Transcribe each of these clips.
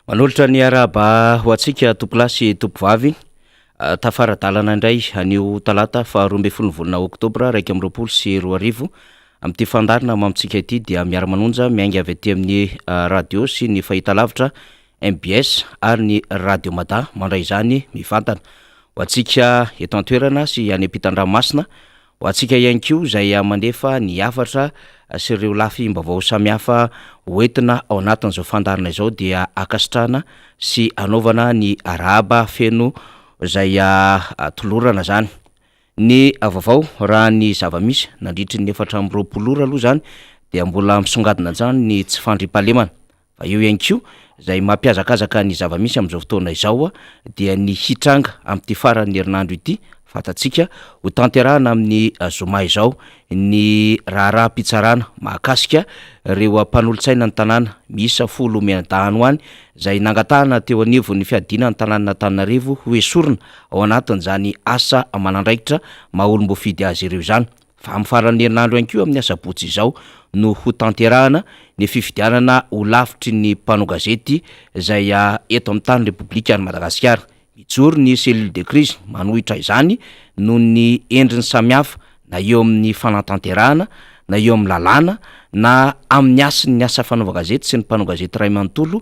Manolotra ny arahaba ho antsika tompolahy sy tompovavy, tafara-dalana indray anio talata faha 12 ny volana oktobra 2021. Amin'ity fandaharana mamintsika ity dia miara-manonja miainga avy aty amin'ny radio sy ny fahitalavitra mbs ary ny radio Mada mandray izany mivantana. Ho antsika eto an-toerana sy any ampitan-dranomasina, Ho antsika ihany koa izay mandefa ny hafatra sy ireo lafim-baovao samihafa hoentina ao anatin'izao fandaharana izao dia ankasitrahana sy anaovana ny arahaba feno izay tolorana izany. Ny vaovao raha ny zava-misy nandritry ny 24 ora aloha izany dia mbola misongadina hatrany ny tsy fandriampahalemana. Fa eo ihany koa, izay mampihazakazaka ny zava-misy amin'izao fotoana izao dia ny hitranga amin'ity faran'ny herinandro ity, fantatsika, ho tanterahana amin'ny zoma izao ny raharaham-pitsarana mahakasika ireo mpanolotsaina ny tanàna miisa folo mianadahy any ho any izay nangatahana teo anivon'ny fiadiana ny tanànan'Antananarivo ho esorina ao anatin'izany asa aman'andraikitra maha olom-boafidy azy ireo izany. Fa amin'ny faran'ny herinandro ihany koa amin'ny asabotsy izao no hotanterahana ny fifidianana ho lafitry ny mpanao gazety izay eto amin'ny tany Repoblikan'i Madagasikara. Mijoro ny cellule de crise manohitra izany noho ny endriny samihafa na eo amin'ny fanatanterahana na eo amin'ny lalàna na amin'ny hasin'ny asa fanaovan-gazety sy ny mpanao gazety iray manontolo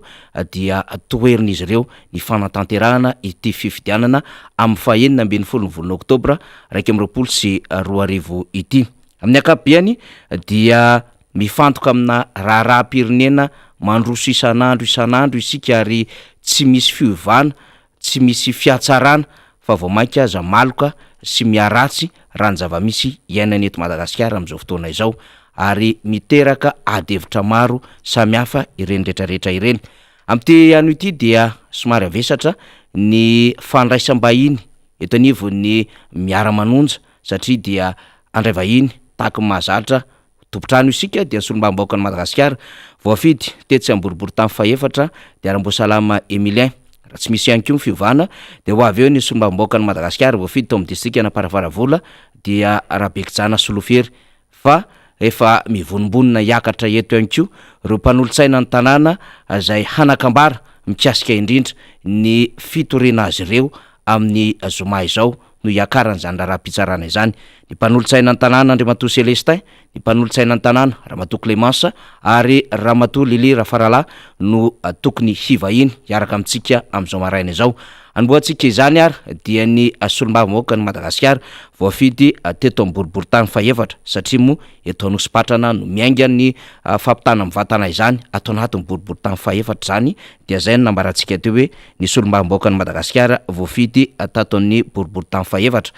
dia toherin'izy ireo ny fanatanterahana ity fifidianana amin'ny faha 16 ny volana oktobra 2021 ity. Amin'ny ankapobeany dia mifantoka amina raharaham-pirenena mandroso isan'andro isan'andro isika ary tsy misy fiovana, tsy misy fihatsarana fa vao mainka aza maloka sy miharatsy raha ny zava-misy iainana eto Madagasikara amin'izao fotoana izao ary miteraka ady hevitra maro samihafa ireny rehetrarehetra ireny. Amin'ity anio ity dia somary havesatra ny fandraisam-bahiny eto anivon'ny Miara-manonja satria dia handray vahiny tahaka ny mahazatra tompon-trano isika dia ny solombavambahoakan'i Madagasikara voafidy tetsy Amboriboritany fahefatra dia Ramboasalama Emilien. Raha tsy misy ihany koa ny fiovana dia ho avy eo ny solombavambahoakan'i Madagasikara voafidy tao amin'ny distrikan'Amparafaravola dia Rabekijana Solofiery fa efa mivonombonona hiakatra eto ihany koa ireo mpanolotsaina ny tanàna izay hanan-kambara mikasika indrindra ny fitoriana azy ireo amin'ny zoma izao no hiakaran'izany raharaham-pitsarana izany. Ny mpanolotsaina ny tanàna Andriamatoa Celestin, ny mpanolotsaina ny tanàna Ramatoa Clémence ary Ramatoa Lily Rafaralahy no tokony hivahiny hiaraka amintsika amin'izao maraina izao. Anombohantsika izany ary dia ny solombavambahoakan'i Madagasikara voafidy teto amin'ny boriborintany fahefatra satria moa eto Anosipatrana no miainga ny fampitana mivantana izany ato anatin'ny boriborintany fahefatra izany dia izay no nambarantsika teo hoe ny solombavambahoakan'i Madagasikara voafidy tato amin'ny boriborintany fahefatra.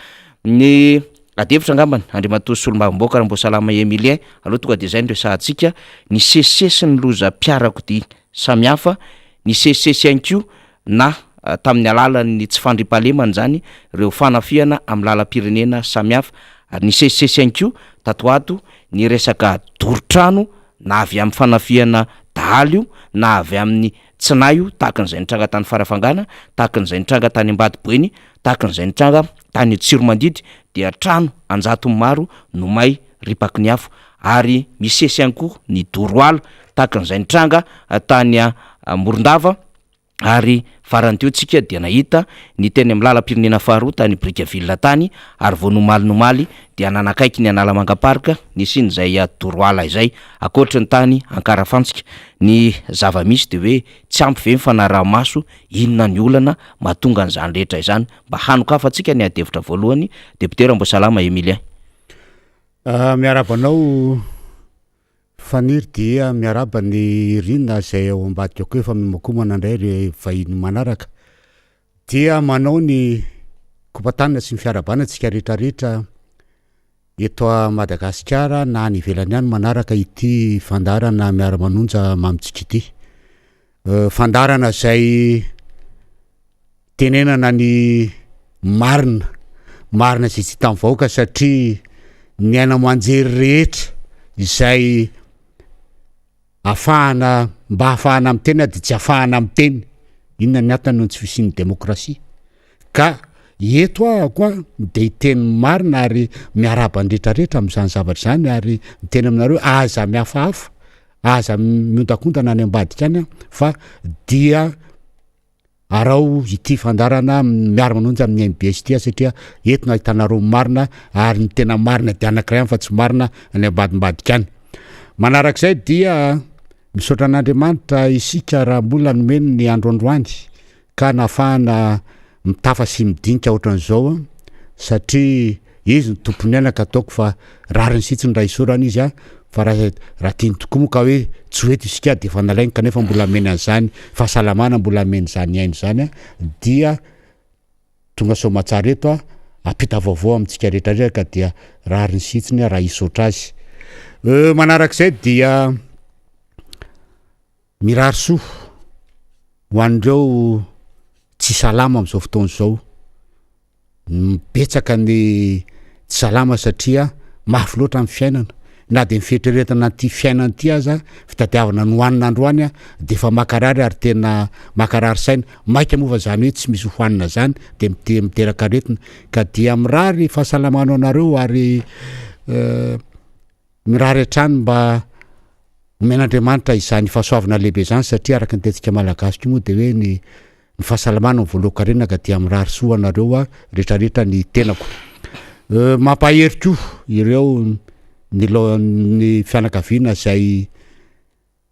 Ny adihevitra angambany Andriamatoa solombavambahoaka Ramboasalama Emilien aloha tonga dia izay no resahantsika, nisesisesy ny lozam-piarakodia samihafa, nisesisesy ihany koa na tamin'ny alalan'ny tsy fandriampahalemana izany ireo fanafihana amin'ny lalam-pirenena samihafa ary nisesisesy ihany koa tato ho ato ny resaka doro trano na avy amin'ny fanafihana dahalo io na avy amin'ny tsinahy io tahaka an'izay nitranga tany Farafangana, tahaka an'izay nitranga tany Ambatoboeny, tahaka an'izay nitranga tany Tsiromandidy dia trano an-jatony maro no may ripaky ny afo ary misesy ihany koa ny doro ala tahaka an'izay nitranga tany Morondava ary farany teo tsika dia nahita ny teny amin'ny lalam-pirenena faharoa tany Brickaville tany ary vao nomalonomaly dia nanakaiky ny Analamanga Park nisian'izay doro ala izay ankoatry ny tany Ankarafantsika. Ny zava-misy dia hoe tsy ampy ve ny fanaraha-maso, inona ny olana mahatonga an'izany rehetra izany? Mba hanokafantsika ny adihevitra voalohany, Député Ramboasalama Emilien. Miarahaba anao Faniry dia miarahaba ny Rina izay ao ambadika koa efa miomakomana indray ry vahiny manaraka. Dia manao ny kopatanana sy ny fiarahabana antsika rehetra rehetra eto Madagasikara na any ivelany any manaraka ity fandaharana miara-manonja mamintsika ity. Fandaharana izay tenenana ny marina, marina izay tsy hitan'ny vahoaka satria ny aina aman-jery rehetra izay afahana mba ahafahana miteny dia tsy afahana miteny, inona ny antony noho ny tsy fisian'ny demokrasia? Ka eto aho koa dia hiteny ny marina ary miarahaba ny rehetrarehetra amin'izany zavatra izany ary miteny aminareo aza mihafahafa, aza miondakondana any ambadika any fa dia. Araho ity fandaharana miara-manonja amin'ny mbs ity satria eto no ahitanareo ny marina ary ny tena marina dia anankiray ihany fa tsy marina any ambadimbadika any. Manarak'izay dia misaotra an'Andriamanitra isika raha mbola nomeny ny andro androany ka nahafahana mitafa sy midinika ohatran'izao satria izy no tompon'ny aina ka ataoko fa rariny sitsiny raha isaorana izy a fa raha raha tiany tokoa moa ka hoe tsy ho eto isika de efa nalainy kanefa mbola ameny an'izany fahasalamana mbola ameny izany aina izany a dia tonga soamatsara eto a ampita vaovao amintsika rehetra rehetra ka dia rariny sitsiny raha hisaotra azy. Manarak'izay dia Mirary soa ho an'ireo tsy salama amin'izao fotoana izao. Betsaka ny tsy salama satria mafy loatra ny fiainana. Na dia ny fieritreretana an'ity fiainana ity aza, fitadiavana ny hohanina androany dia efa mankarary ary tena mankarary saina. Maika moa fa izany hoe tsy misy hohanina izany dia miteraka aretina. Ka dia mirary fahasalamana ho anareo ary Mirary hatrany mba omen'Andriamanitra izany fahasoavana lehibe izany satria araka ny tenintsika malagasy koa moa dia hoe ny ny fahasalamana no voalohan-karena ka dia mirary soa anareo a rehetrarehetra ny tenako. Mampahery koa ireo ny ny fianakaviana izay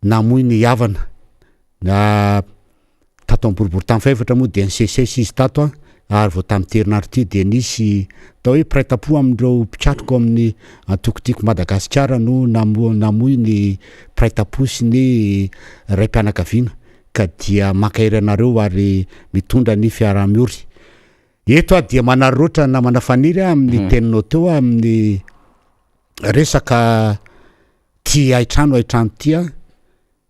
namoy ny havana na tato amin'ny boriborintany fahefatra moa dia nisesisesy izy tato an, ary vao tamin'ity herinandro ity dia nisy atao hoe mpiray tampo amin'ireo mpikatroka ao amin'ny antoko Tiako Madagasikara no namoy ny mpiray tampo sy ny raim-pianakaviana ka dia mankahery anareo ary mitondra ny fiaraha-miory. Eto aho dia manararaotra namana Faniry amin'ny teninao teo amin'ny resaka Ty haitrano haitrano ty an,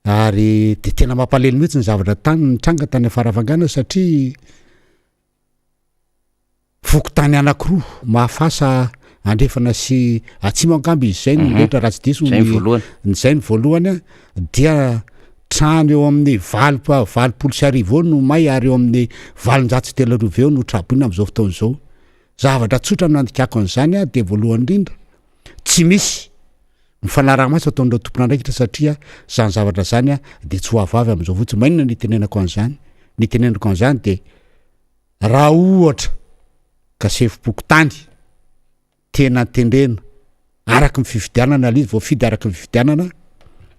ary de tena mampalelo mihitsy ny zavatra tany nitranga tany Farafangana satria fokontany anankiroa Mahafasa andrefana sy atsimo angamba izy zay no nirehitra raha tsy diso Zay ny voalohany. ny zay ny voalohany an, dia trano eo amin'ny 1088 eo no may ary eo amin'ny 3800 eo no traboina amin'izao fotoana izao. Zavatra tsotra no nandikako an'izany an, dia voalohany indrindra tsy misy ny fanaraha-maso ataon'ireo tompon'andraikitra satria izany zavatra izany dia tsy ho avy amin'izao fotsiny. Maninona no itenenako an'izany? Ny itenenako an'izany dia raha ohatra ka sefom-pokontany tena tendrena araka ny fifidianana ilay izy, voafidy araka ny fifidianana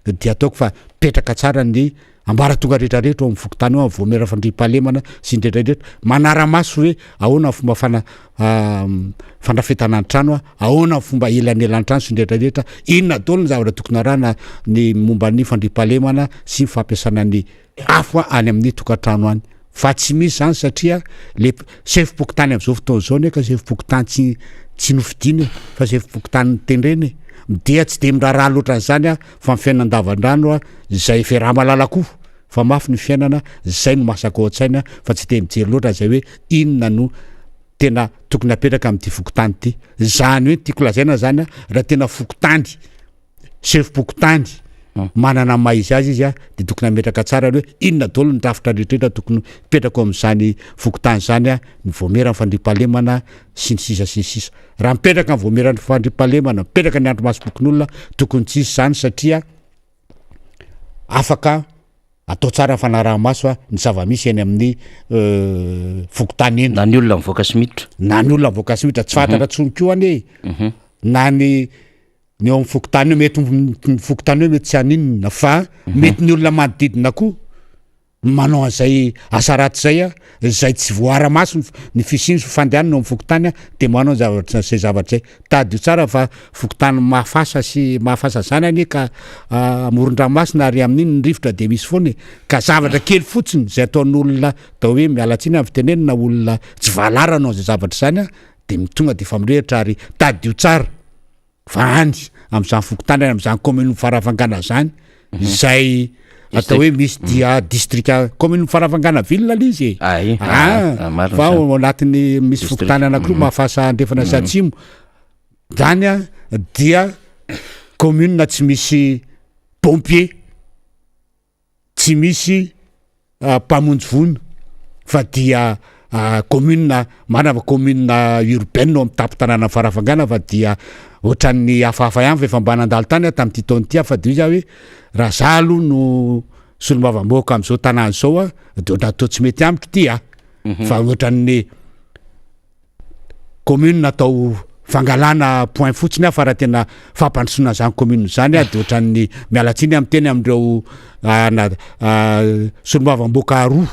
dia ataoko fa mipetraka tsara ny ambaratonga rehetra rehetra ao amin'ny fokontany ao, amin'ny vaomiera fandriampahalemana sy ny rehetra rehetra, manara-maso hoe ahoana ny fomba fana fandrafetana ny trano, ahoana ny fomba elanelan-trano sy ny rehetra rehetra, inona daholo ny zavatra tokony arahana ny momba ny fandriampahalemana sy ny fampiasana ny afo any amin'ny tokantrano any fa tsy misy zany satria le sefom-pokontany amin'izao fotoana izao anie ka sefom-pokontany tsy tsy nofidina e fa sefom-pokontany notendrena e, dia tsy de miraharaha loatra an'izany aho fa ny fiainana andavandrano a izay fiaraha-mahalala koa fa mafy ny fiainana zay no masaka ao an-tsaina fa tsy de mijery loatra zay hoe inona no tena tokony apetraka amin'ity fokontany ity, zany hoe ny tiako lazaina zany a raha tena fokontany sefom-pokontany manana ny maha izy azy izy a de tokony hametraka tsara ny hoe inona daholo ny rafitra rehetrarehetra tokony hipetraka ao amin'izany fokontany zany a, ny vaomieran'ny fandriampahalemana sy ny sisa sy ny sisa. Raha mipetraka ny vaomieran'ny fandriampahalemana, mipetraka ny andrimasom-pokonolona, tokony tsy hisy zany satria afaka atao tsara ny fanaraha-maso a ny zava-misy eny amin'ny fokontany eny. Na ny olona mivoaka sy miditra. Na ny olona mivoaka sy miditra, tsy fantatra intsony koa anie na ny ny eo amin'ny fokontany eo mety ny fokontany eo mety tsy haninona fa mety ny olona manodidina koa manao an'izay asa ratsy zay a, izay tsy voaara-maso ny fisiany sy fandehanany eo amin'ny fokontany a de manao zavatra zay zavatra zay. Tadidio tsara fa fokontany Mahafasa sy Mahafasa zany anie ka amoron-dranomasina ary amin'iny ny rivotra de misy foana e, ka zavatra kely fotsiny zay ataon'olona atao hoe miala tsiny amin'ny fitenenana olona tsy valala hanao an'izay zavatra izany a de tonga de efa mirehitra ary tadidio tsara fa any am'zany fokontany any am'zany commune Farafangana zany izay atao hoe misy dia distrika commune Farafangana ville le izy e. Ay, Ah, ah, marina fa zany. ao anatin'ny misy District. fokontany anankiroa Mahafasa andrefana sy atsimo zany a dia commune tsy misy pompier tsy misy mpamonjy voina fa dia commune marina fa commune urbaine ao amin'ny tampon-tanànan'i Farafangana fa dia ohatran'ny hafahafa ihany fa efa mba nandalo tany aho tamin'ity taona ity aho fa dia hoy za hoe raha za aloha no. solombavambahoaka amin'izao tanàna izao a, de ohatran'ny toa tsy mety amiko ity a, fa ohatran'ny commune atao fangalana point fotsiny aho fa raha tena fampandrosoana an'izany commune izany aho de ohatran'ny miala tsiny aho miteny amin'ireo na solombavambahoaka roa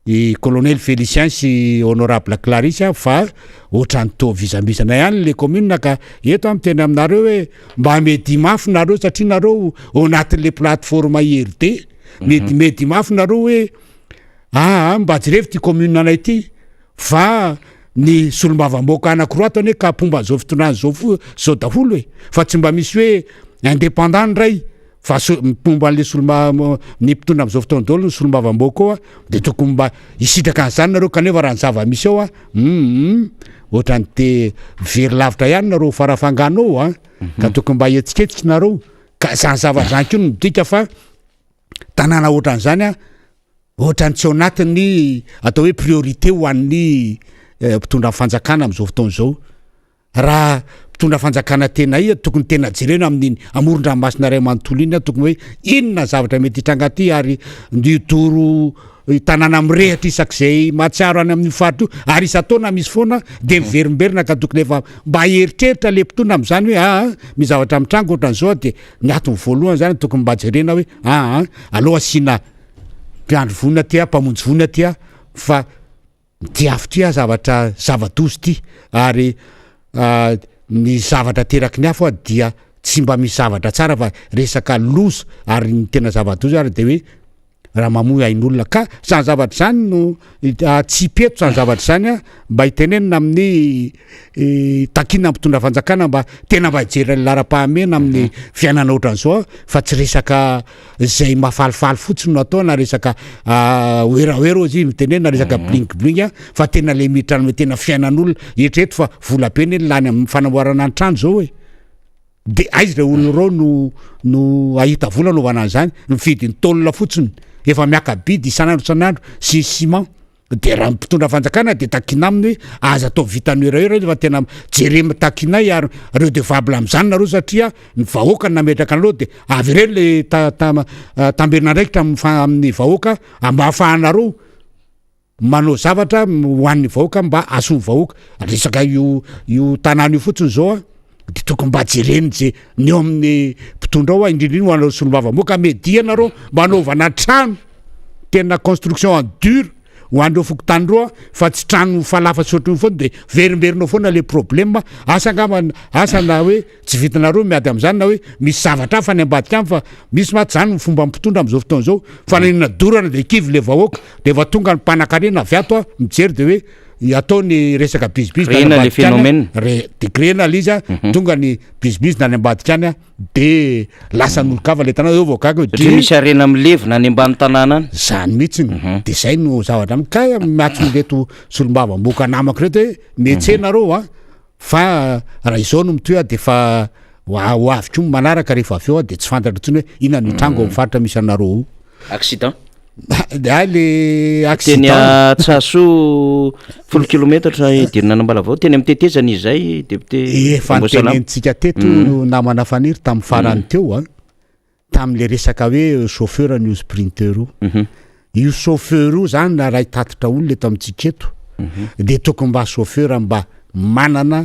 i colonel Félicien sy honorable Clarisse aho fa ohatran'ny toa vizambizana ihany le commune ka eto aho miteny aminareo hoe mba media mafy nareo satria nareo ao anatin'le plateforme IRD medy medy mafy nareo hoe aa mba jerevo ty commune anay ty Fa ny solombavambahoaka anakiroa ato anie ka mpomba an'izao fitondrana izao fo zao daholo e! Fa tsy mba misy hoe indépendant ny iray fa so- mpomba an'le solomba ny mpitondra amin'izao fotoana daholo ny solombavambahoaka ao a, de tokony mba hisitraka an'izany nareo kanefa raha ny zava-misy ao a, hum ohatran'ny te very lavitra ihany nareo farafangana ao a, ka tokony mba hihetsiketsika nareo, ka zany zavatra zany koa no midika fa tanàna ohatran'izany a, Ohatran'ny tsy ao anatin'ny atao hoe priorité ho an'ny mpitondra fanjakana amin'izao fotoana izao. Raha mpitondra fanjakana tena ia tokony tena jerena amin'iny amoron-dranomasina iray manontolo iny tokony hoe inona zavatra mety hitranga aty ary ny doro tanàna mirehitra isak'izay mahatsiaro any amin'ny faritra io ary isan-taona misy foana de miverimberina ka tokony efa mba hieritreritra le mpitondra amin'izany hoe aa misy zavatra mitranga ohatran'izao de ny antony voalohany zany tokony mba jerena hoe aa aleo asiana mpiandry voina aty aho, mpamonjy voina aty aho fa ity afo ity ah zavatra zava-doza ity ary ny zavatra ateraky ny afo ah dia tsy mba misy zavatra tsara fa resaka loza ary ny tena zava-doza ary de hoe raha mamoy ain'olona ka zany zavatra zany no atsipy eto zany zavatra zany ah mba hitenenina amin'ny takiana mpitondra fanjakana mba tena mba hijery ny laharam-pahamehana amin'ny fiainana ohatran'izao fa tsy resaka izay mahafalifaly fotsiny no atao na resaka werawera ozy izy mitenena na resaka bling bling fa tena le miditra any tena fiainan'olona eritrereto fa vola be ne lany amin'ny fanamboarana ny trano zao e de aiza ireo olona ireo no no ahita vola anaovana an'izany mividy ny tôle fotsiny efa miaka-bidy isan'andro isan'andro sy ny ciment De raha ny mpitondra fanjakana de takina aminy hoe aza atao vitan'ny erreur izy fa tena jerem takinay ary redevable am'zany nareo satria ny vahoaka no nametraka anareo de avereno le ta- ta- tamberin'andraikitra amin'ny fa- amin'ny vahoaka mba ahafahanareo manao zavatra ho an'ny vahoaka mba hahasoa ny vahoaka. Resaka io io tanàna io fotsiny zao a de tokony mba jereny ze ny eo amin'ny mpitondra ao a indrindra indrindra ho anareo solombavambahoaka media nareo mba anaovana trano tena construction en dur ho an'ireo fokontany ireo a fa tsy trano falafa sy ohatran'io foana de verimberina ao foana le problème asa angamba asa na hoe tsy vitanareo miady am'zany na hoe misy zavatra hafa any ambadika any fa misy mantsy zany ny fomba mpitondra am'zao fotoana zao fa na inona dorana de kivy le vahoaka de efa tonga ny mpanakarena avy ato a mijery de hoe atao ny resaka bizibizy any Créena le ambadika any a phénomène. re de créena le izy a tonga ny bizibizy any ambadika any a de lasa n'olon-kafa le tanàna eo vao gaga hoe Satria de misy harena milevina any ambany tanàna any. zany mihitsiny de zay no zavatra am- ka miantso an'ireto solombavamboka namako reto hoe mihetsena nareo a fa raha izao no mitohy a de fa ho a- ho avy koa ny manaraka rehefa avy eo a de tsy fantatra intsony hoe inona no hitranga ao amin'ny faritra misy anareo ao. Accident. De hay le Teny accident. Antsahasoa folo kilometatra hidirana an'Ambalavao, teny amin'ny tetezana izay député Efa Amboasalama. notenenintsika teto namana Faniry tamin'ny farany teo a, tamin'le resaka hoe chauffeur an'io sprinter io. Io chauffeur io zany raha hitatitra olona eto amintsika eto de tokony mba chauffeur mba manana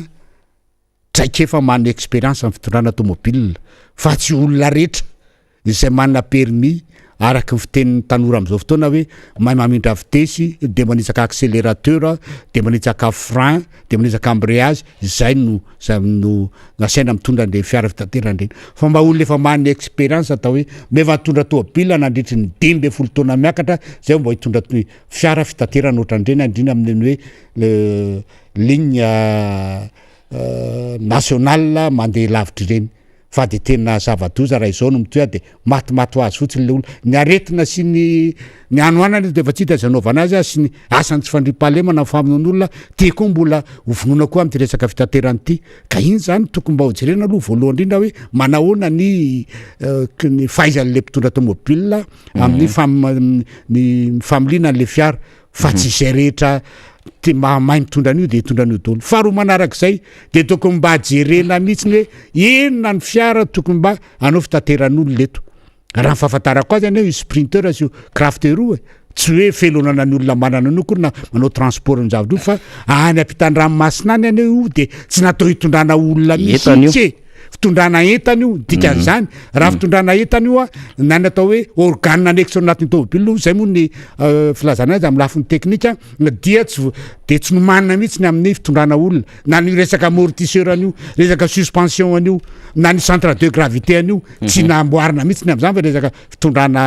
traikefa manana expérience amin'ny fitondrana tomobile fa tsy olona rehetra izay manana permis araky ny fitenin'ny tanora amin'izao fotoana hoe mahay mamindra vitesy de manitsaka accélérateur de manitsaka frein de manitsaka embrayage zay no zay no nasaina mitondra an'ireny fiara fitaterana ireny fa mba olona efa manana expérience atao hoe efa nitondra tomobile nandritry ny 15 taona miakatra zay vao mba hitondra fiara fitaterana ohatran'ireny indrindra amin'ireny hoe le ligne nationale mandeha lavitra ireny fa de tena zava-doza raha izao no mitohy de matimaty ho azy fotsiny le olona ny aretina sy ny ny hanoanana de efa tsy hita izay anaovana azy sy ny asan'ny tsy fandriampahalemana ny famonoan'olona ty koa mbola ho vonoina koa amin'ity resaka fitaterana ity ka iny zany tokony mba hojerena aloha voalohany indrindra hoe manahoana ny ny fahaizan'le mpitondra tomobile amin'ny fam- ny familiana an'le fiara fa tsy izay rehetra te mahamay mitondra an'io de hitondra an'io daholo. Faharoa manarak'izay de tokony mba jerena mihitsy ny hoe inona ny fiara tokony mba hanao fitateran'olona eto. Raha ny fahafantarako azy anie io sprinter sy io crafter io e, tsy hoe felonana ny olona manana an'io akory na manao transport ny zavatra io fa any ampitan-dranomasina any anie io de tsy natao hitondrana olona mihitsy e. Fitondrana entana io, dikan'izany raha fitondrana entana io a, na ny atao hoe organe annexe ao anatin'ny tomobile, zay moa ny filazana azy amin'ny lafiny teknika, dia tsy de tsy nomanina mihitsy ny amin'ny fitondrana olona. Na ny resaka amortisseur an'io, resaka suspension an'io, na ny centre de gravité an'io, tsy namboarina mihitsy ny amin'izany fa resaka fitondrana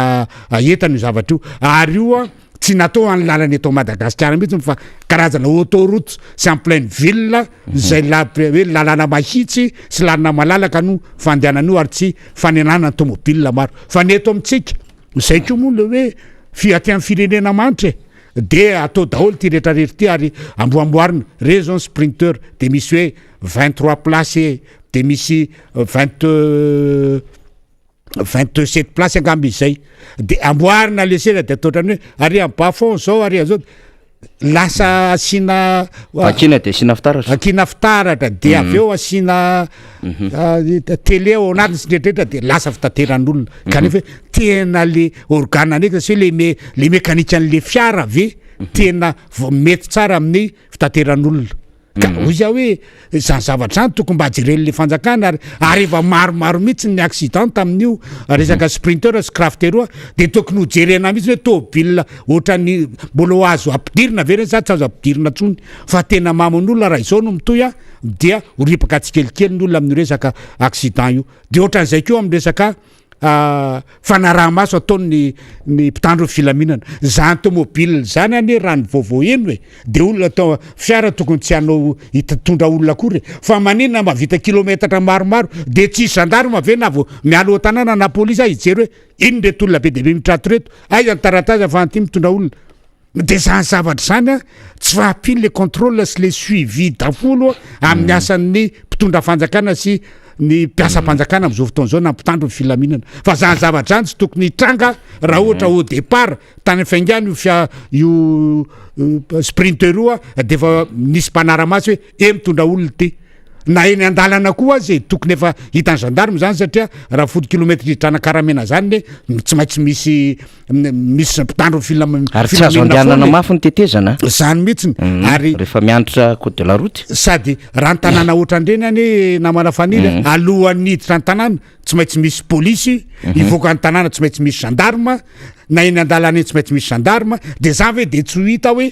entana io zavatra io. Ary io a, tsy natao any lalana eto Madagasikara mihitsy fa karazana autoroute sy en pleine ville, izay la- hoe lalana mahitsy sy lalana malalaka no fandehanana io ary tsy fanenana ny tomobile maro. Fa ny eto amintsika, izay koa moa le hoe fi- aty amin'ny firenena manitra e, De atao daholo ty rehetra rehetra ty ary amboamboarina, reo zao ny sprinter de misy hoe 23 places e, de misy vingt 27 places angamba izy zay, de amboarina le seza de atao ohatran'ny hoe ary am bas fond zao ary azao, lasa asiana Vakiana de asiana fitaratra. Vakiana fitaratra de avy eo asiana télé ao anatiny sy ny rehetra rehetra de lasa fitateran'olona, kanefa hoe tena le organe an'eky sy hoe le me- le mécanique an'le fiara ve tena vao mety tsara amin'ny fitateran'olona. Ka hoy zaho hoe zany zavatra zany tokony mba jeren'le fanjakana ary ary efa maromaro mihitsy ny accident tamin'io resaka sprinter sy crafter io a, de tokony ho jerena mihitsy hoe tôbila ohatran'ny mbola ho azo ampidirina ve reny sa tsy azo ampidirina intsony, fa tena mamono olona raha izao no mitohy a, dia ho ripaka tsikelikely ny olona amin'io resaka accident io. De ohatran'izay koa amin'ny resaka fanaraha-maso ataon'ny ny mpitandro ny filaminana. Zany tomobile zany anie raha ny vaovao heno e, de olona atao fiara tokony tsy hanao hitondra olona akory e, fa maninona mahavita kilometatra maromaro de tsisy gendarme ve na vao miala ao an-tanàna na polisy aza hijery hoe inona ireto olona be dia be mitrato ireto, aiza ny taratasy ahafahan'ity mitondra olona. De zany zavatra zany a, tsy fahampian'le contrôle sy le suivi daholo amin'ny asan'ny mpitondra fanjakana sy ny mpiasam-panjakana am'zao fotoana zao na mpitandro ny filaminana, fa zany zavatra zany tsy tokony hitranga raha ohatra au départ tany amin'ny fiaingàna io fia- io sprinter io a, de efa nisy mpanara-maso hoe e mitondra olona ity. Na eny an-dalana koa aza e, tokony efa hitan'ny gendarme zany satria raha folo kilometatra hiditra an'Ankaramena zany ne tsy maintsy misy misy mpitandro ny filam- Ary tsy azo filaminana andehanana foana e. mafy ny tetezana. Zany mihitsiny. Ary Rehefa mianatra code de la route. Sady raha ny tanàna ohatran'ireny anie namana Faniry a, alohan'ny hiditra ny tanàna tsy maintsy misy polisy, hivoaka ny tanàna tsy maintsy misy gendarme, na eny an-dalana eny tsy maintsy misy gendarme, de zany ve de tsy ho hita hoe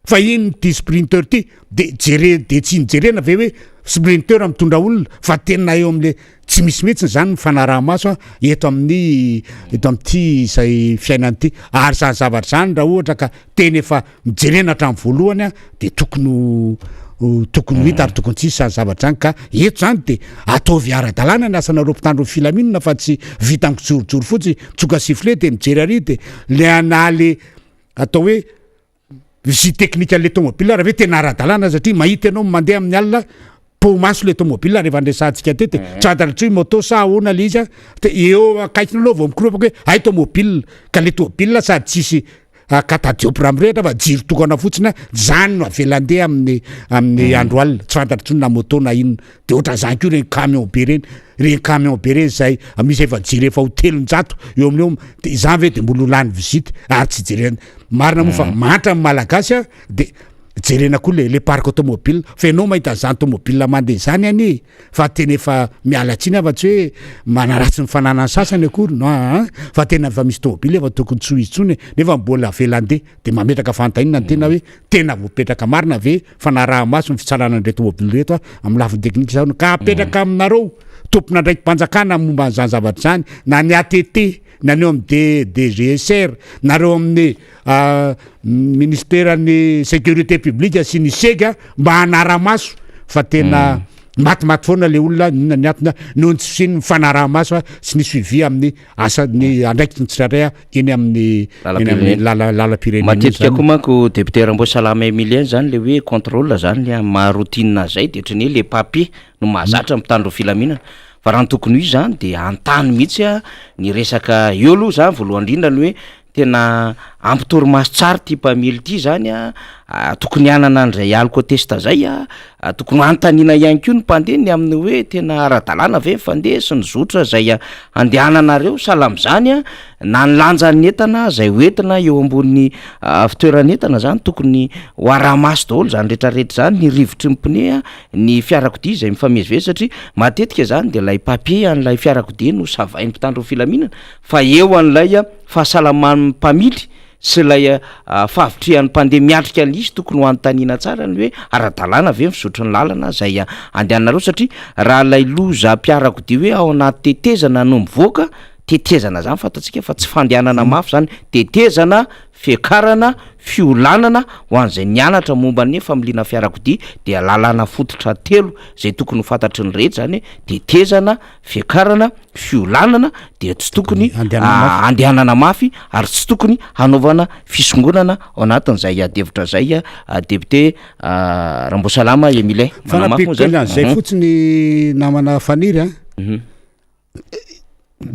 fa ino ity sprinter ity? De jere de tsy nijerena ve hoe sprinter mitondra olona fa tena eo amle tsy misy mihitsy zany ny fanaraha-maso a eto amin'ny eto amin'ity izay fiainana ity, ary zany zavatra zany raha ohatra ka tena efa mijerena hatramin'ny voalohany a de tokony ho tokony ho hita ary tokony tsy hisy zany zavatra zany, ka eto zany de ataovy ara-dalàna ny asanareo mpitandro ny filaminana fa tsy vita mikijorojoro fotsiny mitsoka sifflet de mijery ary de le ana le atao hoe Visite technique an'le tomobile ary ve tena ara-dalàna satria mahita ianao mandeha amin'ny alina poho-maso le tomobile rehefa niresahantsika teto e. Tsy fantatra intsony moto sa ahoana le izy a, de eo akaikinao aloha vao mikoropaka hoe hay tomobile, ka le tomobile sady tsisy catadioptre mirehitra fa jiro tokana fotsiny a, zany no avela andeha amin'ny amin'ny andro alina, tsy fantatra intsony na moto na inona. De ohatran'izany koa ireny camion be ireny, ireny camion be ireny izay misy efa jiro efa ho 300 eo amin'eo, de izany ve de mbola ho lany visite ary tsy jerena. Marina moa fa mahantra ny malagasy a, de jerena koa le le parc automobile, fa ianao mahita an'izany tomobile mandeha izany anie e, fa tena efa miala tsiny aho fa tsy hoe manaratsy ny fananan'ny sasany akory, non aa, fa tena efa misy tomobile efa tokony tsy ho izy intsony e, nefa mbola avela handeha, de mametraka fanontaniana ny tena hoe tena voapetraka marina ve fanaraha-maso ny fitsarana an'ireto tomobile ireto a, amin'ny lafiny teknika izao, ka apetraka aminareo tompon'andraiki-panjakana momba an'izany zavatra izany, na ny ATT, na ny eo amin'ny DGSR, nareo amin'ny ministeran'ny sécurité publique sy ny sega mba hanara-maso fa tena matimaty foana le olona, inona ny antony noho ny tsy fisian'ny fanaraha-maso sy ny suivi amin'ny asa ny andraikitry ny tsirairay eny amin'ny eny amin'ny lala lalam-pirenena. Matetika koa manko député Ramboasalama Emilien zany le hoe contrôle zany le amin'ny maha routine azy zay de ohatran'ny hoe le papier no mahazatra ny mpitandro ny filaminana. Fa raha ny tokony ho izy zany de an-tany mihitsy a ny resaka eo aloha zany voalohany indrindra ny hoe tena Ampy torimaso tsara ity mpamily ity zany a, tokony hanana an'izay alcotest zay a, tokony hanontaniana ihany koa ny mpandeha ny amin'ny hoe tena ara-dalàna ve ny fandeha sy ny zotra zay andehananareo sahala amin'izany a, na ny lanjan'ny entana zay hoentina eo ambony fitoeran'entana zany tokony ho araha-maso daholo zany rehetrarehetra zany, ny rivotry ny pneu a, ny fiarakodia zay mifamezivezy satria matetika zany de lay papier an'ilay fiarakodia no savain'ny mpitandro ny filaminana fa eo an'ilay fahasalaman'ny mpamily sy ilay fahavitrihan'ny mpandeha miatrika an'ilay izy tokony ho anontaniana tsara ny hoe ara-dalàna ve ny fizotry ny lalana izay andehananareo satria raha ilay lozam-piarakodia hoe ao anaty tetezana no mivoaka, tetezana zany fantatsika fa tsy fandehanana mafy zany, tetezana, fiakarana, fiolanana, ho an'izay nianatra momba ny familiana fiarakodia dia lalàna fototra telo izay tokony ho fantatry ny rehetra zany hoe tetezana, fiakarana, fiolanana dia tsy tokony andehanana mafy ary tsy tokony hanaovana fisongonana ao anatin'izay adihevitra zay député Ramboasalama Emilien. Fanampiko kely an'izay mhm. fotsiny namana Faniry a. Mhm.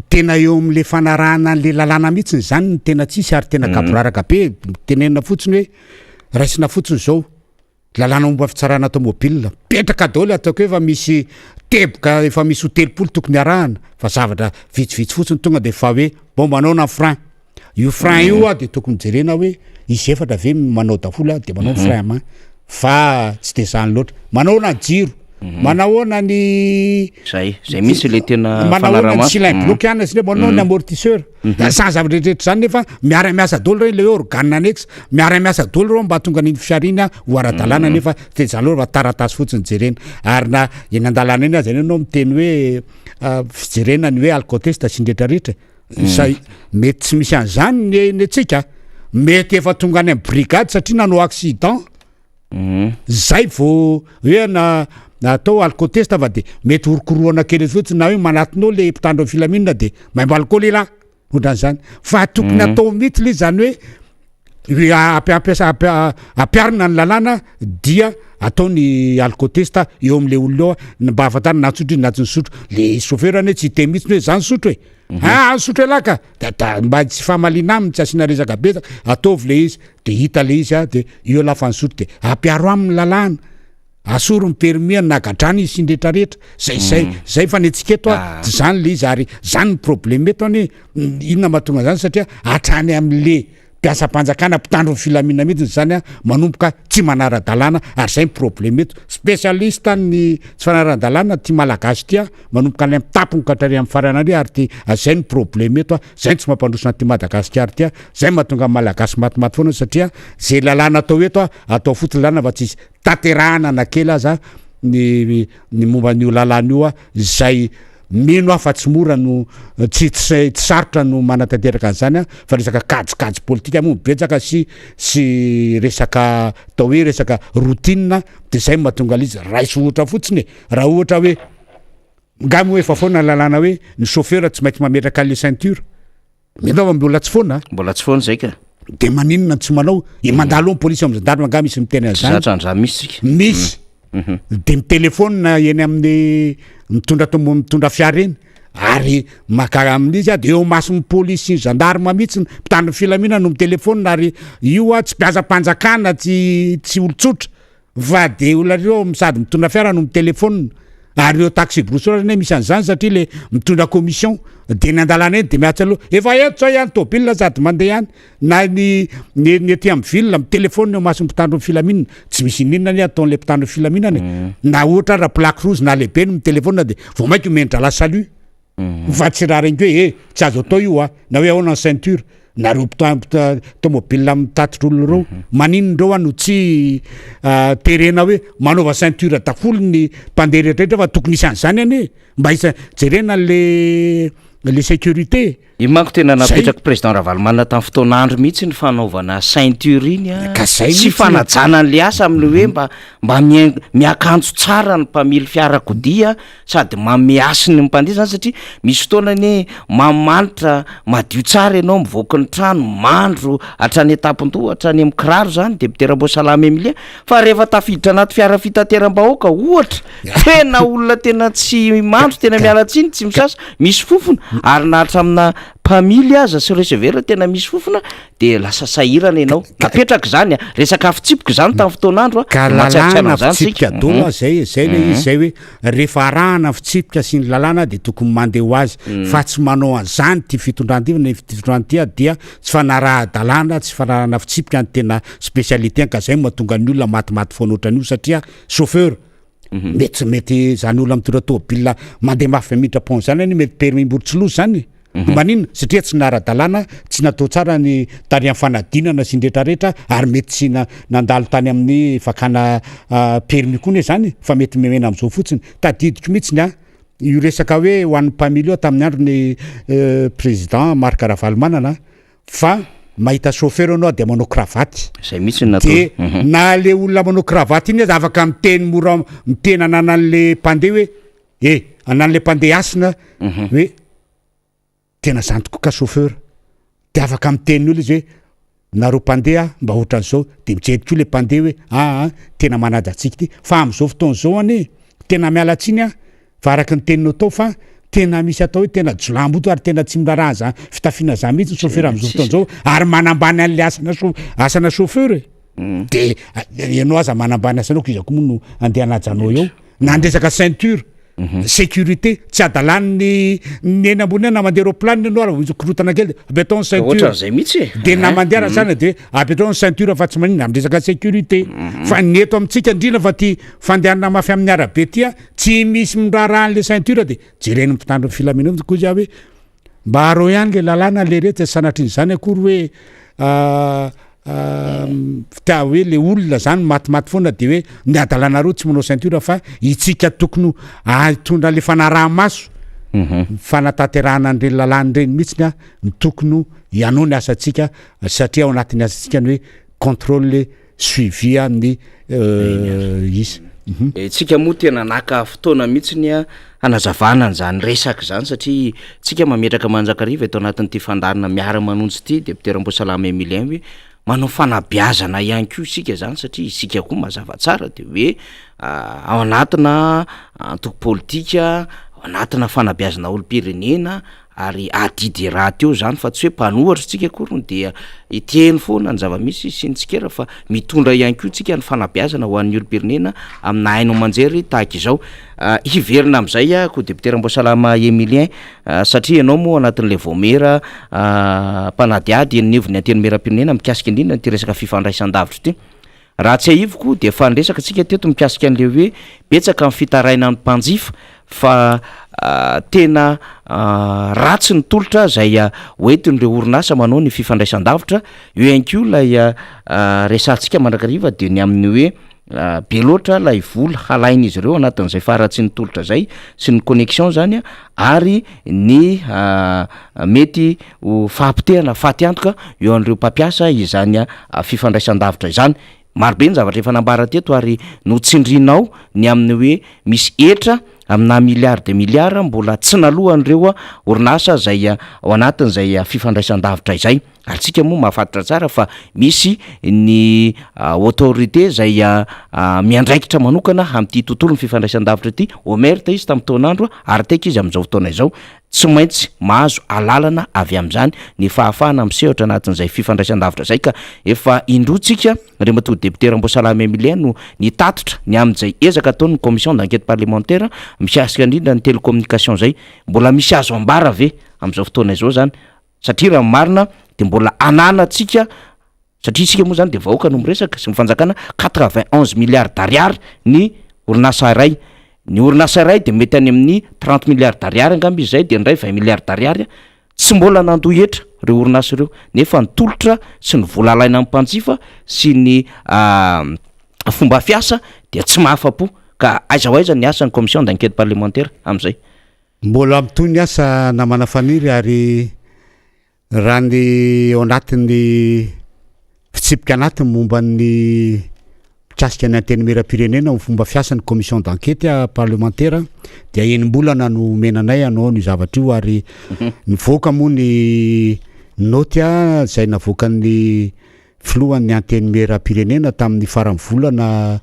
Tena eo amin'le fanarahana an'le lalàna mihitsy zany ny tena tsisy ary tena mhm. gaboraraka be tenenina fotsiny hoe raisina fotsiny zao Lalàna momba fitsarana tomobile, mipetraka daholo ataoko hoe efa misy teboka efa misy ho 30 tokony arahana fa zavatra vitsivitsy fotsiny tonga de efa hoe bon manao na frein, io frein io a de tokony jerena hoe izy efatra ve manao daholo a de manao ny frein à main fa tsy de zany loatra, manao na jiro, manao ahoana ny Zay, zay mihitsy le tena manao ahoana ny fanarahamaso. cylindre bloc ihany sy manao ny amortisseur. Zany zavatra rehetra zany nefa miara-miasa daholo reny le hoe organe annexe, miara-miasa daholo reo mba hahatonga an'iny fiara iny ho ara-dalàna nefa tsy de zany loatra fa taratasy fotsiny jerena. Ary na eny an-dalàna eny aza anie ianao miteny hoe fijerena ny hoe alcotest sy ny rehetra rehetra e, sa- mety tsy misy an'izany ny ny antsika, mety efa tonga any amin'ny brigade satria nanao accident. Zay vao hoe na atao alcotest fa de mety horokorohana kely fotsiny na hoe manatona eo le mpitandro ny filaminana de maimbo alcool elah ohatran'izany fa tokony atao mihitsy le izy zany hoe ampiampiasa ampiharina ny lalàna dia atao ny alcotest eo am'le olona eo mba ahafantarana na nisotro izy na tsy nisotro, le chauffeur anie tsy hiteny mihitsy hoe za nisotro e, ah nisotro elah ka, da da mba tsy famaliana aminy tsy asiana resaka betsaka, ataovy le izy. de hita le izy a de io elah fa nisotro de ampiaro aminy lalàna asory ny permis any na gadrana izy sy ny retraretra zay zay mm. zay fa ny antsika eto a ah. tsy zany le izy ary zany ny problème eto any inona mahatonga zany satria hatrany am'le mpiasam-panjakana mpitandro ny filamina mihitsy zany a manomboka tsy manara-dalàna ary zay ny problème eto spécialiste ny tsy fanarahan-dalàna ty malagasy ty a manomboka any am-tampony ka hatrary amin'ny farany ary ary ty zay ny problème eto a zay ny tsy mampandroso an'ity Madagasikara ity a zay mahatonga ny malagasy matimaty foana satria zay lalàna atao eto a atao fotsiny lalàna fa tsisy tanterahana na kely aza ny ny momba an'io lalàna io a zay mino aho fa tsy mora no tsy tsy tsy sarotra no manatanteraka an'izany a fa resaka kajikajy politika moa betsaka sy sy resaka atao hoe resaka routine de zay mahatonga an'izy raiso ohatra fotsiny e raha ohatra hoe Nga moa efa foana ny lalàna hoe ny chauffeur tsy maintsy mametraka an'le ceinture? Mino aho fa mbola tsy foana. Mbola tsy foana zay ka. De maninona no tsy manao? E mandalo eo ny polisy amin'ny gendarme nga misy miteny Tsy an'izany? zatra an'izany mihitsy tsika. Misy. De mitelefaonina eny amin'ny mitondra tomo- mitondra fiara eny ary maka amin'izy a de eo imason'ny polisy sy ny gendarme mihitsy ny mpitandro ny filaminana no mitelefaonina ary io a tsy mpiasam-panjakana tsy tsy olon-tsotra. Va de olona reo sady mitondra fiara no mitelephone ary reo taxi brousse reo anie misy an'izany satria le mitondra commission de ny andalana eny de miatsa aloha efa eto zao ihany tôbila sady mandeha ihany na ny ny ny aty amin'ny ville mitelephone eo mason'ny mpitandro ny filaminana tsy misy ininona anie ataon'le mpitandro ny filaminana e na ohatra raha plaque rouge na lehibe no mitelephone de vao mainka omen-drala salut Fa tsy rariny koa hoe eh tsy azo atao io a, na hoe ahoana ny ceinture, nareo mpita tomobile mitatitra olona ireo, maninona ireo no tsy terena hoe manaova ceinture daholo ny mpandeha rehetra rehetra fa tokony hisy an'izany anie, mba hisy jerena le le sécurité. Iny manko tena napetraky président Ravalomanana tamin'ny fotoan'andro mihitsy ny fanaovana ceinture iny a, Ka zay sy mihitsy. fanajana an'le asa amin'ny hoe mba mba mia- miakanjo tsara ny mpamily fiarakodia sady manome hasiny ny mpandeha zany satria misy fotoana anie manimanitra madio tsara ianao mivoaka ny trano, mandro hatrany an-tampon-doha hatrany amin'ny kiraro zany député Ramboasalama Emilia fa rehefa tafiditra anaty fiara fitateram-bahoaka ohatra tena olona tena tsy mandro tena miala tsiny tsy misasa misy fofona ary na hatramina mpamily aza sy receveur tena misy fofona de lasa sahirana ianao. Napetraka izany a, resaka fitsipika izany tamin'ny fotoan'andro a, Ka de mahatsiarotsiaro lalàna an'izany fitsipika tsika. daholo zay e, zay le izy zay hoe rehefa arahana ny fitsipika sy ny lalàna de tokony mandeha ho azy fa tsy manao an'izany ty fitondrana ty, ny fitondrana ty dia tsy fanaraha-dalàna, tsy fanarahana fitsipika ny tena spécialité-ny ka zay no mahatonga ny olona matimaty foana ohatran'io satria chauffeur mety tsy mety zany olona mitondra tômôbila mandeha mafy be miditra pont zany anie mety permis mbola tsy loza zany e, maninona? Satria tsy nara-dalàna, tsy natao tsara ny tany amin'ny fanadinana sy ny rehetrarehetra ary mety tsy na- nandalo tany amin'ny fakana permis koa ne zany fa mety memena am'izao fotsiny. Tadidiko mihitsy ny a io resaka hoe ho an'ny mpamily io tamin'ny androny président Marc Ravalomanana fa mahita chauffeur anao de manao kravaty. Zay mihitsy no natao. De na le olona manao kravaty iny aza afaka miteny mora, miteny ananan'le mpandeha hoe e anan'le mpandeha hasina hoe tena zany tokoa ka chauffeur, de afaka miteny olo izy hoe nareo mpandeha mba ohatran'izao, de mijery koa le mpandeha hoe aa tena manaja antsika ty. Fa am'izao fotoana zao anie tena miala tsiny a fa araky ny teninao tao fa tena misy atao hoe tena jolamboto ary tena tsy miraharaha za fitafiana za mihitsy ny chauffeur am'izao fotoana zao ary manambany an'le asana asana chauffeur e. De ianao aza manambany asanao ko iza koa moa no andeha hanajanao eo? Na ny resaka ceinture sécurité tsy adalany ny eny ambony any, na mandeha roplanina ianao ary misy korotana kely de apetrao ny ceinture. Ohatran'izay mihitsy e. De na mandeha raha zany de apetrao ny ceinture fa tsy maninona amin'ny resaka sécurité. Fa ny eto amintsika indrindra fa ty fandehanana mafy amin'ny arabe ty a tsy misy miraharaha an'le ceinture, de jerena mpitandro ny filaminana koa izy hoe mba arao ihany le lalàna le rehetra, sanatrian'izany akory hoe fitia hoe le olona zany matimaty foana de hoe ny adalanareo tsy manao ceinture, fa itsika tokony ahitondra le fanaraha-maso fanatanterahana an'ireny lalàna ireny mihitsiny a ny tokony ianao ny asantsika, satria ao anatin'ny asantsika ny hoe contrôle suivi ny izy. Tsika moa tena naka fotoana mihitsy a hanazavana an'izany resaka zany, satria tsika mametraka mandrakariva eto anatin'ity fandaharana miara-manonjy ity, député Ramboasalama Emilien, hoe manao fanabeazana ihany koa isika zany, satria isika koa mazava tsara de hoe ao anatina antoko politika, ao anatina fanabeazana olom-pirenena ary adidy rahateo zany, fa tsy hoe mpanohatra tsika akory dia hiteny foana ny zava-misy sy ny tsikera, fa mitondra ihany koa tsika ny fanabeazana ho an'ny olom-pirenena amina haino aman-jery tahaka izao. Hiverina am'izay ako député Ramboasalama Emilien, satria ianao moa anatin'le vaomiera mpanadiady eny anivon'ny antenimieram-pirenena mikasika indrindra nyty resaka fifandraisan-davitra ity. Raha tsy ahivoko de efa niresaka tsika teto mikasika an'le hoe betsaka ny fitarainan'ny mpanjifa fa tena ratsy ny tolotra zay hoentin'ireo orinasa manao ny fifandraisan-davitra. Eo ihany koa ilay resahantsika mandrakariva de ny amin'ny hoe be loatra lay vola halain'izy ireo anatin'izay faharatsian'ny tolotra zay sy ny connexion zany a, ary ny mety ho fahapotehana faty antoka eo an'ireo mpampiasa izany fifandraisan-davitra izany. Marobe ny zavatra efa nambara teto ary notsindrinao ny amin'ny hoe misy hetra amina milliard de milliard mbola tsy nalohan'ireo orinasa zay ao anatin'izay fifandraisan-davitra izay, ary tsika moa mahafantatra tsara fa misy ny autorité zay miandraikitra manokana amin'ity tontolo ny fifandraisan-davitra ity. OMERT izy tamin'ny taon'andro ary teka izy amin'izao fotoana izao. Tsy maintsy mahazo alalana avy amin'izany ny fahafahana misehatra anatin'izay fifandraisan-davitra zay, ka efa indroa Andriamatoa député Ramboasalama Emilien no nitatitra ny amin'izay ezaka ataon'ny commission d'enquête parlementaire mikasika indrindra ny télécommunication zay. Mbola misy azo ambara ve amin'izao fotoana izao zany? Satria raha ny marina de mbola ananantsika, satria isika moa zany de vahoaka no miresaka sy ny fanjakana, 91 milliards d'ariary ny orinasa iray. Ny orinasa iray de mety any amin'ny 30 milliards d'ariary angamba izy zay, de ny iray 20 milliards d'ariary. Tsy mbola nandoa hetra reo orinasa ireo, nefa ny tolotra sy ny vola alaina amin'ny mpanjifa sy ny fomba fiasa dia tsy mahafa-po. Ka aiza ho aiza ny asan'ny commission d'enquête parlementaire am'izay? Mbola mitohy ny asa, namana Faniry, ary raha ny ao anatin'ny fitsipika anatiny momba ny mikasika ny antenimieram-pirenena ny fomba fiasan'ny commission d'enquête parlementaire dia enim-bolana no omenanay anao ny zavatra io, ary nivoaka moa ny noty zay navoakan'ny filohan'ny antenimieram-pirenena tamin'ny faran'ny volana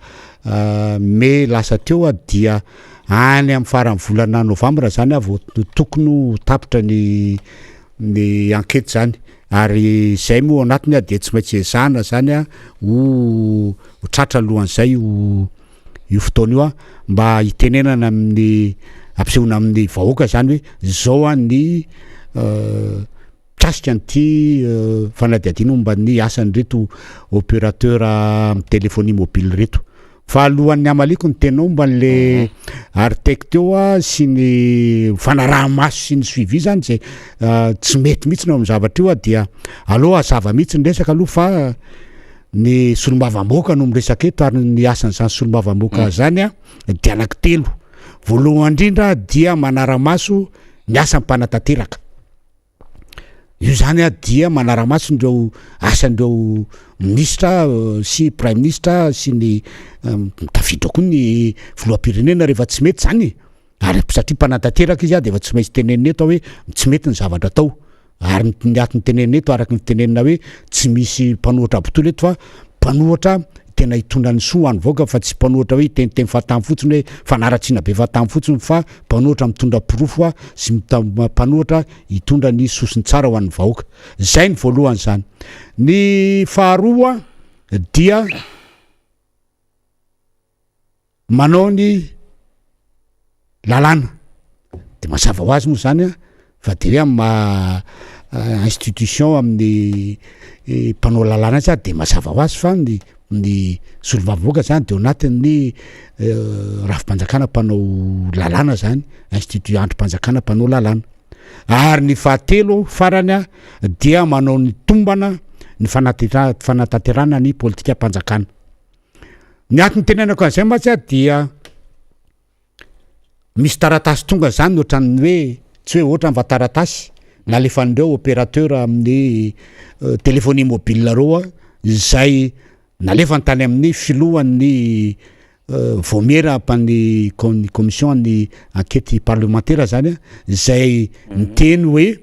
mey lasa teo dia any amin'ny faran'ny volana novambra zany vao tokony ho tapitra ny ny enquête zany ary izay moa ao anatiny dia tsy maintsy ezahana zany ho ho tratra alohan'izay io io fotoana io mba hitenenana amin'ny ampisehoana amin'ny vahoaka zany hoe zao a ny mikasika an'ity fanadihadiana momba ny asan'ireto opérateur amin'ny téléphonie mobile reto. Fa alohan'ny hamaliako ny teninao momba an'le Artec teo a sy ny fanaraha-maso sy ny suivi zany zay tsy mety mihitsy ny ao amin'ny zavatra io a dia aleo hazava mihitsy ny resaka aloha fa ny solombavambahoaka no miresaka eto ary ny asan'izany solombavambahoaka zany a dia anankitelo. Voalohany indrindra dia manara-maso ny asan'ny mpanatanteraka. Io zany a dia manara-maso ireo asan'ireo minisitra sy praiminisitra sy ny tafiditra koa ny filoham-pirenena rehefa tsy mety zany e. Ary satria mpanatanteraka izy a de efa tsy maintsy tenenina eto hoe tsy mety ny zavatra atao. Ary ny antony tenenina eto araka ny fitenenina hoe tsy misy mpanohitra bontolo eto fa mpanohitra tena hitondra ny soa ho an'ny vahoaka fa tsy mpanohitra hoe hiteniteny fahatany fotsiny hoe fanaratsiana be fahatany fotsiny fa mpanohitra mitondra porofo a sy mpanohitra hitondra ny soa sy ny tsara ho an'ny vahoaka. Zay ny voalohany zany. Ny faharoa dia manao ny lalàna de mazava ho azy moa zany a fa de hoe amin'ny maha institution amin'ny mpanao lalàna azy a de mazava ho azy fa ny ny solombavambahoaka zany de ao anatin'ny rafi-panjakana mpanao lalàna zany, institut andrim-panjakana mpanao lalàna. Ary ny fahatelo farany a dia manao ny tombana ny fanatera- fanatanterahana ny politikam-panjakana. Ny antony itenenako an'izay mantsy a dia misy taratasy tonga zany ohatran'ny hoe tsy hoe ohatrany fa taratasy nalefan'ireo opérateur amin'ny téléphonie mobile reo a izay nalefany tany amin'ny filohan'ny vaomiera mpan'ny commission ny enquête parlementaire zany a izay miteny hoe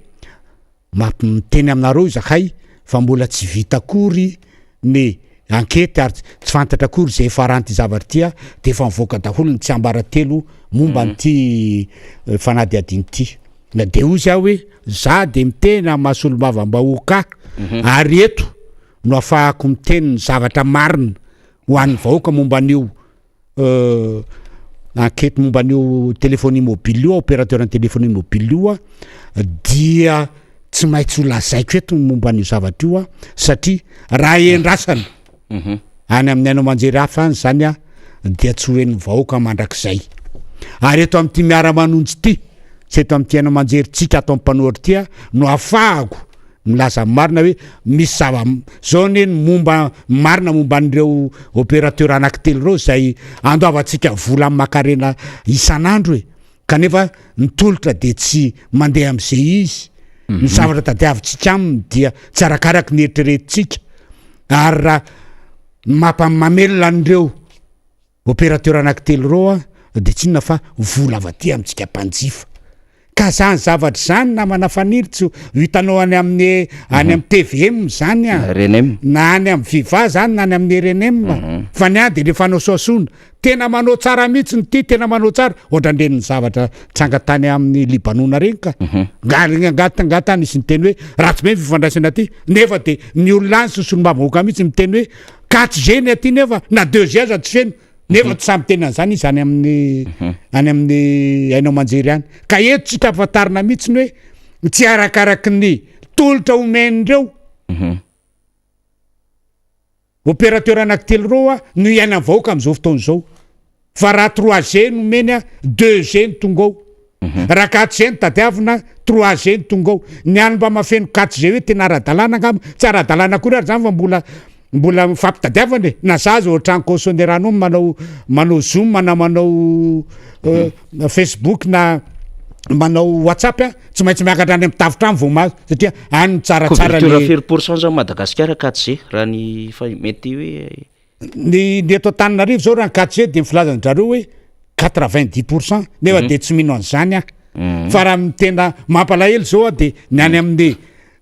Mamp-miteny aminareo izahay fa mbola tsy vita akory ny ankety ary tsy fantatra akory izay hifaran'ity zavatra ity dia efa mivoaka daholo ny tsiambaratelo momba an'ity fanadihadiana ity. Na dia hozy aho hoe za dia miteny amin'ny maha solombavambahoaka ahy ary eto no afahako miteny ny zavatra marina ho an'ny vahoaka momba an'io Enquete momba an'io téléphonie mobile io, opérateur ny téléphonie mobile io dia tsy maintsy ho lazaiko eto ny momba an'io zavatra io satria raha endrasana any amin'ny haino aman-jery hafa any zany a dia tsy ho henon'ny vahoaka mandrakizay. Ary eto amin'ity miara-manonjy ity sy eto amin'ity haino aman-jerintsika ato amin'ny mpanohitra ity no afahako Milaza ny marina hoe misy zava zao anie ny momba marina momba an'ireo opérateur anankitelo ireo izay andoavantsika vola amin'ny makarena isan'andro e kanefa ny tolotra dia tsy mandeha amin'izay izy ny mhm. zavatra tadiavintsika aminy dia tsy arakaraky ny eritreretintsika ary raha mampamamelona an'ireo Opérateur anaky telo ireo a dia tsy inona fa vola avy aty amintsika mpanjifa. Ka zany zavatra zany namana Faniry tsy ho hitanao any amin'ny any amin'ny tvm zany a. Rnm. Na any amin'ny viva zany na any amin'ny rnm. Fa ny any dia le fanao soasoana. Tena manao tsara mihitsy ny ty, tena manao tsara. Ohatran'ireny zavatra tranga tany amin'ny Libanona reny ka. Nga nga nga tany nisy niteny hoe ratsy be ny fifandraisana aty. Nefa dia ny olona any sy ny solombavambahoaka mihitsy miteny hoe 4G ny aty nefa na 2G aza tsy feno nefa tsy samy miteny an'izany izy any amin'ny any amin'ny haino aman-jery any ka eto tsika ampafantarina mihitsy ny hoe tsy arakaraky ny tolotra omen'ireo opérateur anankitelo ireo a no iainan'ny vahoaka amin'izao fotoana izao. Fa raha 3G no omeny a, 2G no tonga ao. Raha 4G no tadiavina, 3G no tonga ao. Ny any mba mahafeno 4G hoe tena ara-dalàna angamba, tsy ara-dalàna akory ary zany fa mbola mbola mifampitadiavana e. Na za aza ohatran'ny cautionnaire-nao manao manao zoom na manao facebook na manao whatsapp a, tsy maintsy miakatra any amin'ny tafotrano vao mahazo satria any no tsaratsara Couverture firy pourcent zao Madagasikara 4G raha ny fa mety hoe Ny ny eto Antananarivo zao raha ny 4G dia ny filazan-dRareo hoe 90 pour cent nefa dia tsy mino an'izany aho. Fa raha ny tena mampalahelo zao aho dia ny any amin'ny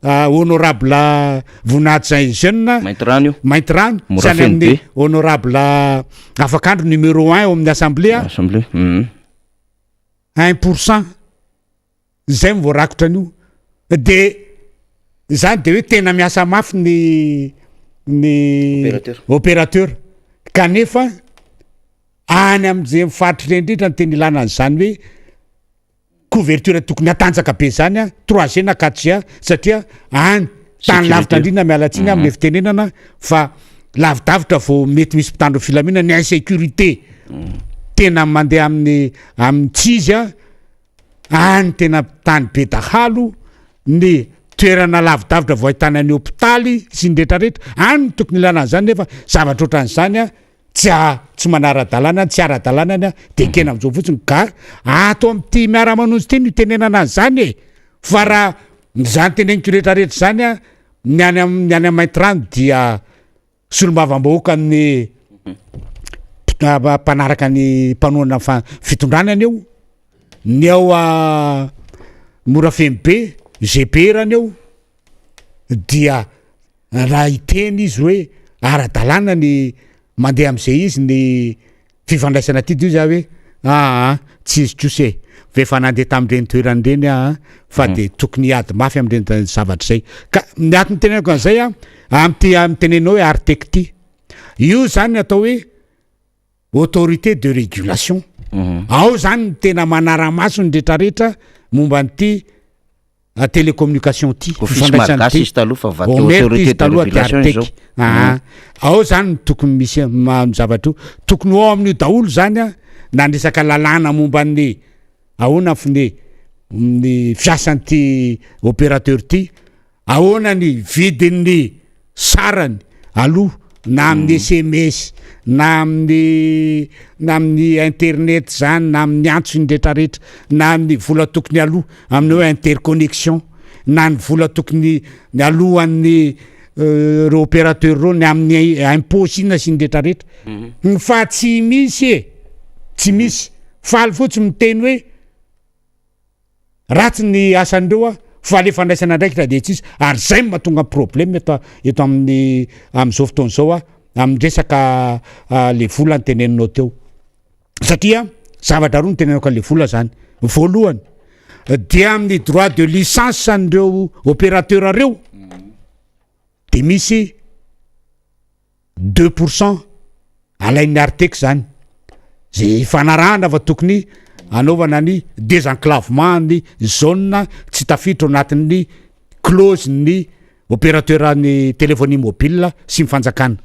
honorable Voninahitra Jeune Maintirano io. Maintirano sy Mora any feno amin'ny be. honorable Afakandro numéro un ao amin'ny assemblée Assemblée. 1 pour cent. Zay no voarakotra an'io. De. Izany de hoe tena miasa mafy ny ny Opérateur. opérateur kanefa any am'zay faritra ireny indrindra no tena ilana an'izany hoe couverture tokony hatanjaka be zany a, 3G na 4G a, satria any tany lavitra Sécurité. indrindra, miala tsiny am'le fitenenana fa lavidavitra vao mety misy mpitandro filamina, ny insécurité tena mandeha amin'ny tsizy a, any tena tany be dahalo, ny toerana lavidavitra vao ahitana ny hopitaly sy ny rehetrarehetra any no tokony ilana an'izany, nefa zavatra ohatran'izany a tsy manara-dalàna, tsy ara-dalàna ny a de ekena am'izao fotsiny. Ka ato am'ty miara-manonjy ty no itenenana an'izany e, fa raha zany teneniko rehetrarehetra zany a, ny any am Maintirano dia solombavambahoaka ny mpanaraka ny mpanohana fa fitondrana any eo, ny ao a Morafenobe GP rany eo, dia raha hiteny izy hoe ara-dalàna ny mandeha am'izay izy ny fifandraisana ty, de io za hoe aa tsy izy kosa e, fa efa nandeha tam'ireny toerany reny a, fa de tokony hiady mafy am'ireny zavatra zay. Ka ny antony tenenako an'izay a, am'ty amy tenenao hoe Artec ty io zany atao hoe autorité de régulation ao zany ny tena manara-maso ny rehetrarehetra momba an'ity télécommunication ty. Office malagasy izy taloha fa vadika Omerta autorité izy de taloha de régulation Artec izao. Aa ao zany ny tokony misy zavatra io, tokony ho ao amin'io daholo zany a, na ny resaka lalàna momba ny ahoana ny fiasan'ity opérateur ty, ahoana ny vidin'ny sarany aloha na amin'ny SMS na amin'ny internet zany, na amin'ny antso ny rehetrarehetra, na amin'ny vola tokony aloha amin'ny hoe interconnexion, na ny vola tokony ny alohan'ny reo opérateur reo, ny amin'ny impôt sy inona sy ny rehetrarehetra, fa tsy misy e, tsy misy. Faly fotsiny miteny hoe ratsy ny asan'ireo a, fa le fandraisana andraikitra de tsisy, ary zay no mahatonga problème eto amin'ny am'izao fotoana zao a, amin'ny resaka le vola ny teneninao teo, satria zavatra roa ny tenenako an'le vola zany. Voalohany dia amin'ny droit de licence an'ireo opérateur reo de misy 2 % alain'ny Artec zany zay fanarahana fa tokony anaovana ny désenclavement ny zone tsy tafiditra ao anatin'ny clause ny opérateur ny téléphonie mobile sy ny fanjakana,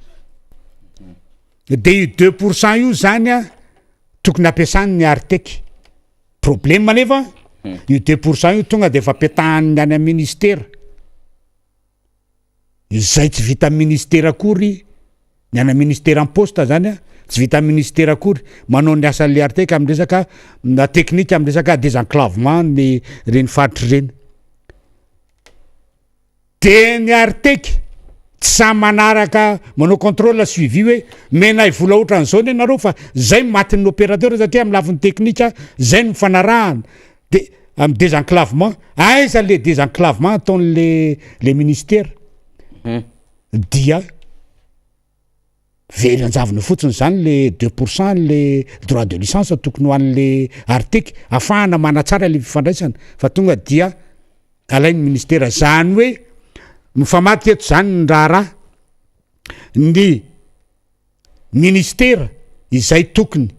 de io 2 % io zany a tokony ampiasany ny Artec. Problème nefa io 2 % io tonga de efa apetahany any amy ministera izay tsy vita ministera akory, ny any ministera am poste zany a tsy vita ministera akory manao ny asan'le Artec amy resaka na teknika amy resaka désenclavement ny reny faritry reny, de ny Artec tsy samy manaraka manao contrôle suivi hoe menay vola ohatran'izao ny anareo, fa zay matin'ny opérateur satria amy lafiny teknika zay no fanarahana de amy désenclavement. Aiza le désenclavement ataon'le le ministère? Dia very anjavona fotsiny zany le 2 % le droit de licence tokony ho an'le Artec ahafahana manatsara le fifandraisana, fa tonga dia alain'ny ministera. Zany hoe mifamadika eto zany ny raharaha, ny ministera izay tokony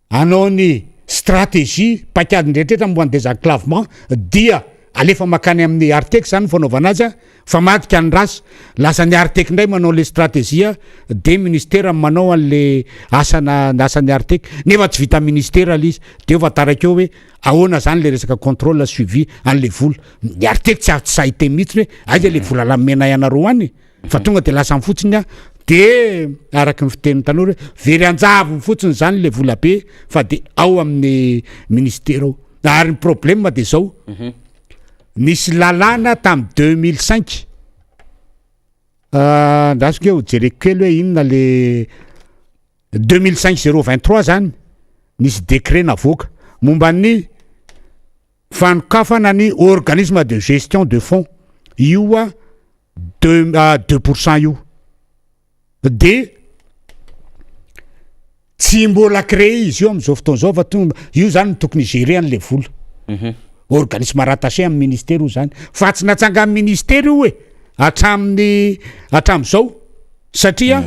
anao ny stratégie paikadiny rehetrarehetra momba ny désenclavement dia alefa makany amin'ny Artec zany ny fanaovana azy a, fa madika ny rasy, lasa ny Artec indray manao le stratégie, de ministera manao an'le asana ny asan'ny Artec, nefa tsy vita ministera le izy, de eo fa taraiky eo hoe ahoana zany le resaka contrôle suivi an'le vola. Ny Artec tsy sahy teny mihitsy hoe aiza le vola lamena ianareo any, fa tonga de lasa fotsiny a, de araky ny fiteniny tanora hoe very anjavony fotsiny zany le vola be, fa de ao amin'ny ministera ao. Ary ny problème de zao, nisy lalàna tamy 2005, ndrasiko eo jereko kely hoe inona le 2005 023 zany, nisy décret navoaka momba ny fanokafana ny organisme de gestion de fonds io a, 2 % io de tsy mbola créé izy io am'izao fotoana zao, fa tonga io zany no tokony gérer an'le vola. Organisme rattaché amin'ny ministera io zany fa tsy natsangan'ny ministera io e hatramin'ny hatramin'izao satria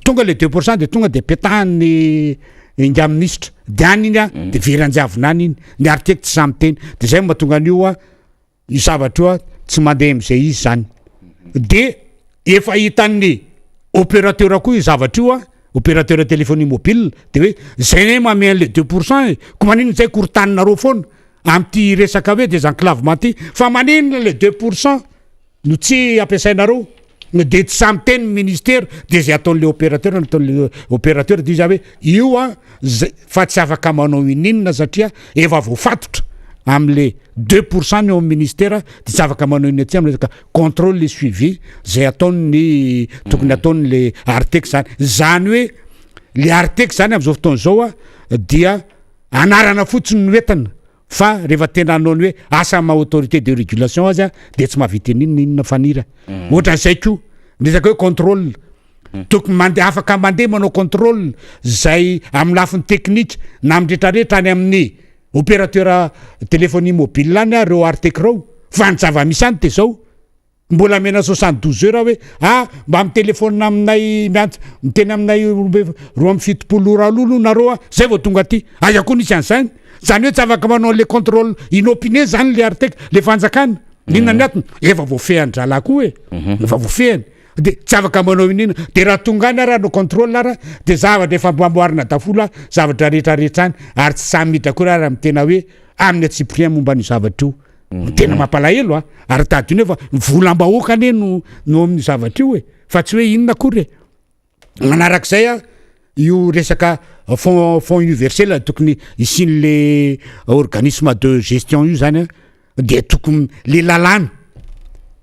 tonga le 2% de tonga de petahan'ny ingahy minisitra de any iny a de very anjavona any iny. Ny Artec tsy sahy miteny de zay mahatonga an'io a io zavatra io a tsy mandeha am'izay izy zany. De efa hitan'ny opérateur koa io zavatra io a, opérateur téléphonie mobile, de hoe zay ne mame an'le 2% e, ko maninona zay korotaninareo foana am'ty resaka hoe désenclavement ty, fa maninona le 2% no tsy ampiasainareo? De tsy samy teny ministère, de zay ataon'le opérateur no ataon'le opérateur. De izy hoe io a zay fa tsy afaka manao ininona satria efa voafatotra am'le 2% ny eo amy ministère, de tsy afaka manao inona aty amy resaka contrôle le suivi zay ataony tokony ataony le Artec zany. Zany hoe le Artec zany am'izao fotoana zao a dia anarana fotsiny no entina, fa rehefa tena anao ny hoe asa ma autorité de régulation azy a de tsy mahavita ninona inona fanira. Ohatran'izay koa resaka hoe contrôle, tokony mandeha, afaka mandeha manao contrôle zay amy lafiny teknika na amy rehetrarehetra any amin'ny opérateur téléphonie mobile any a reo Artec reo. Fa ny zava-misy any de zao, mbola mena 72 heures hoe ah mba mitelefona aminay, miantso miteny aminay 72 ora aloha aloha nareo a zay vao tonga aty. Aiza koa nisy an'izany? Zany hoe tsy afaka manao an'le contrôle inopiné zany le Artec, le fanjakana. Inona ny atony? Efa voafehan-dralahy koa e, efa voafehany de tsy afaka manao inina. De raha tonga any ara no contrôle ara de zavatra efa amboamboarina daholo a zavatra rehetrarehetra any, ary tsy samy miditra koa raha mitena hoe amin'ny antsipiriany momba ny zavatra io. Tena mampalahelo a, ary tady io nefa volam-bahoaka ane no amin'ny zavatra io e, fa tsy hoe inona akory e. Manarak'izay a io resaka fonds universel tokony isian'le organisme de gestion io zany a de tokony le lalàna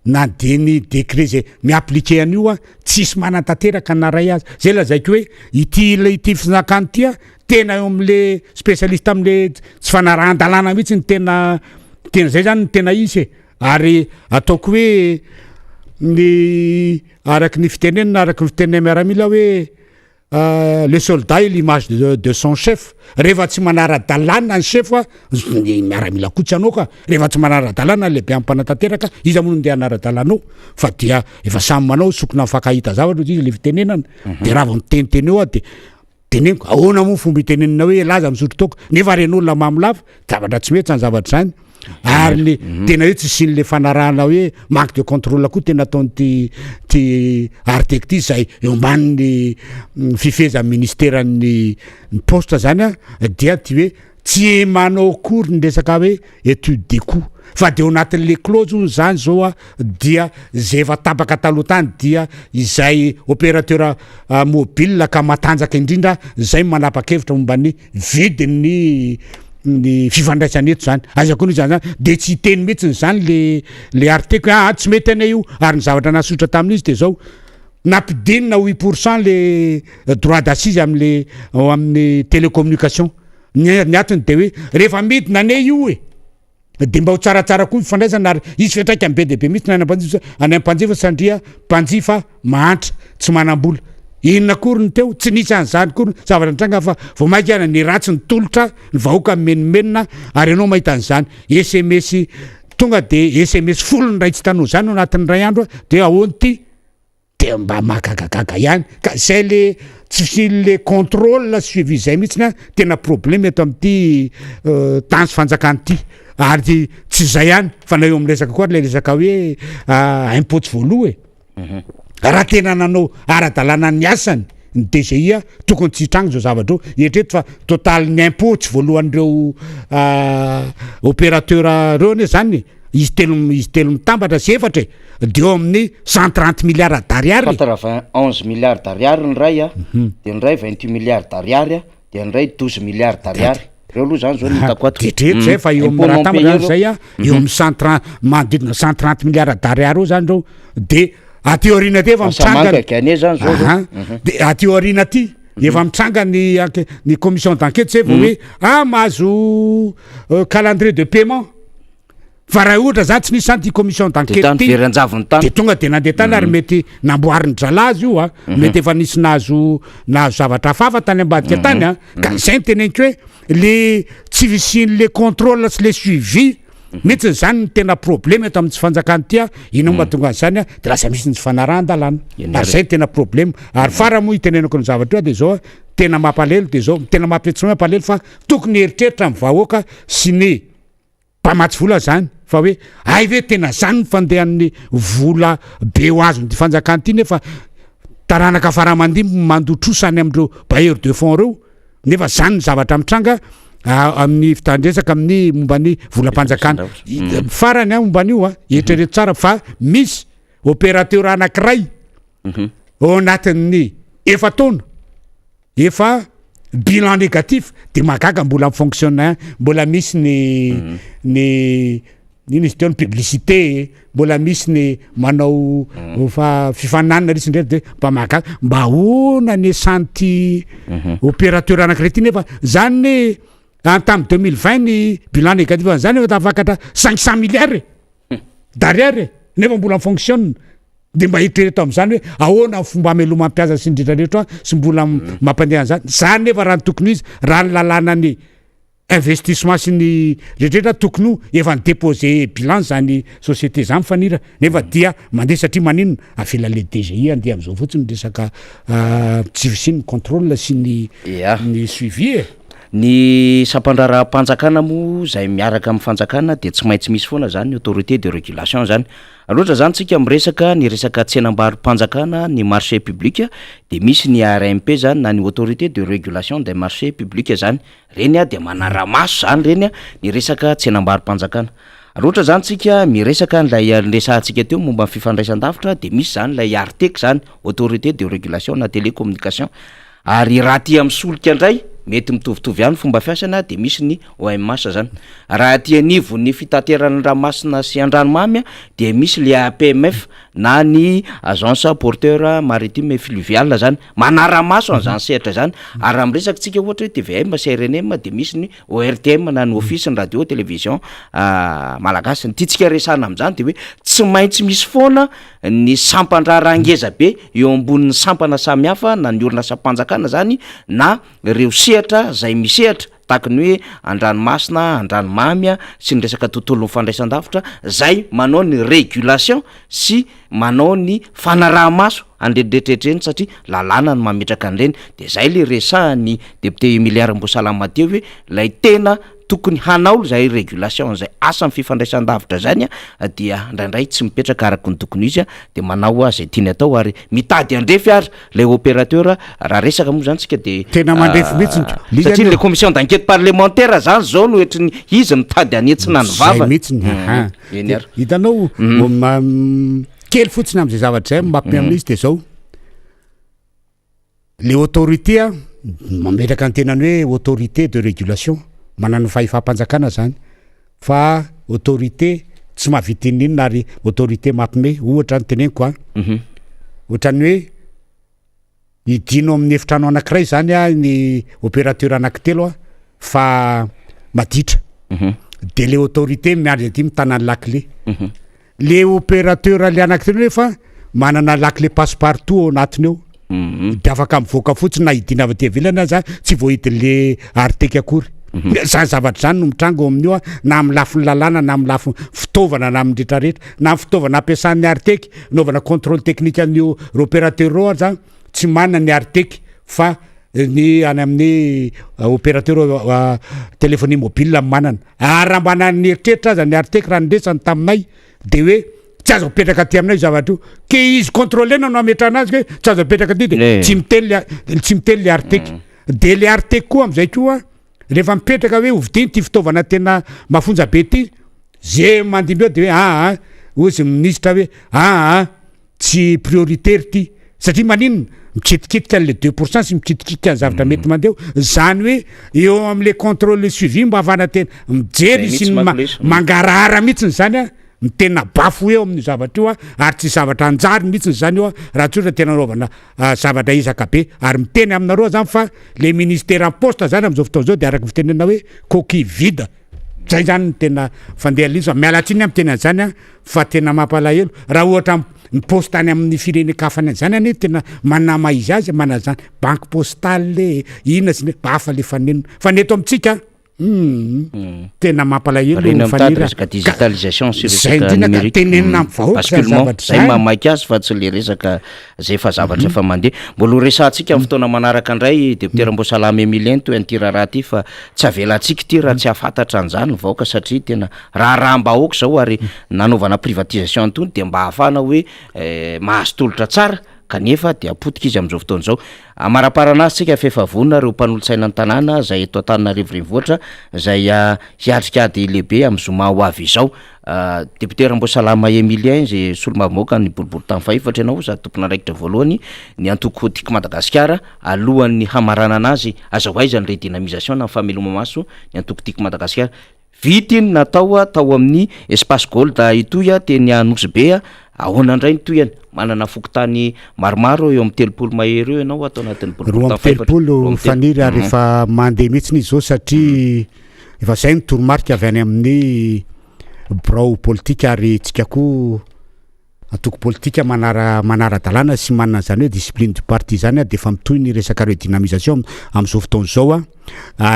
na de ny décret zay mi-appliquer an'io a tsisy manatanteraka na ray azy. Zay lazaiko hoe ity le ity fanjakana ty a tena eo am'le spécialiste am'le tsy fanarahan-dalàna mihitsy ny tena zay zany ny tena izy e. Ary ataoko hoe ny araky ny fitenenina, araky ny fitenena miaramila hoe le soldat est l'image de son chef. Rehefa tsy manara-dalàna ny chef a, ny miaramila koa tsy anao ka. Rehefa tsy manara-dalàna lehibe ampanatanteraka, iza moa no ndeha hanara-dalàna ao? Fa dia efa samy manao sokona mifankahita zavatra izy le fitenenana. De raha vao miteniteny eo a de teneniko ahoana moa fomba itenenina hoe laza misotro toaka nefa ren'olona mamy lava? Zavatra tsy mety zany zavatra zany. Ary ny tena hoe tsy sin'le fanarahana hoe manque de contrôle koa tena ataonyty ty Artec ty zay eo ambanin'ny fifehezan'ny ministeran'ny ny poste zany a dia ty hoe tsy manao akory ny resaka hoe étude des coûts, fa de ao anatin'le clause ony zany zao a dia zay efa tapaka taloha tany dia izay opérateur mobile ka matanjaka indrindra zay manapa-kevitra momba ny vidiny ny fifandraisana eto zany. Aiza koa no zany zany de tsy hiteny mihitsiny zany le Artec hoe ah tsy mety ane io. Ary ny zavatra nasotra tamin'izy de zao, nampidinina 8% le droit d'assise am'le ao amin'ny télécommunication. Ny atony de hoe rehefa midina ane io e de mba ho tsaratsara koa fifandraisana, ary izy fiantraika be de be mihitsy na any ampanjifa, any ampanjifa sandria mpanjifa mahantra tsy manam-bola inona akory ny teo, tsy nisy an'izany kory zavatra nitranga, fa vao mainka ana ny ratsy ny tolotra, ny vahoaka mimenomenona. Ary ianao mahita an'izany SMS tonga de SMS 10 ny ray tsy hitanao zany ao anatin'ny ray andro a de ahoany ty? De mba mahagagagaga ihany ka zay le tsy fisian'le contrôle suivi zay mihitsiny a tena problème eto am'ity tany sy fanjakana ity. Ary tsy zay ihany fa na eo amy resaka koa ary le resaka hoe impôt tsy voaloha e, raha tena nanao ara-dalàna ny asany ny DGI a tokony tsy hitranga zao zavatra io. Eritrereto fa total ny impôt tsy voalohan'ireo opérateur reo anie zany izy telo mitambatra sy efatra e de eo amin'ny 130 milliards d'ariary. 91 milliards d'ariary ny ray a, de ny ray 28 milliards d'ariary a, de ny ray 12 milliards d'ariary reo aloha zany zao no hitako ato. Detreto zay fa eo amin'ny raha tambatra zany zay a eo amin'ny 130, manodidina 130 milliards d'ariary eo zany reo. De aty aoriana aty efa mitranga mangaky ane zany zao zao. Aha. De aty aoriana aty efa mitranga ny commission d'enquête zay vao hoe ah mahazo calendrier de paiement. Fa raha ohatra zany tsy nisy zany ty commission de d'enquête tany ty very anjavony tany de tonga de nandeha tany, ary mety namboariny dralazy io a, mety efa nisy nahazo zavatra hafahafa tany ambadika tany a. Ka zay ny teneniko hoe le tsy fisian'le contrôle sy le suivi. Mihitsy zany ny tena problema eto amin'ny tsy fanjakana ity a, inona moa mahatonga an'izany a, de lasa misy ny tsy fanarahan-dalàna, ary zay ny tena problema. Ary farany moa itenenako ny zavatra io de zao a, tena mampalahelo de zao, tena mampihetsy mampalahelo fa tokony hieritreritra ny vahoaka sy ny mpamatsy vola zany fa hoe hay ve tena zany ny fandehan'ny vola be ho azon'ity fanjakana ity nefa taranaka faramandimby mandoa trosa any amin'ireo bailleurs de fonds ireo. Nefa zany ny zavatra mitranga amin'ny fitandresaka amin'ny momba ny volam-panjakana. Farany a momba an'io a, eritrereto tsara fa misy opérateur anankiray ao anatin'ny efa-taona efa bilan négatif de mahagaga mbola mi-fonctionne ihany, mbola misy ny ny Ino izy teo ny publicité e, mbola misy ny manao fa fifaninanana resy indray de mba mahagaga, mba ahoana ny esan'ity opérateur anankiray ty nefa zany ne any tamin'ny 2020 ny bilan négatif an'izany efa tafakatra 500 milliards e, d'ariary e, nefa mbola mi-fonctionne, de mba eritrereto am'zany hoe ahoana ny fomba hamelomam-piasa sy ny rehetrarehetra sy mbola mampandeha an'zany, zany nefa raha ny tokony ho izy raha ny lalànan'ny investissement sy ny rehetrarehetra tokony ho efa ni-déposer bilan zany société zany Fanira nefa dia mandeha satria maninona avela le DGI andeha am'izao fotsiny resaka tsy fisian'ny contrôle sy ny ny suivi e. Ny sampandraharaham-panjakana moa zay miaraka amin'ny fanjakana dia tsy maintsy misy foana zany ny autorité de régulation zany. Raha ohatra zany tsika miresaka ny resaka tsenambaro-panjakana ny marché public de misy ny ARMP zany na ny autorité de régulation des marchés publics zany. Reny a dia manara-maso zany reny a ny resaka tsenambaro-panjakana. Raha ohatra zany tsika miresaka an'ilay niresahantsika teo momba ny fifandraisan-davitra de misy zany ilay ARTEC zany, autorité de régulation na télécommunication. Ary raha aty amin'ny solika indray, mety mitovitovy ihany ny fomba fiasany de misy ny OMH zany. Raha aty anivon'ny fitaterana an-dranomasina sy an-dranomamy dia misy le APMF na ny agence porteur maritime et fluvial zany, manara-maso an'izany sehatra izany. Ary raha miresaka tsika ohatra hoe TVM sy RNM dia misy ny ORTM na ny office ny radio télévision malagasy. Ny tiantsika resahana amin'izany dia hoe tsy maintsy misy foana ny sampan-draharaha ngeza be eo ambonin'ny sampana samihafa na ny orinasam-panjakana zany na ireo sehatra zay misehatra tahaka ny hoe an-dranomasina, an-dranomamy sy ny resaka tontolon'ny fandraisan-davitra zay manao ny régulation sy manao ny fanaraha-maso an'ireny rehetrarehetra ireny satria lalàna no mametraka an'ireny de zay le resahan'ny député Emilia Ramboasalama teo hoe lay tena tokony hanao zay régulation zay asan'ny fifandraisan-davitra zany a dia indraindray tsy mipetraka araka ny tokony ho izy a de manao zay tiany atao ary mitady andrefy ary lay opérateur. Raha resaka moa zany tsika de tena mandrefy mihitsy satria le commission d'enquête parlementaire zany zao no ohatriny izy mitady anetsina ny vava mihitsy ny aha. Eny ary. Hitanao, kely fotsiny am'izay zavatra zay mampime amin'izy de zao le autorité a mametraka ny tenany hoe autorité de régulation, manana fahefam-panjakana zany fa autorité tsy mahavita ininona ary autorité mampime. Ohatra ny teneniko a, ohatrany hoe idino amin'ny efitrano anankiray zany a ny opérateur anankitelo a fa maditra, de le autorité miandry aty mitana ny la clé. Le opérateur le anankitelo nefa manana la clé passe partout ao anatiny eo, de afaka mivoaka fotsiny na idina avy aty ivelany aza tsy voahidin'le ARTEC akory. Zany zavatra zany no mitranga ao amin'io a, na amin'ny lafiny lalàna na amin'ny lafiny fitaovana na amin'ny rehetrarehetra, na amin'ny fitaovana ampiasan'ny ARTEC naovana contrôle technique an'io opérateur eo aza tsy manana ny ARTEC fa ny any amin'ny opérateur téléphonie mobile manana. Ary raha mba nanieritreritra aza ny ARTEC raha niresany taminay de hoe tsy azo apetraka aty aminay io zavatra io, ke izy contrôlena no ametrahana azy ke tsy azo apetraka aty de tsy miteny le tsy miteny le ARTEC. De le ARTEC koa am'izay koa rehefa mipetraka hoe hovidiny ty fitaovana tena mafonja be ty, ze mandimby eo de hoe aa ozy minisitra hoe aa tsy prioritaire ty, satria maninona mikitikitika an'le 2% sy mikitikitika ny zavatra mety mandeha eo. Zany hoe eo am'le contrôle suivi mba ahafahana tena mijery sy ny mangarahara mihitsiny zany a, ny tena bafo eo amin'io zavatra io a, ary tsy zavatra anjary mihitsiny zany io a, raha tsotra tena anaovana zavatra ezaka be. Ary miteny aminareo zany fa le ministère en poste zany am'izao fotoana zao de araka ny fitenenana hoe coquille vide zay zany ny tena fandeha lizy. Fa miala tsiny aho miteny an'izany a, fa tena mampalahelo raha ohatra ny poste any amin'ny firenen-kafa any zany anie tena manama izy azy mana zany banque postale inona sy ny mba hafa le fanenina, fa ny eto amintsika. Hum. Tena mampalahelo Reny mitady Fanira. resaka digitalisation sy Zay resaka indrindra ka numérique. tenenina amin'ny vahoaka zany Basculement, zavatra zay zany. mahamaika azy fa tsy le resaka zay efa zavatra efa mandeha. Mbola ho resahantsika amin'ny fotoana manaraka indray député Ramboasalama Emilien toy an'ity raharaha ity fa tsy avelantsika ity raha tsy hahafantatra an'izany ny vahoaka satria tena raharaham-bahoaka izao ary nanaovana privatisation an'itony dia mba hahafahana hoe mahazo tolotra tsara kanefa dia potika izy amin'izao fotoana izao. Amaraparana azy tsika f'efa vonona ireo mpanolotsaina ny tanàna izay eto Antananarivo renivohitra izay hiatrika ady lehibe amin'ny zoma ho avy izao. Député Ramboasalama Emilien izay solombavambahoaka ny boriborintany fahefatra ianao sady tompon'andraikitra voalohany ny antoko Tiako Madagasikara alohan'ny hamaranana azy aiza ho aiza ny redynamisation na ny fameloma-maso ny antoko Tiako Madagasikara. Vita iny natao tao amin'ny Espace Gold Itohy teny Anosibe. Ahoana indray ny tohiny? Manana fokontany maromaro eo amin'ny 30 mahery eo ianao ato anatin'ny boriborintany fahefatra. 32 Faniry ary efa mandeha mihitsy izy izao satria efa izay ny toromarika avy any amin'ny birao politika ary tsika koa antoko politika manara manara-dalàna sy manana an'izany hoe discipline du parti izany dia efa mitohy ny resaka redynamisation amin'izao fotoana izao a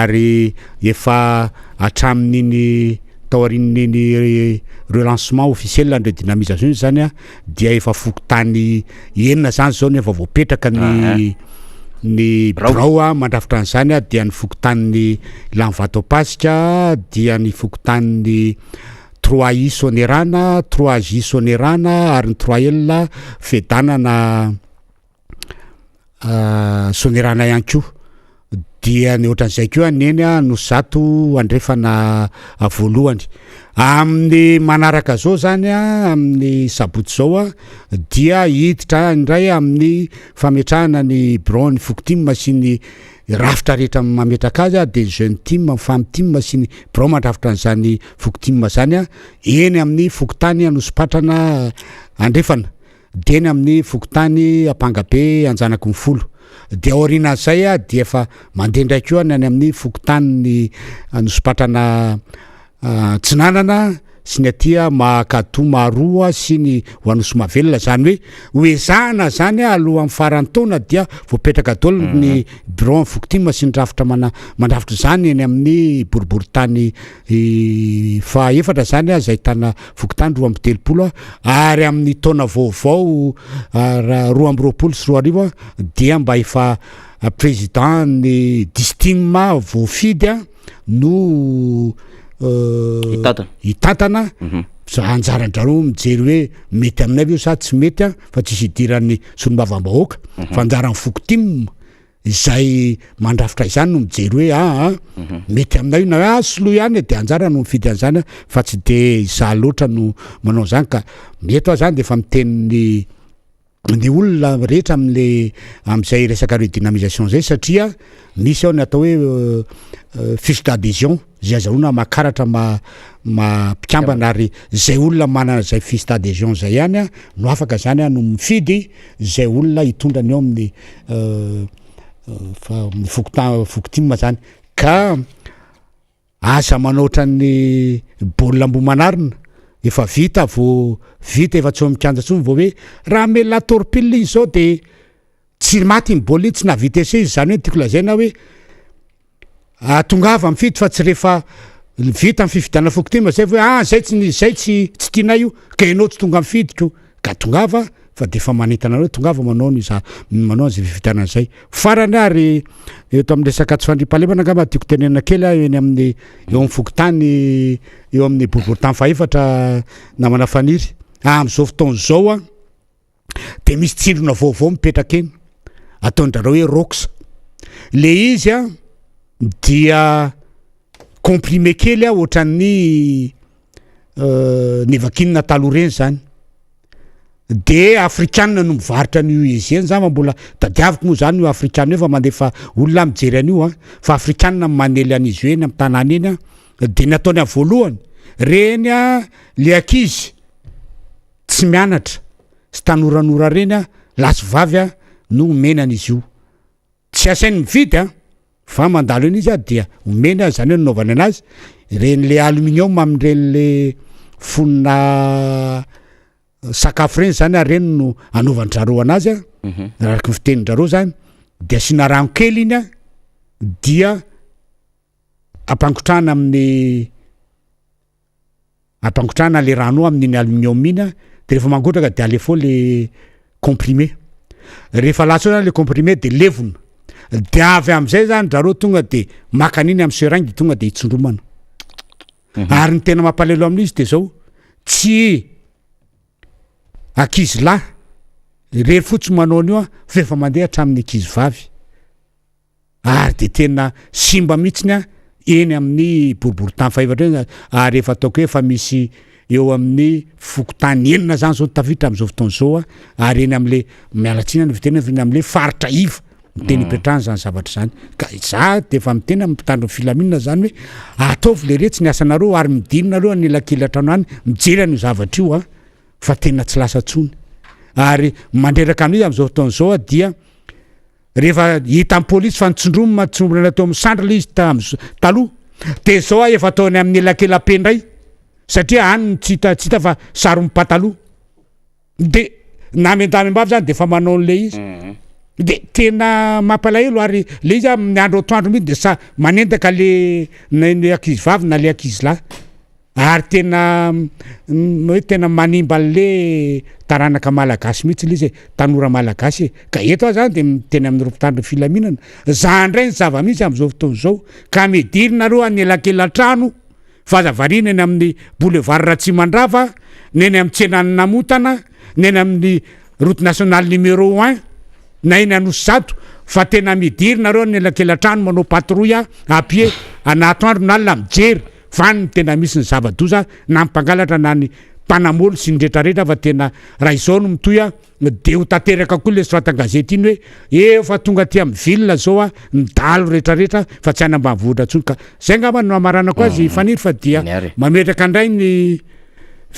ary efa hatramin'iny taorian'iny relancement officiel ny redynamisation iny zany a dia efa fokontany enina zany zao no efa voapetraka ny ny birao a mandrafitra an'izany a dia ny fokontanin'ny Lanivato Ampasika dia ny fokontanin'ny Trois I Soanierana, trois J Soanierana ary ny trois L Fedanana Soanierana ihany koa. Dia ny ohatran'izay koa ny eny Anosizato andrefana voalohany. Amin'ny manaraka zao zany amin'ny sabotsy zao dia hiditra indray amin'ny fametrahana ny biraon'ny Fokotim sy ny rafitra rehetra mametraka azy dia ny jeune team, ny femme team sy ny birao mandrafitra an'izany foko team zany eny amin'ny fokontany Anosipatrana Andrefana dia eny amin'ny fokontany Ampangabe Anjanakinifolo dia aorianan'izay dia efa mandeha indray koa ny any amin'ny fokontanin'ny Anosipatrana Antsinanana sy ny aty Mahakatoa Maharoa sy ny ho Anosimahavelona, izany hoe ho ezahana izany alohan'ny faran'ny taona dia voapetraka daholo ny birao ny Fokotim sy ny rafitra mana mandrafitra izany eny amin'ny boriborintany faha efatra izany izay ahitana fokontany 32 ary amin'ny taona vaovao 2022 dia mba efa président ny distim voafidy no hitantana hitantana za anjaran-drareo mijery hoe mety aminay ve io sa tsy mety a fa tsisy idiran'ny solombavambahoaka fa anjaran'ny foko tim izay mandrafitra izany no mijery hoe aa mety aminay io na hoe ah soloy ihany e de anjara no mifidy an'izany a fa tsy de izaho loatra no manao an'izany ka mety aho zany de efa miteny ny ny olona rehetra amle am'zay resaka redynamisation zay satria misy ao ny atao hoe fiche d'adhesion zay azahoana makaratra ma ma mpikambana ary zay olona manana zay fiche d'adhesion zay ihany a no afaka zany a no mifidy zay olona hitondra ny eo amin'ny fa amin'ny fokonta- fokotim zany ka Aza manao ohatran'ny baolina Ambohimanarina, efa vita vao vita efa tsy eo amin'ny kianja intsony vao hoe raha hamelona torpille izy izao de tsy maty iny baolina iny tsy nahavita essai izy, izany hoe ny tiako lazaina hoe tongava mifidy fa tsy rehefa vita ny fifidianana fokontany zay vao hoe ah zay tsy zay tsy tsy tianay io ka ianao tsy tonga mifidy ko ka tongava fa de efa manentana anareo tongava manao ny za manao an'izay fifidianana zay. Farany ary eto amin'ny resaka tsy fandriampahalemana angamba tiako tenenina kely aho eny amin'ny eo amin'ny fokontany eo amin'ny boriborintany fahefatra namana Faniry. Amin'izao fotoana izao a de misy tsindrona vaovao mipetraka eny ataon-drareo hoe rox. Le izy a dia comprimé kely a ohatran'ny nevakinina taloha reny zany. De afrikanina no mivarotra an'io izy eny zany fa mbola tadiaviko moa zany io afrikanina io fa mandefa olona aho mijery an'io an, fa afrikanina no manely an'izy io eny amin'ny tanàna eny an, de ny ataony amin'ny voalohany reny an le ankizy tsy mianatra sy tanoranora reny an, lahy sy vavy an no omena an'izy io. Tsy asainy mividy an, fa mandalo eny izy an dia omeny azy, zany hoe nanaovany anazy, ireny le aluminium amin'ireny le fonona sakafo ireny zany an, ireny no anaovan-dry zareo anazy an, araka ny fitenin-dry zareo zany, de asiana rano kely iny an, dia. Ampangotrahana amin'ny ampangotrahana le rano amin'iny aluminium iny a, de rehefa mangotraka de alefa ao le comprimé, rehefa latsa ao zany le comprimé de levona, de avy am'zay zany zareo tonga de maka an'iny amy seringue de tonga de itsindromana. Ary ny tena mampalahelo amin'izy de zao, tsy ankizy lahy rery fotsiny manao an'io a, fa efa mandeha hatramin'ny ankizy vavy, ary de tena simba mihitsiny a eny amin'ny boriborintany fahefatra eny. Ary efa ataoko hoe efa misy eo amin'ny fokontany enina zany zao tafiditra am'izao fotoana zao a, ary eny am'le, mialatsiny ny fiteny, eny am'le faritra iva ny teny ipetrahany zany zavatra zany. Ka za de efa miteny amin'ny mpitandro ny filaminana zany hoe ataovy le retsy ny asanareo, ary midinareo anelakelantrano any mijery an'io zavatra io a, fa tena tsy lasa tsony. Ary mandreraka amin'izy am'izao fotoana zao a, dia rehefa hitan'ny polisy fa nitsindromina tsindromina teo amin'ny sandry le izy taloha, de zao a efa ataony amin'ny elakela-pe ndray, satria any ny tsy hita fa saron'ny pataloha, de na miandamy-ambavy zany de efa manao an'le izy, de tena mampalahelo. Ary le izy amin'ny andro atoandro mihitsy de sa manendaka le na ny ankizy vavy na le ankizy lahy, ary tena hoe tena manimba an'le taranaka malagasy mihitsy le izy e, tanora malagasy e. Ka eto aho zany de miteny amin'ireo mpitandro ny filaminana za ndray ny zava-misy am'izao fotoana zao, ka midirinareo anelakelan-trano, fa aza variana eny amin'ny boulevard Ratsimandrava, na eny amin'ny tsenan'ny Namotana, na eny amin'ny route nationale numéro 1, na eny Anosizato, fa tena midirinareo anelakelan-trano, manao patrouille à pied anatoandro na alina, mijery fa any ny tena misy ny zava-doza, na mpangalatra na ny mpanamolo sy ny rehetrarehetra. Fa tena raha izao no mitohy a, de ho tanteraka koa le soratan-gazety iny hoe efa tonga aty amin'ny ville zao a ny dalo rehetrarehetra, fa tsy any ambanivohitra intsony. Ka zay angamba no amaranako azy, Faniry, fa dia mametraka indray ny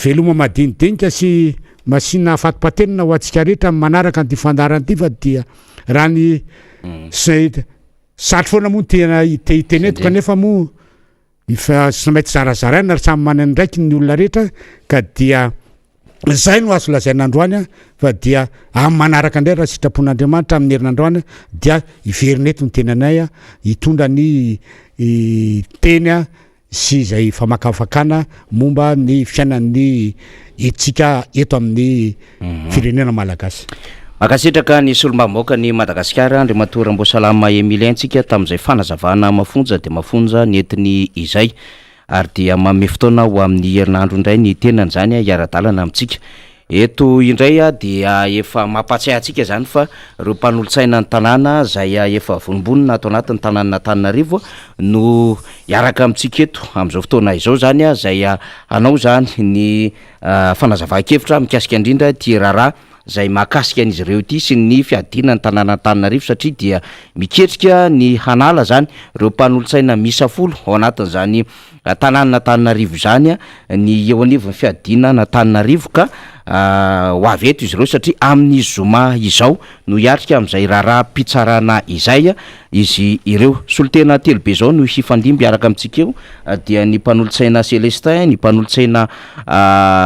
veloma madinidinika sy masina fatipatenina ho antsika rehetra manaraka an'ity fandaharana ity. Fa dia raha ny zay satry foana moa tena te hiteny eto, kanefa moa efa sy maintsy zarazaraina ary samy manana ndraiky ny olona rehetra, ka dia zay no azo lazaina androany a. Fa dia amin'ny manaraka indray, raha sitrapon'Andriamanitra, amin'ny herinandroany dia hiverina eto ny tenanay a, hitondra ny teny a sy izay famakafakana momba ny fiainan'ny etsika eto amin'ny firenena malagasy. Mankasitraka ny solombavambahoaka ny Madagasikara, Andriamatoa Ramboasalama Emilien, tsika tamin'izay fanazavana mafonja de mafonja nentiny izay, ary dia manome fotoana ho amin'ny herinandro indray ny tenany zany hiara-dalana amintsika eto indray a. Dia efa mampatsiahy antsika zany fa ireo mpanolotsaina ny tanàna zay efa vonombonina ato anatin'ny tanàna Antananarivo no hiaraka amintsika eto amin'izao fotoana izao zany a, zay hanao zany ny fanazavan-kevitra mikasika indrindra ty raharaha zay mahakasika an'izy ireo ity sy ny fiadiana ny tanàna Antananarivo, satria dia miketrika ny hanala zany ireo mpanolotsaina miisa 10 ao anatin'izany tanàna Antananarivo zany a ny eo anivon'ny fiadiana an'Antananarivo. Ka ho avy eto izy ireo, satria amin'ny zoma izao no hiatrika amin'izay raharaha-pitsarana izay izy ireo. Solontena telo be zao no hifandimby araka amintsika eo, dia ny mpanolotsaina Célestin, ny mpanolotsaina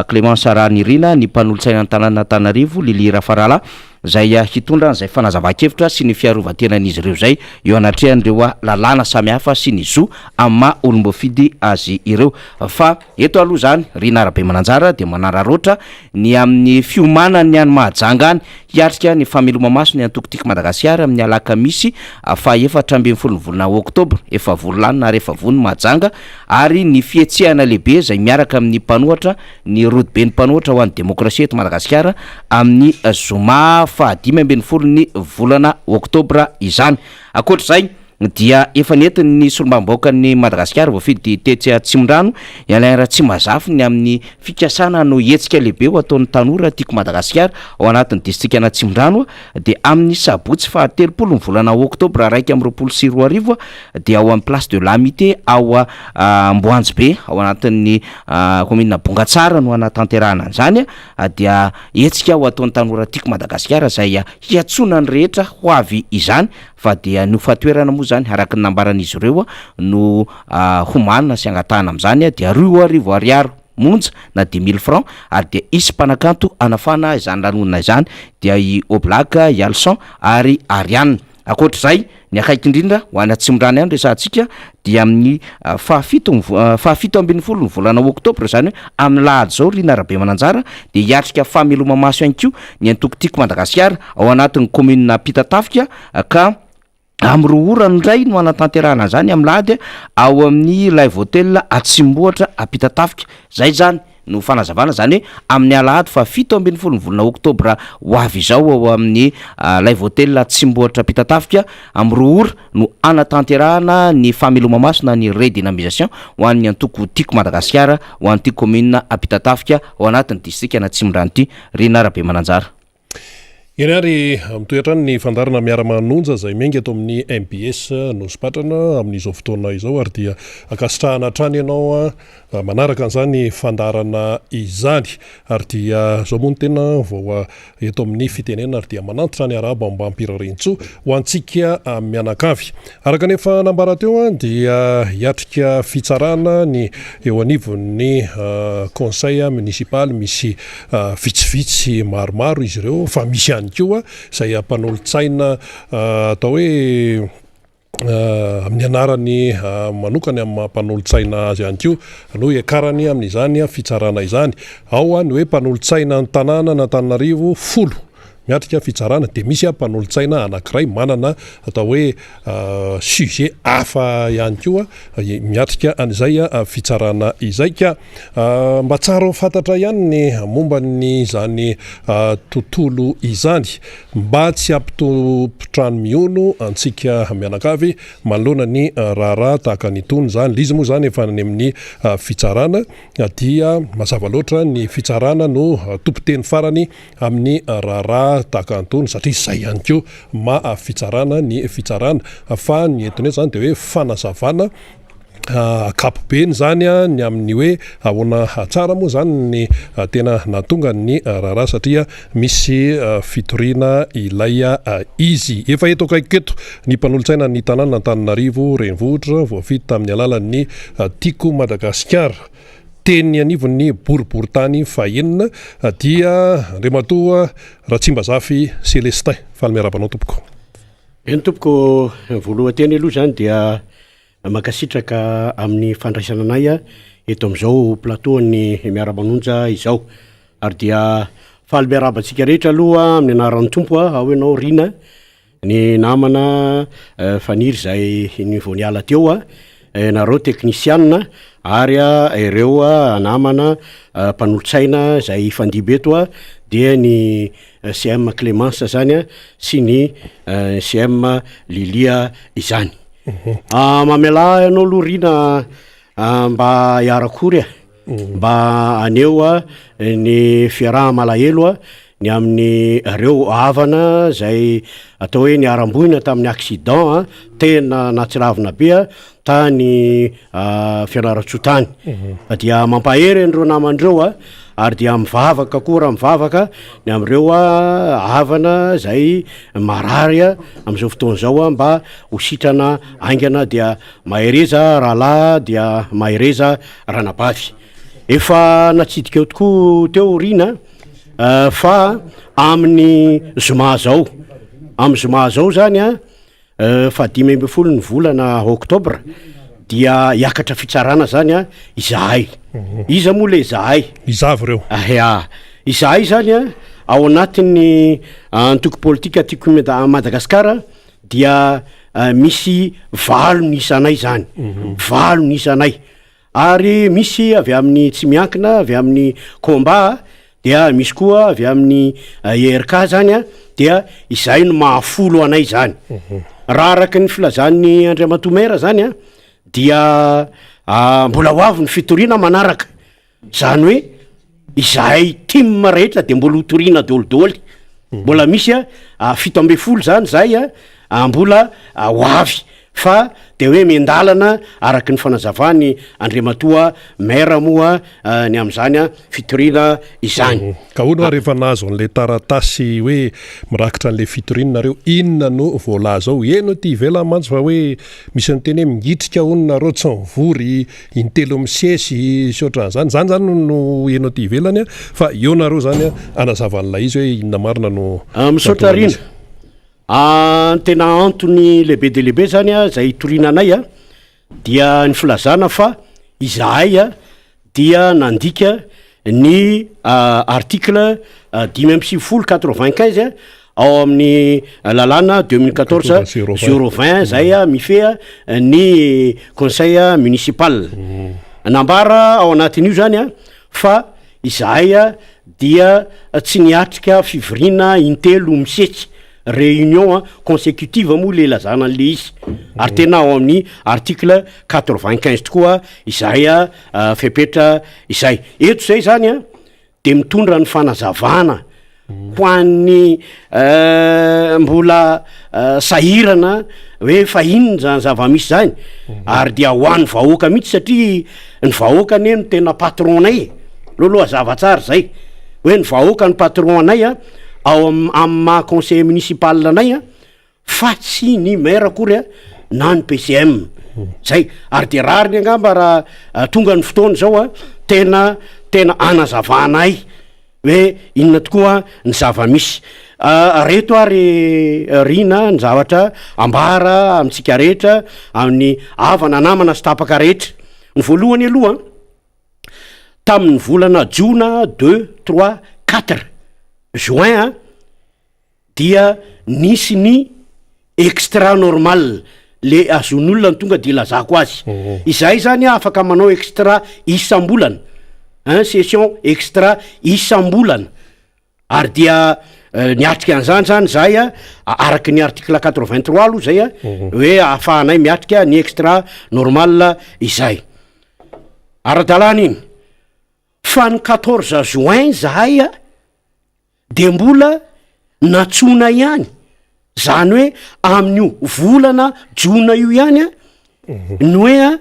Clémence Ranirina, ny mpanolotsaina ny tanàna Antananarivo Lili Rafarala, zay hitondra an'izay fanazavan-kevitra sy ny fiarovan-tenan'izy ireo zay eo anatrehan'ireo lalàna samihafa sy ny zo amin'ny maha olom-boafidy azy ireo. Fa eto aloha zany, Rina Rabemananjara dia manararaotra ny amin'ny fiomanany any Mahajanga any hiatrika ny fameloma-maso ny antoko Tiako Madagasikara amin'ny alakamisy faha 14 ny volana oktobra. Efa vory lanina ary efa vony Mahajanga, ary ny fihetsehana lehibe zay miaraka amin'ny mpanohitra, ny rodobe ny mpanohitra ho an'ny demokrasia eto Madagasikara, amin'ny zoma faha 15 ny volana oktobra izany. Ankoatr'izay dia efa nentiny ny solombavambahoaka ny Madagasikara voafidy tetsy Atsimondrano, Alain Ratsimazafy, ny amin'ny fikasana no hetsika lehibe ho ataon'ny tanora Tiako Madagasikara ao anatin'ny distrikan'i Atsimondrano, dia amin'ny sabotsy faha 30 ny volana oktobra 2021, dia ao amin'ny place de l'Amitié ao Amboanjobe ao anatin'ny commune Bongatsara no hanatanterahana an'izany. Dia hetsika ho ataon'ny tanora Tiako Madagasikara zay hiantsoana ny rehetra ho avy izany. Fa dia ny hofan-toerana moa zany, araka ny nambaran'izy ireo, no homanina sy angatahana amin'izany dia 2000 ariary monja na 10 000 francs. Ary dia hisy mpanakanto hanafana izany lanonana izany, dia i Oblak, i Alson ary Ariane. Ankoatr'izay, ny akaiky indrindra ho any Atsimondrano ihany resahantsika dia amin'ny fahafito ny fahafito ambin'ny folo ny volana oktobra, izany hoe amin'ny lahady izao, Rina Rabemananjara, dia hiatrika fameloma-maso ihany koa ny antoko Tiako Madagasikara ao anatin'ny kaominina Ampitatafika, ka amin'ny 2 ora indray no hanatanterahana an'izany amin'ny lahady ao amin'ny Live Hotel Atsimbohatra Ampitatafika. Zay zany no fanazavana, zany hoe amin'ny alahady fa 17 ny volana oktobra ho avy izao, ao amin'ny Live Hotel Atsimbohatra Ampitatafika, amin'ny 2 ora no hanatanterahana ny fameloma-maso na ny redynamisation ho an'ny antoko Tiako Madagasikara ho an'ity commune Ampitatafika ao anatin'ny distrika an'Atsimondrano ity, Rina Rabemananjara. Eny ary, mitohy hatrany ny fandaharana Miara-manonja izay miainga eto amin'ny MBS Nosy Patrana amin'izao fotoana izao, ary dia ankasitrahana hatrany ianao manaraka an'izany fandaharana izany. Ary dia izao moa no tena vao eto amin'ny fitenenana, ary dia manantitra ny arahaba ombam-pirariantsoa ho antsika mianakavy. Araka ny efa nambara teo dia hiatrika fitsarana ny eo anivon'ny conseil municipal, misy vitsivitsy maromaro izy ireo, fa misy ihany koa izay mpanolotsaina atao hoe amin'ny anarany manokany, amin'ny maha mpanolotsaina azy ihany koa no hiakarany amin'izany fitsarana izany. Ao ny hoe mpanolotsaina ny tanàna an'Antananarivo 10 miatrika fitsarana, dia misy mpanolotsaina anankiray manana atao hoe sujet hafa ihany koa miatrika an'izay fitsarana izay. Ka mba tsara ho fantatra ihany ny momba ny izany tontolo izany, mba tsy hampitompon-trano mihono antsika mianakavy manoloana ny raharaha tahaka an'itony izany. Ilay izy moa izany efa any amin'ny fitsarana, dia mazava loatra ny fitsarana no tompon-teny farany amin'ny raharaha tahaka an'itony, satria izay ihany koa maha fitsarana ny fitsarana. Fa ny entina eto izany dia hoe fanazavana ankapobeny izany ny amin'ny hoe ahoana tsara moa izany ny tena nahatonga ny raharaha, satria misy fitoriana ilay izy. Efa eto akaikiko eto ny mpanolotsaina ny tanàna Antananarivo renivohitra voafidy tamin'ny alalan'ny Tiako Madagasikara teny anivon'ny boriborintany fahenina, dia Andriamatoa Ratsimbazafy Célestin. Faly miarahaba anao tompoko. Eny tompoko, voalohan-teny aloha izany dia mankasitraka amin'ny fandraisana anay eto amin'izao plateau an'ny Miara-manonja izao. Ary dia faly miarahaba antsika rehetra aloha amin'ny anaran'ny Tompo, ao ianao Rina, ny namana Faniry izay ny vao niala teo, nareo teknisianina ary ireo namana mpanolotsaina izay hifandimby eto dia ny CM Clémence zany sy ny CM Lilia izany. Mamelà ahy ianao aloha Rina mba hiara-kory e, mba haneho ny fiaraha-malahelo ny amin'ny reo havana zay atao hoe niharam-boina tamin'ny accident tena nahatsiravina be tany Fianarantsoa tany. Fa dia mampahery an'ireo namana ireo ary dia mivavaka koa raha mivavaka ny amin'ireo havana zay marary amin'izao fotoana izao mba ho sitrana haingana. Dia mahereza rahalahy, dia mahereza ranabavy. Efa natsidika eo tokoa teo Rina fa amin'ny zoma zao, amin'ny zoma zao zany a, faha-15 ny volana oktobra dia hiakatra fitsarana zany a izahay. Iza moa le izahay? Iza avy ireo? Ya, izahay zany a ao anatin'ny antoko politika Tiako Madagasikara dia misy valo ny isanay zany, valo ny isanay. Ary misy avy amin'ny tsy miankina, avy amin'ny combat, dia misy koa avy amin'ny ERK zany a, dia izay no maha folo anay zany. Raha araka ny filazan'ny Andriamatoa Maire zany a, dia mbola ho avy ny fitoriana manaraka. Zany hoe izahay tim rehetra de mbola ho toriana daholidoholy. Mbola misy a 17 zany zahay a mbola ho avy fa de hoe miandalana araky ny fanazavany Andriamatoa maire moa ny amin'izany a fitoriana izany. Ka hono hoa rehefa nahazo an'ilay taratasy hoe mirakitra an'ilay fitoriana nareo, inona no voalaza ao? Heno aty ivelany mantsy fa hoe misy miteny hoe mingitrika hono nareo tsy mivory intelo misesy sy ohatran'izany. Izany izany no heno aty ivelany fa eo nareo izany hanazava an'ilay izy hoe inona marina no Misaotra Rina. Ny tena antony lehibe dia lehibe zany a zay itoriana anay a dia ny filazana fa izahay a dia nandika ny article 95, 95 ao amin'ny lalàna 2014 0 20 zay a mifehy ny conseil municipal. Nambara ao anatin'io zany a fa izahay a dia tsy niatrika fivoriana intelo misesy, réunion consécutive moa le ilazana an'le izy, ary tena ao amin'ny article 95 tokoa izay fepetra izay. Eto zay zany a de mitondra ny fanazavana ho an'ny mbola sahirana hoe fa inona zany zava-misy zany, ary dia ho an'ny vahoaka mihitsy satria ny vahoaka anie no tena patron-nay e, aleo aloha hazava tsara zay, hoe ny vahoaka no patron anay a, ao am- amin'ny maha conseiller municipal anay a, fa tsy ny maire akory a na ny PCM, zay, ary de rariny angamba raha tonga ny fotoana zao a, tena tena anazavanay hoe inona tokoa ny zava-misy. Reto ary Rina ny zavatra ambara amintsika rehetra, amin'ny havana, namana sy tapaka rehetra. Ny voalohany aloha, tamin'ny volana jona deux, trois, quatre juin dia nisy ny extra normal, le azon'olona no tonga de ilazako azy. Izahay zany afaka manao extra isam-bolana, un session extra isam-bolana, ary dia niatrika an'izany zany zahay a, araky ny article 83 aloha zay a, hoe ahafahanay miatrika ny extra normal izay. Ara-dalàna iny. Fa ny 14 juin zahay a, de mbola nantsoina ihany, zany hoe amin'io volana jona io ihany a, ny hoe a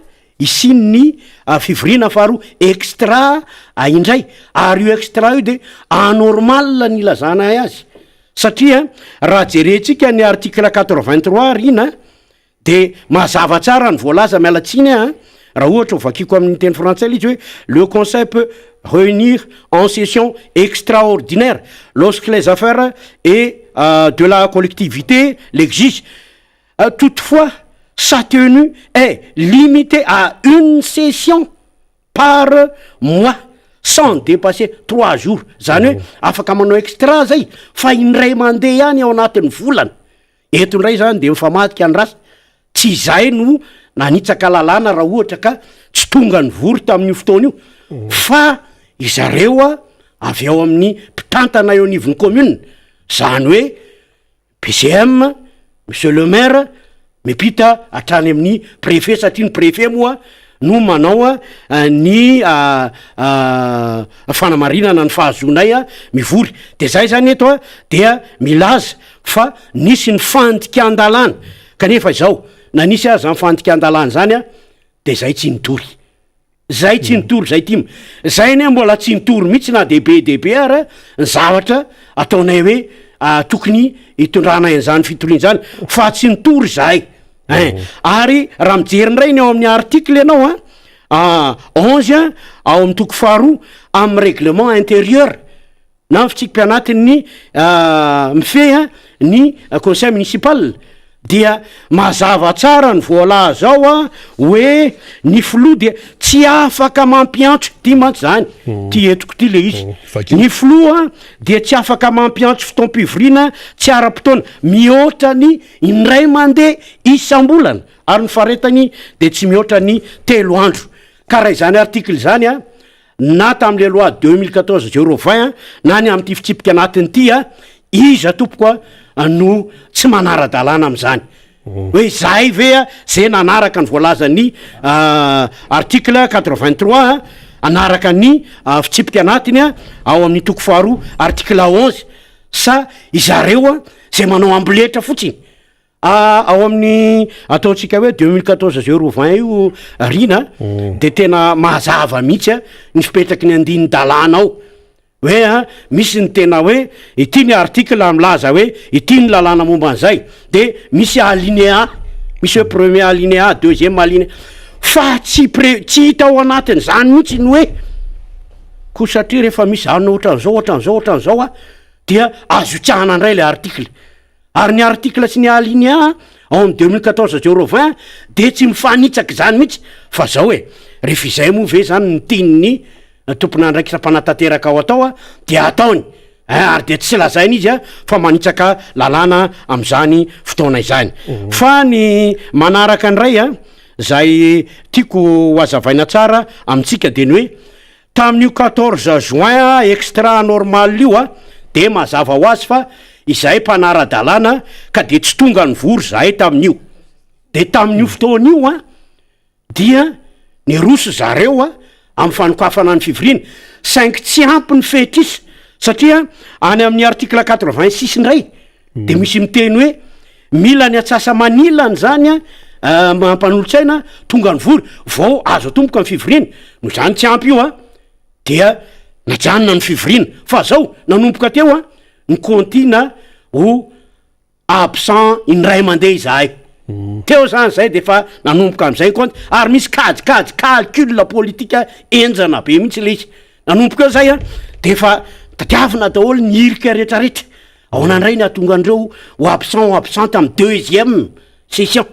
hisian'ny fivoriana faharoa extra indray, ary io extra io de anormal ny ilazanay azy, satria raha jerentsika ny article 83 Rina De mazava tsara ny voalaza, miala tsiny aho an, raha ohatra ho vakiko amin'ny teny frantsay le izy hoe le conseil peut reunir en session extraordinaire lorsque les affaires et de la collectivité l'exigent, toutefois sa tenue est limitée à une session par mois sans depasser trois jours, zany hoe afaka manao extra zay fa indray mandeha ihany ao anatin'ny volana. Eto indray zany de mifamadika ny rasa, tsy izay no nanitsaka lalàna raha ohatra ka tsy tonga nivory tamin'io fotoana io fa izareo a avy ao amin'ny mpitantana eo anivon'ny commune, zany hoe PCM, monsieur le maire, miampita hatrany amin'ny préfet satria ny préfet moa no manao ny fanamarinana ny fahazoanay mivory, de zay zany eto a dia milaza fa nisy ny fandikan-dalàna, kanefa izao na nisy aza zany fandikan-dalàna zany a de zay tsy nitory, zay tsy nitory zay tim, zay anie mbola tsy nitory mihitsy na de be de be ara ny zavatra ataonay hoe tokony hitondranay an'izany fitoriana zany fa tsy nitory zahay. Ein, ary raha mijery indray ny ao amin'ny article ianao an, 11 ao amin'ny toko faharoa amin'ny règlement intérieur na ny fitsipi-pianatin'ny mifehy ny conseil municipal dia mazava tsara ny voalaza ao an hoe ny filoha dia tsy afaka mampiantso, ty mantsy zany, ty entiko ty le izy, ny filoha dia tsy afaka mampiantso fotoam-pivoriana tsy ara-potoana mihoatra ny Indray mandeha isam-bolana ary ny faharetany dia tsy mihoatra ny telo andro. Ka raha izany article izany a, na tamin'ilay loi 2014 0 20 na ny amin'ity fitsipika anatiny ity a, iza tompoko a no tsy manara-dalàna amin'izany? Hoe izahay ve a ze nanaraka ny voalazan'ny article 83 hanaraka ny fitsipika anatiny a ao amin'ny toko faharoa article 11 Sa izareo a zay manao amboletra fotsiny? Ao amin'ny ataontsika hoe 2014 0 20 io Rina de tena mazava mihitsy a ny fipetraky ny andinin-dalàna ao hoe a misy ny tena hoe ity ny article milaza hoe ity ny lalàna momba an'izay de misy alinéa, misy hoe premier alinéa, deuxième alinéa fa tsy pre- tsy hita ao anatin'izany mihitsy ny hoe Koa satria rehefa misy zany ohatran'izao ohatran'izao ohatran'izao a, dia azo itsahana indray ilay article. Ary ny article sy ny alinéa ao amin'ny 2014 020 dia tsy mifanitsaka izany mihitsy fa zao e, rehefa izay moa ve zany no tian'ny tompon'andraikitra mpanatanteraka ao atao dia ataony ein, ary dia tsy lazaina izy fa manitsaka lalàna amin'izany fotoana izany. Fa ny manaraka indray a, zay tiako ho hazavaina tsara amintsika dia ny hoe Tamin'io 14 juin extra normal io dia mazava ho azy fa izahay mpanara-dalàna ka dia tsy tonga nivory izahay tamin'io. Dia tamin'io fotoana io dia niroso zareo amin'ny fanokafana ny fivoriana saingy tsy ampy ny fetr'isa satria any amin'ny article 86 indray dia misy miteny hoe mila ny atsasa-manilany zany a mpanolotsaina tonga nivory vao azo atomboka ny fivoriana, noho izany tsy ampy io a, dia najanona ny fivoriana, fa zao nanomboka teo a ny kaontina ho absent indray mandeha izahay, teo zany zay de efa nanomboka am'izay ny kaonty, ary misy kajikajy calcul politika henjana be mihitsy le izy, nanomboka eo zay a de efa tadiavina daholo ny hirika rehetrarehetra. Ahoana indray ny hahatonga an'ireo ho absent ho absente amin'ny deuxième session?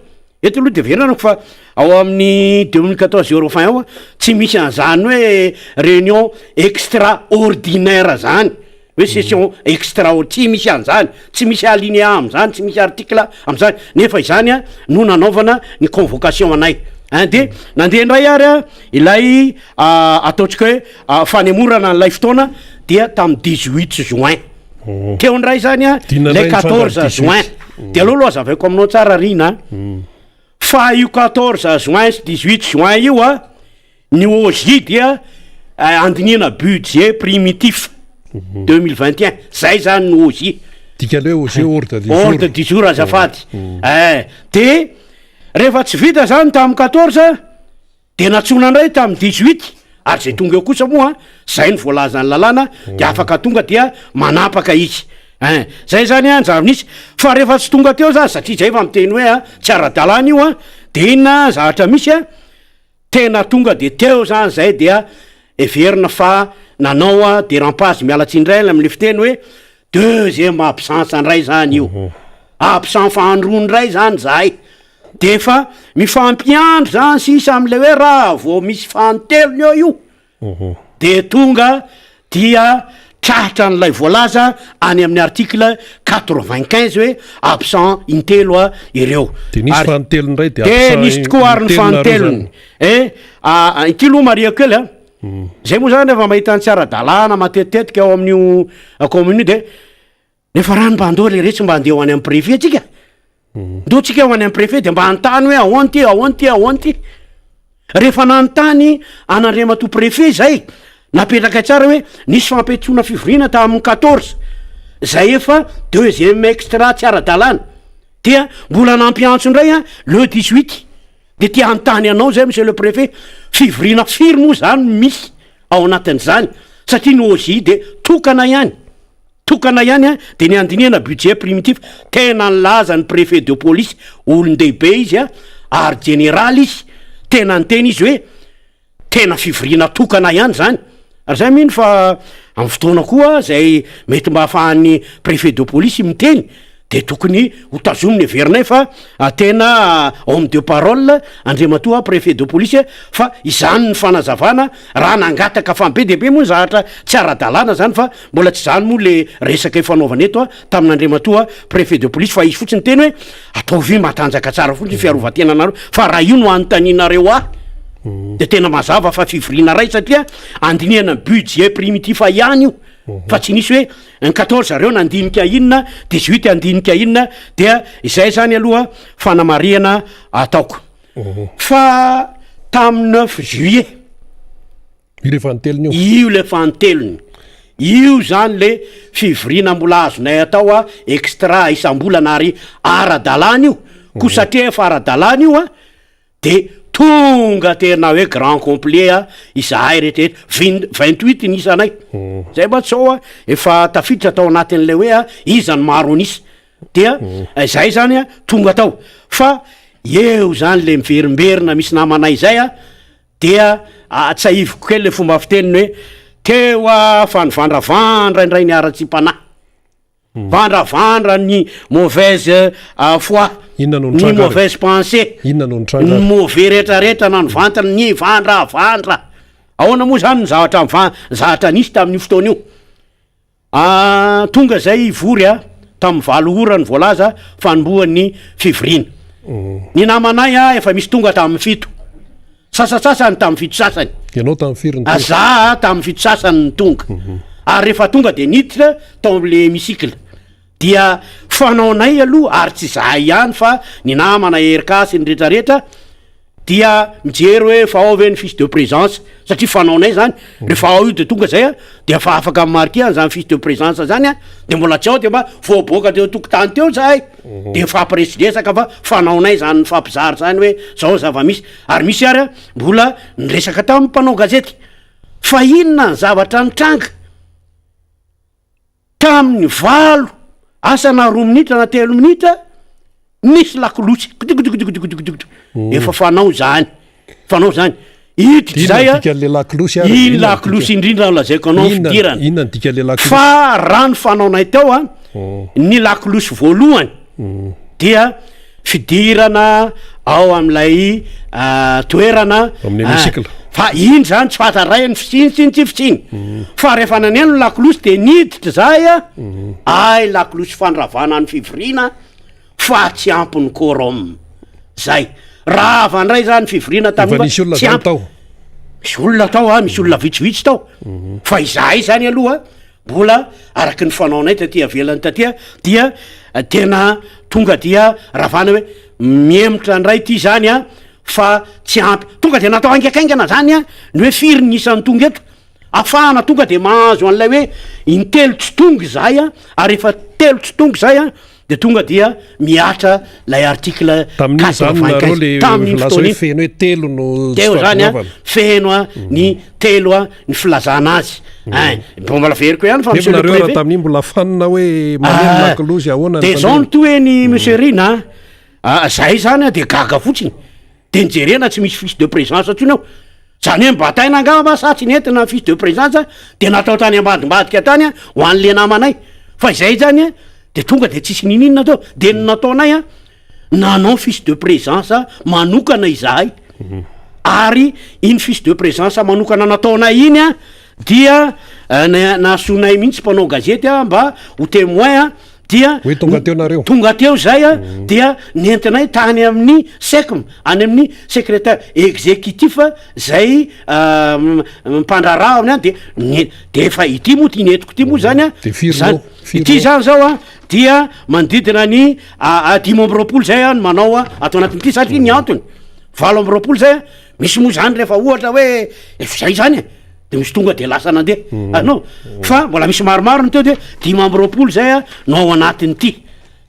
Eto aloha dia verenako fa ao amin'ny 2014 Eurofin ao tsy misy an'izany hoe réunion extraordinaire zany, hoe session extra tsy misy an'izany, tsy misy alinéa amin'izany, tsy misy article amin'izany, nefa izany a no nanaovana ny convocation anay. Ein de nandeha indray ary a ilay ataontsika hoe fanemorana an'ilay fotoana dia tamin'ny 18 juin. Teo indray zany a, le 14 juin. De aleo aloha azavaiko aminao tsara Rina a. Fa io 14 juin sy 18 juin io a, ny OJ dia andinihana budget primitif 2021. Zay zany ny OJ. Dikan'le hoe OJ ordre du jour. Ordre du jour azafady. Eh, de rehefa tsy vita zany tamin'ny 14 Dia nantsoina indray tamin'ny 18, ary izay tonga eo kosa moa, izay no voalazan'ny lalàna, dia afaka tonga dia manapaka izy. Ein, zay zany an, ny zava-nisy. Fa rehefa tsy tonga teo zany, satria zay efa miteny hoe an, tsy ara-dalàna io an, dia inona zavatra misy an, tena tonga dia teo zany zay dia heverina fa nanao derampage, miala tsiny indray amin'ilay fiteny hoe deuxième absence indray zany io. Absent fahandroa indray zany zahay. De efa mifampiandry zany sisa am'le hoe raha vao misy fanintelony eo io de tonga dia tratra an'ilay voalaza any amin'ny article 95 hoe absent intelo a ireo. De nisy Ary fanintelony indray de de absent nisy tokoa ary ny intelonareo zany. fanintelony. Eh, ity aloha marihako kely a, zay moa zany rehefa mahita ny tsy ara-dalàna matetitetika ao amin'io commune io de Nefa raha ny mba andao leretsy mba andeha ho any amin'ny préfet tsika. Ndao tsika ho any amin'ny préfet de mba hanontany hoe ahoana ty, ahoana ty, ahoana ty. Rehefa nanontany an'Andriamatoa préfet zay, napetraka tsara hoe nisy fampiantsoana fivoriana tamin'ny 14, zay efa deuxième extra tsy ara-dalàna. Dia mbola nampiantso indray an, le 18. De te hanontany anao zay monsieur le préfet, fivoriana firy moa zany no misy ao anatin'izany? Satria ny OJ de tokana ihany. Tokana ihany an, dia ny handinihana budget primitif, tena nilaza ny préfet de police, olon-dehibe izy an, ary jeneraly izy, tena niteny izy hoe tena fivoriana tokana ihany izany, ary zay mino fa amin'ny fotoana koa izay mety mba ahafahan'ny préfet de police miteny de tokony ho tazomina, heverinay fa tena homme de parole Andriamatoa préfet de police fa izany ny fanazavana raha nangataka fa be dia be moa ny zavatra tsy ara-dalàna zany fa mbola tsy izany moa le resaka ifanaovana eto a tamin'Andriamatoa préfet de police fa izy fotsiny niteny hoe ataovy matanjaka tsara fotsiny fiarovan-tenanareo fa raha io no anontanianareo ahy de tena mazava fa fivoriana iray satria andinihana budget primitif ihany io fa tsy nisy hoe ny 14 zareo nandinika inona, 18 handinika inona dia izay zany aloha fanamarihana ataoko. Fa tamin'ny 9 juillet. Io le fanintelony io. Io le fanintelony. Io zany le fivoriana mbola azonay atao a extra isam-bolana ary ara-dalàna io. Koa satria efa ara-dalàna io a De tonga tena hoe grand complet a izahay rehetra rehetra, vin- 28 ny isanay, zay mantsy zao a efa tafiditra tao anatin'ilay hoe a iza no maro an'isa, dia zay zany a tonga tao, fa eo zany le miverimberina misy namanay zay a dia atsahiviko kely le fomba fiteniny hoe teo a fa nivandravandra indray ny haratsiam-panahy. Vandravandra ny mauvaise foi, Inona no ny nitranga ary? mauvaise pensée, Inona no nitranga ny ary? mauvais retraretra na ny vantany, ny vandravandra. Ahoana moa zany ny zavatra niva- zavatra nisy tamin'io fotoana io? Ah, tonga zay hivory a, tamin'ny 8 ora ny voalaza fanombohan'ny fivoriana. Ny namanay a, efa misy tonga tamin'ny 7. Sasantsasany tamin'ny 7 sasany. Ianao tamin'ny firy no tonga? Za tamin'ny 7 sasany no tonga. Ary rehefa tonga dia niditra tao amin'ilay hémicycle. Dia fanaonay aloha, ary tsy izahay ihany fa ny namana RK sy ny retraretra, dia mijery hoe efa ao ve ny fiche de présence, satria fanaonay zany, rehefa ao io de tonga zay a, de efa afaka mi-marquer an'zany fiche de présence zany a, de mbola tsy ao de mba voaboaka teo an-tokotany teo zahay, de mifampiresidresaka fa fanaonay zany mifampizara zany hoe zao ny zava-misy, ary misy ary a mbola niresaka tamin'ny mpanao gazety, fa inona ny zavatra nitranga? Tamin'ny 8, asa na 2 minitra na 3 minitra, nisy lakolosy, kidikidikidikidikidikidikidi. Efa fanao zany, fanao zany. Hiditra Inona izay ny a, dikan'le lakolosy ary? iny Inona ny lakolosy dika- indrindra no lazaiko anao Inona- fidirana. Inona ny dikan'le lakolosy? Fa raha ny fanaonay tao a, ny lakolosy voalohany dia fidirana ao amin'ilay toerana Amin'ny hémicycle. Fa iny zany tsy fantatray ny fisiany sy ny tsy fisiany. Fa rehefa naneno ny lakolosy de niditra zahay a, ay lakolosy fandravana ny fivoriana fa tsy ampy ny quorum. Zay. Rava ndray zany fivoriana Efa tamin'io nisy fa olona tsy zany ampy. tao. Misy olona tao a, misy olona vitsivitsy tao. Fa izahay zany aloha Mbola araky ny fanaonay taty avelany taty dia tena tonga dia ravana hoe mihemotra ndray ty zany a fa tsy ampy, tonga de natao haingakaingana zany a ny hoe firy ny isan'ny tonga eto, afahana tonga de mahazo an'ilay hoe intelo tsy tonga izahay a, ary efa telo tsy tonga izahay a de tonga dia mihatra lay article Tamin'iny zany nareo 95 le tamin'iny laza fotoana hoe iny feno hoe telo no tsy teo zany a fahatongavana. feno a ny telo a ny filazana azy ein mbo mbola averiko ihany fa Nefa monsieur le nareo raha préfet tamin'iny mbola fanina hoe maneno Ah, lakolosy ahoana ny de zao fandehany? ny toa eny monsieur Rina a, ah, zay zany a de gaga fotsiny de nijerena tsy misy fiche de présence intsony ao zany hoe nibataina angamba sa tsy nentina ny fiche de présence de natao tany ambadimbadika tany a ho an'le namanay fa izay zany a de tonga de tsisy nininona teo de ny nataonay a nanao fiche de présence manokana izahay ary iny fiche de présence manokana nataonay iny a dia nahasoanay mihitsy mpanao gazety a mba ho témoin a dia Hoe tonga teo nareo? Tonga teo zay a, dia nentinay tany amin'ny SECM, any amin'ny secrétaire exécutif zay mpandraharaha ao any de ne- de efa ity moa ty nentiko ity moa zany a, De firy zany, moa? Firy ity moa? zany zao a dia manodidina ny 25 zay a no manao a ato anatin'ity satria ny antony 28 zay a, misy moa zany rehefa ohatra hoe efa zay zany e. De misy tonga de lasa nandeha anao fa mbola misy maromaro ny teo de 25 zay a no ao anatin'ity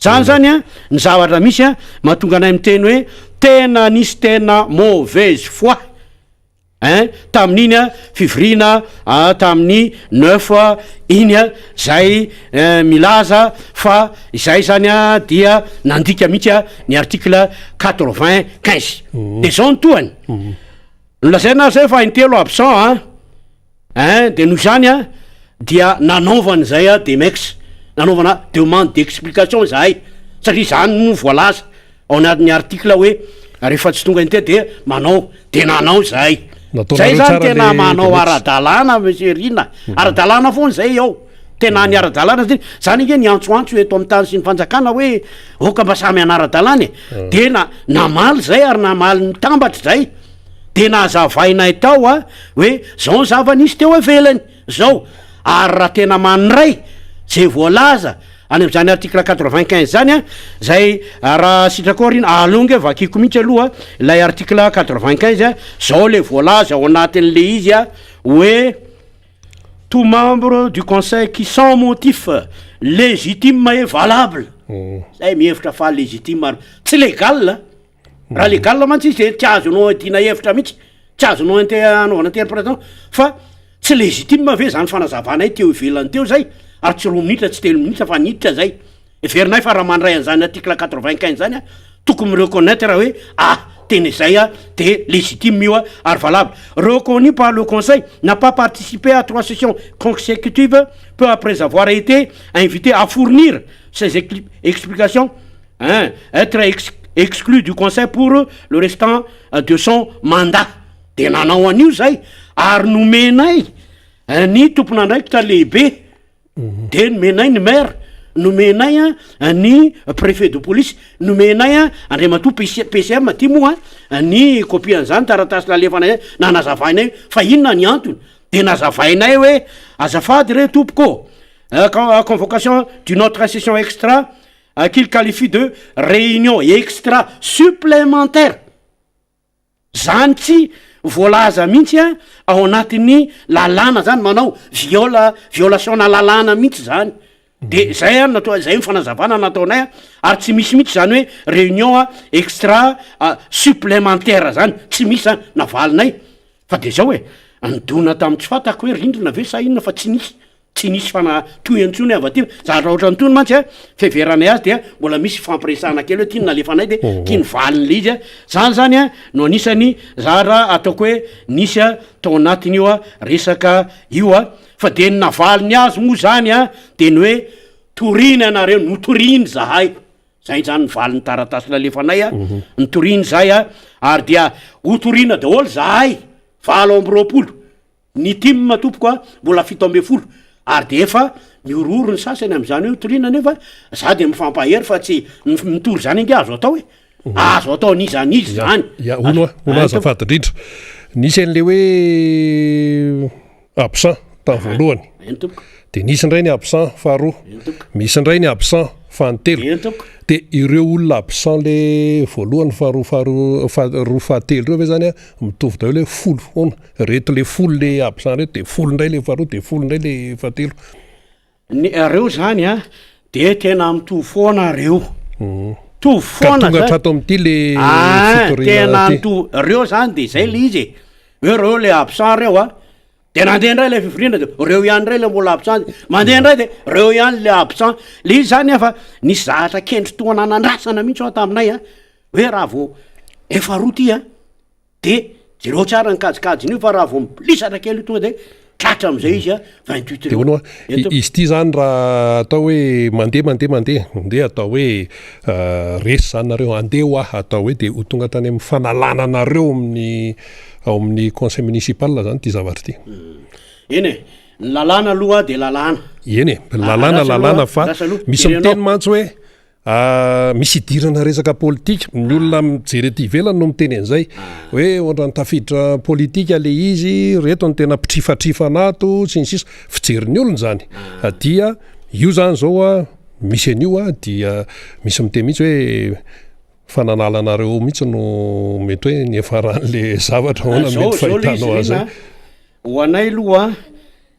zany zany a ny zavatra misy a mahatonga anay miteny hoe tena nisy tena mauvaise foi ein tamin'iny a fivoriana a tamin'ny 9 iny a zay milaza fa izay zany a dia nandika mihitsy a ny article 95 de zao ny tohany. Nolazaina aza hoe fa intelo absent an! Ein, de noho izany an, dia nanaovana izay an demex, nanaovana demande d'explication izahay, satria izany no voalaza ao anatin'ny article hoe rehefa tsy tonga intelo dia manao, de nanao izahay. Zay Nataonareo zany tsara tena le manao demex. ara-dalàna monsieur Rina, ara-dalàna foana izay ao, tena ny ara-dalàna satria zany ange ny antsoantso eto amin'ny tany sy ny fanjakana hoe aoka mba samy hanara-dalàna e, de na- namaly zay ary namaly mitambatra zay. De nazavainay tao a hoe zao ny zava-nisy teo ivelany zao ary raha tena mandray zay voalaza any am'zany article 95 zany a zay raha sitrakao ry aleo nge vakiko mihitsy aloha ilay article 95 a zao le voalaza ao anatin'le izy a hoe tout membre du conseil qui sans motif légitime et valable zay mihevitra fa légitime ary tsy légal Raha légal mantsy izy de tsy azonao iadiana hevitra mihitsy, tsy azonao inte- anaovana interprétation fa tsy légitime ve zany fanazavanay teo ivelany teo zay ary tsy 2 minitra tsy 3 minitra fa niditra zay. Heverinay fa raha mandray an'zany article 95 zany a, tokony mi-reconnaitre hoe ah! Tena izay a de légitime io a ary valable. Reconnu par le conseil n'a pas participé à trois sessions consécutives peu après avoir été invité à fournir ses explications hein être exclu du conseil pour le restant de son mandat. De nanao an'io zay ary nomenay ny tompon'andraikitra lehibe. De nomenay ny maire, nomenay a ny préfet de police, nomenay a andriamatoa PCM ty moa ny copie an'izany taratasy nalefanay nanazavainay fa inona ny antony. De nazavainay hoe azafady re tompoko, convocation d'une autre session extra qu'il qualifie de réunion extra supplémentaire. Zany tsy voalaza mihitsy a ao anatin'ny lalàna zany, manao viola violation na lalàna mihitsy zany. De zay a natao zay mifanazavana nataonay a, ary tsy misy mihitsy zany hoe réunion a extra supplémentaire zany, tsy misy zany navalinay. Fa de zao hoe nidona tamy tsy fantako hoe rindrina ve sa inona, fa tsy nisy fana toy antsony avy aty zavatra ohatran'itony mantsy a. Fiheveranay azy dia mbola misy fampiresahana kely hoe tia ny nalefanay de tia ny valin'le izy a. Zany zany a no anisany zara ataoko hoe nisy a tao anatin'io a resaka io a. Fa de ny navaliny azy moa zany a de ny hoe toriny anareo, notoriny zahay zay zany ny valiny taratasy nalefanay a, nitoriny zay a. Ary dia hotorina daholo zahay 28, ny tim tompoko a mbola 17, ary de efa miorooro ny sasany am'zany hoe torina, nefa za de mifampahery fa tsy mitory zany ange azo atao e, azo atao an'iza zany. Ya, ono a ono, azafady indrindra, nisy an'le hoe absent tamin'ny voalohany. Eny tompoko. De nisy indray ny absent faharoa. Eny tompoko. Misy indray ny absent fahatelo. Eny tompoko. De ireo olona absent le voalohany, faharoa, fahatelo reo ve zany a mitovy daholo hoe 10 foana reto, le 10 le absent reto, de 10 indray le faharoa, de 10 indray le fahatelo? Ny reo zany a de tena mitovy foana reo, tovy ka foana tonga zany. hatrato amin'ity le Ah, fitoriana tena ty. mitovy reo zany, de zay le izy e, hoe reo le absent reo a, de nandeha indray le fivoriana de reo ihany ndray le mbola absent, mandeha indray de reo ihany le absent. Le izy zany a fa nisy zavatra kendry toana nandrasana mihitsy ao taminay a, hoe raha vao efa roa ty a de jereo tsara ny kajikajiny io, fa raha vao mibolisatra kely io tonga de tratra am'izay izy a 28 De reo. hono a Eto. Izy ty zany raha atao hoe mandeha mandeha mandeha mandeha, atao hoe resy zany nareo, andeha ho ah atao hoe de ho tonga tany amin'ny fanalana anareo amin'ny ao amin'ny conseil municipal zany ty zavatra ty? Eny e, ny lalàna aloha de lalàna. Eny e, lalàna Andrasa aloha, lalàna fa andrasa aloha, misy jerenao. miteny mantsy hoe misy idirana resaka politika, ny olona mijery aty ivelany no miteny an'izay hoe ohatrany tafiditra politika le izy reto, ny tena mpitrifatrifa anato sy ny sisa, fijerin'ny olona zany. Dia io zany zao a misy an'io a, dia misy miteny mihitsy hoe fananala anareo mihitsy no mety hoe ny efaran'le zavatra. Ahoana Zao mety zao le izy fahitanao azy? rena ho anay aloha,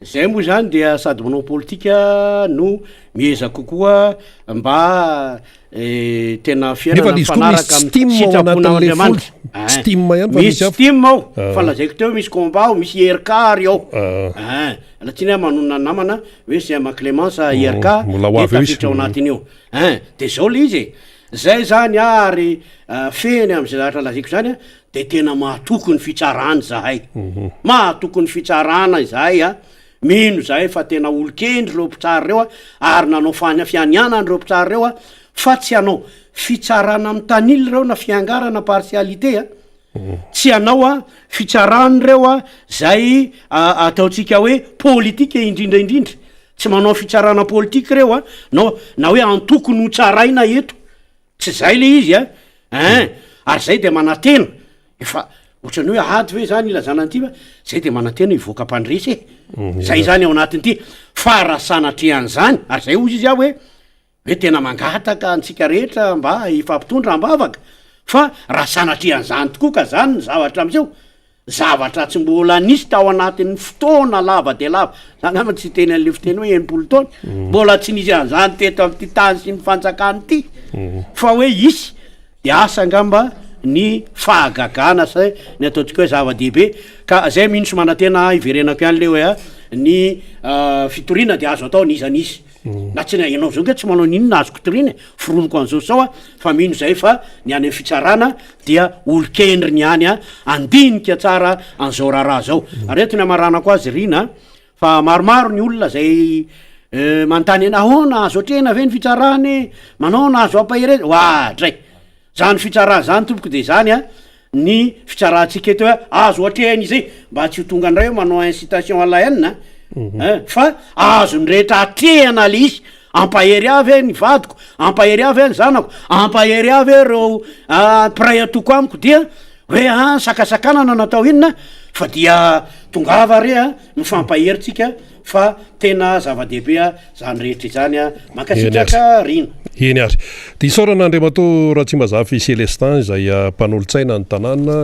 zay moa zany dia sady manao politika no mieza kokoa mba tena Nefa fiainana le izy koa misy mifanaraka tsy tim ao anatin'le 10, tsy tim ihany fa misy misy hafa. tim ao. Ah. Fa lazaiko teo misy combat ao, misy IRK ary ao. Ah. Ein, alatsiny aho manonona namana hoe Siama Clémence IRK. Mbola ho avy eo de izy. tafiditra ao anatin'io ein. De zao le izy e, zay zany ary fehiny am'zay zavatra lazaiko zany a, de tena mahatoky ny fitsarana zahay, mahatoky ny fitsarana izahay a, mino zahay fa tena olo-kendry reo mpitsara reo a, ary nanao fany fianianana reo mpitsara reo a, fa tsy hanao fitsarana mitanily reo na fiangarana partialité a, tsy hanao a fitsarany reo a zay ataotsika hoe politika indrindra indrindra, tsy manao fitsarana politika reo a, no na hoe antoko no tsaraina eto, tsy zay le izy a ein. Ary zay de manantena, efa ohatrany hoe ady ve zany ilazana an'ity, fa zay de manantena hivoaka mpandresy e, zay zany ao anatin'ity. Fa raha sanatrian'zany, ary zay ozy izy aho hoe tena mangataka antsika rehetra mba hifampitondra ambavaka, fa raha sanatrian'zany tokoa ka zany ny zavatra am'izao, zavatra tsy mbola nisy tao anatin'ny fotoana lava de lava zany ama, tsy teny an'le fiteny hoe 60 taona, mbola tsy nisy an'zany teto am'ty tany sy ny fanjakany ity, fa hoe isy de asa angamba. ny fahagagana sy ny ataontsika hoe zava-dehibe ka zay mino sy manantena hiverenako ihany le hoe a ny fitoriana de azo atao n'iza n'iza na tsy na ianao zao nge tsy manao n'inona azoko toriana e, foroniko an'izao sy zao a fa mino zay fa ny any amin'ny fitsarana dia olon-kendriny ihany a handinika tsara an'izao raharaha zao ary eto ny hamaranako azy Rina a Fa maromaro ny olona izay manontany eny, ahoana azo atrehina ve ny fitsarana e? Manaona azo ampaherezana? Oadray! Zany fitsarana zany tompoko de zany an, ny fitsarantsika eto hoe azo atrehina izay, mba tsy ho tonga indray hoe manao incitation à la haine an, mhm. fa azon'ny rehetra atrehana le izy, ampahery ahy ve ny vadiko, ampahery ahy ve ny zanako, ampahery ahy ve ireo ah, mpiray antoko amiko dia hoe ah, sakasakanana natao inona fa dia tongava re a mifampahery tsika fa tena zava-dehibe a zany rehetra izany a mankasitraka Rina. Eny ary. Dia isaorana Andriamatoa Ratsimbazafy Celestin izay mpanolotsaina ny tanàna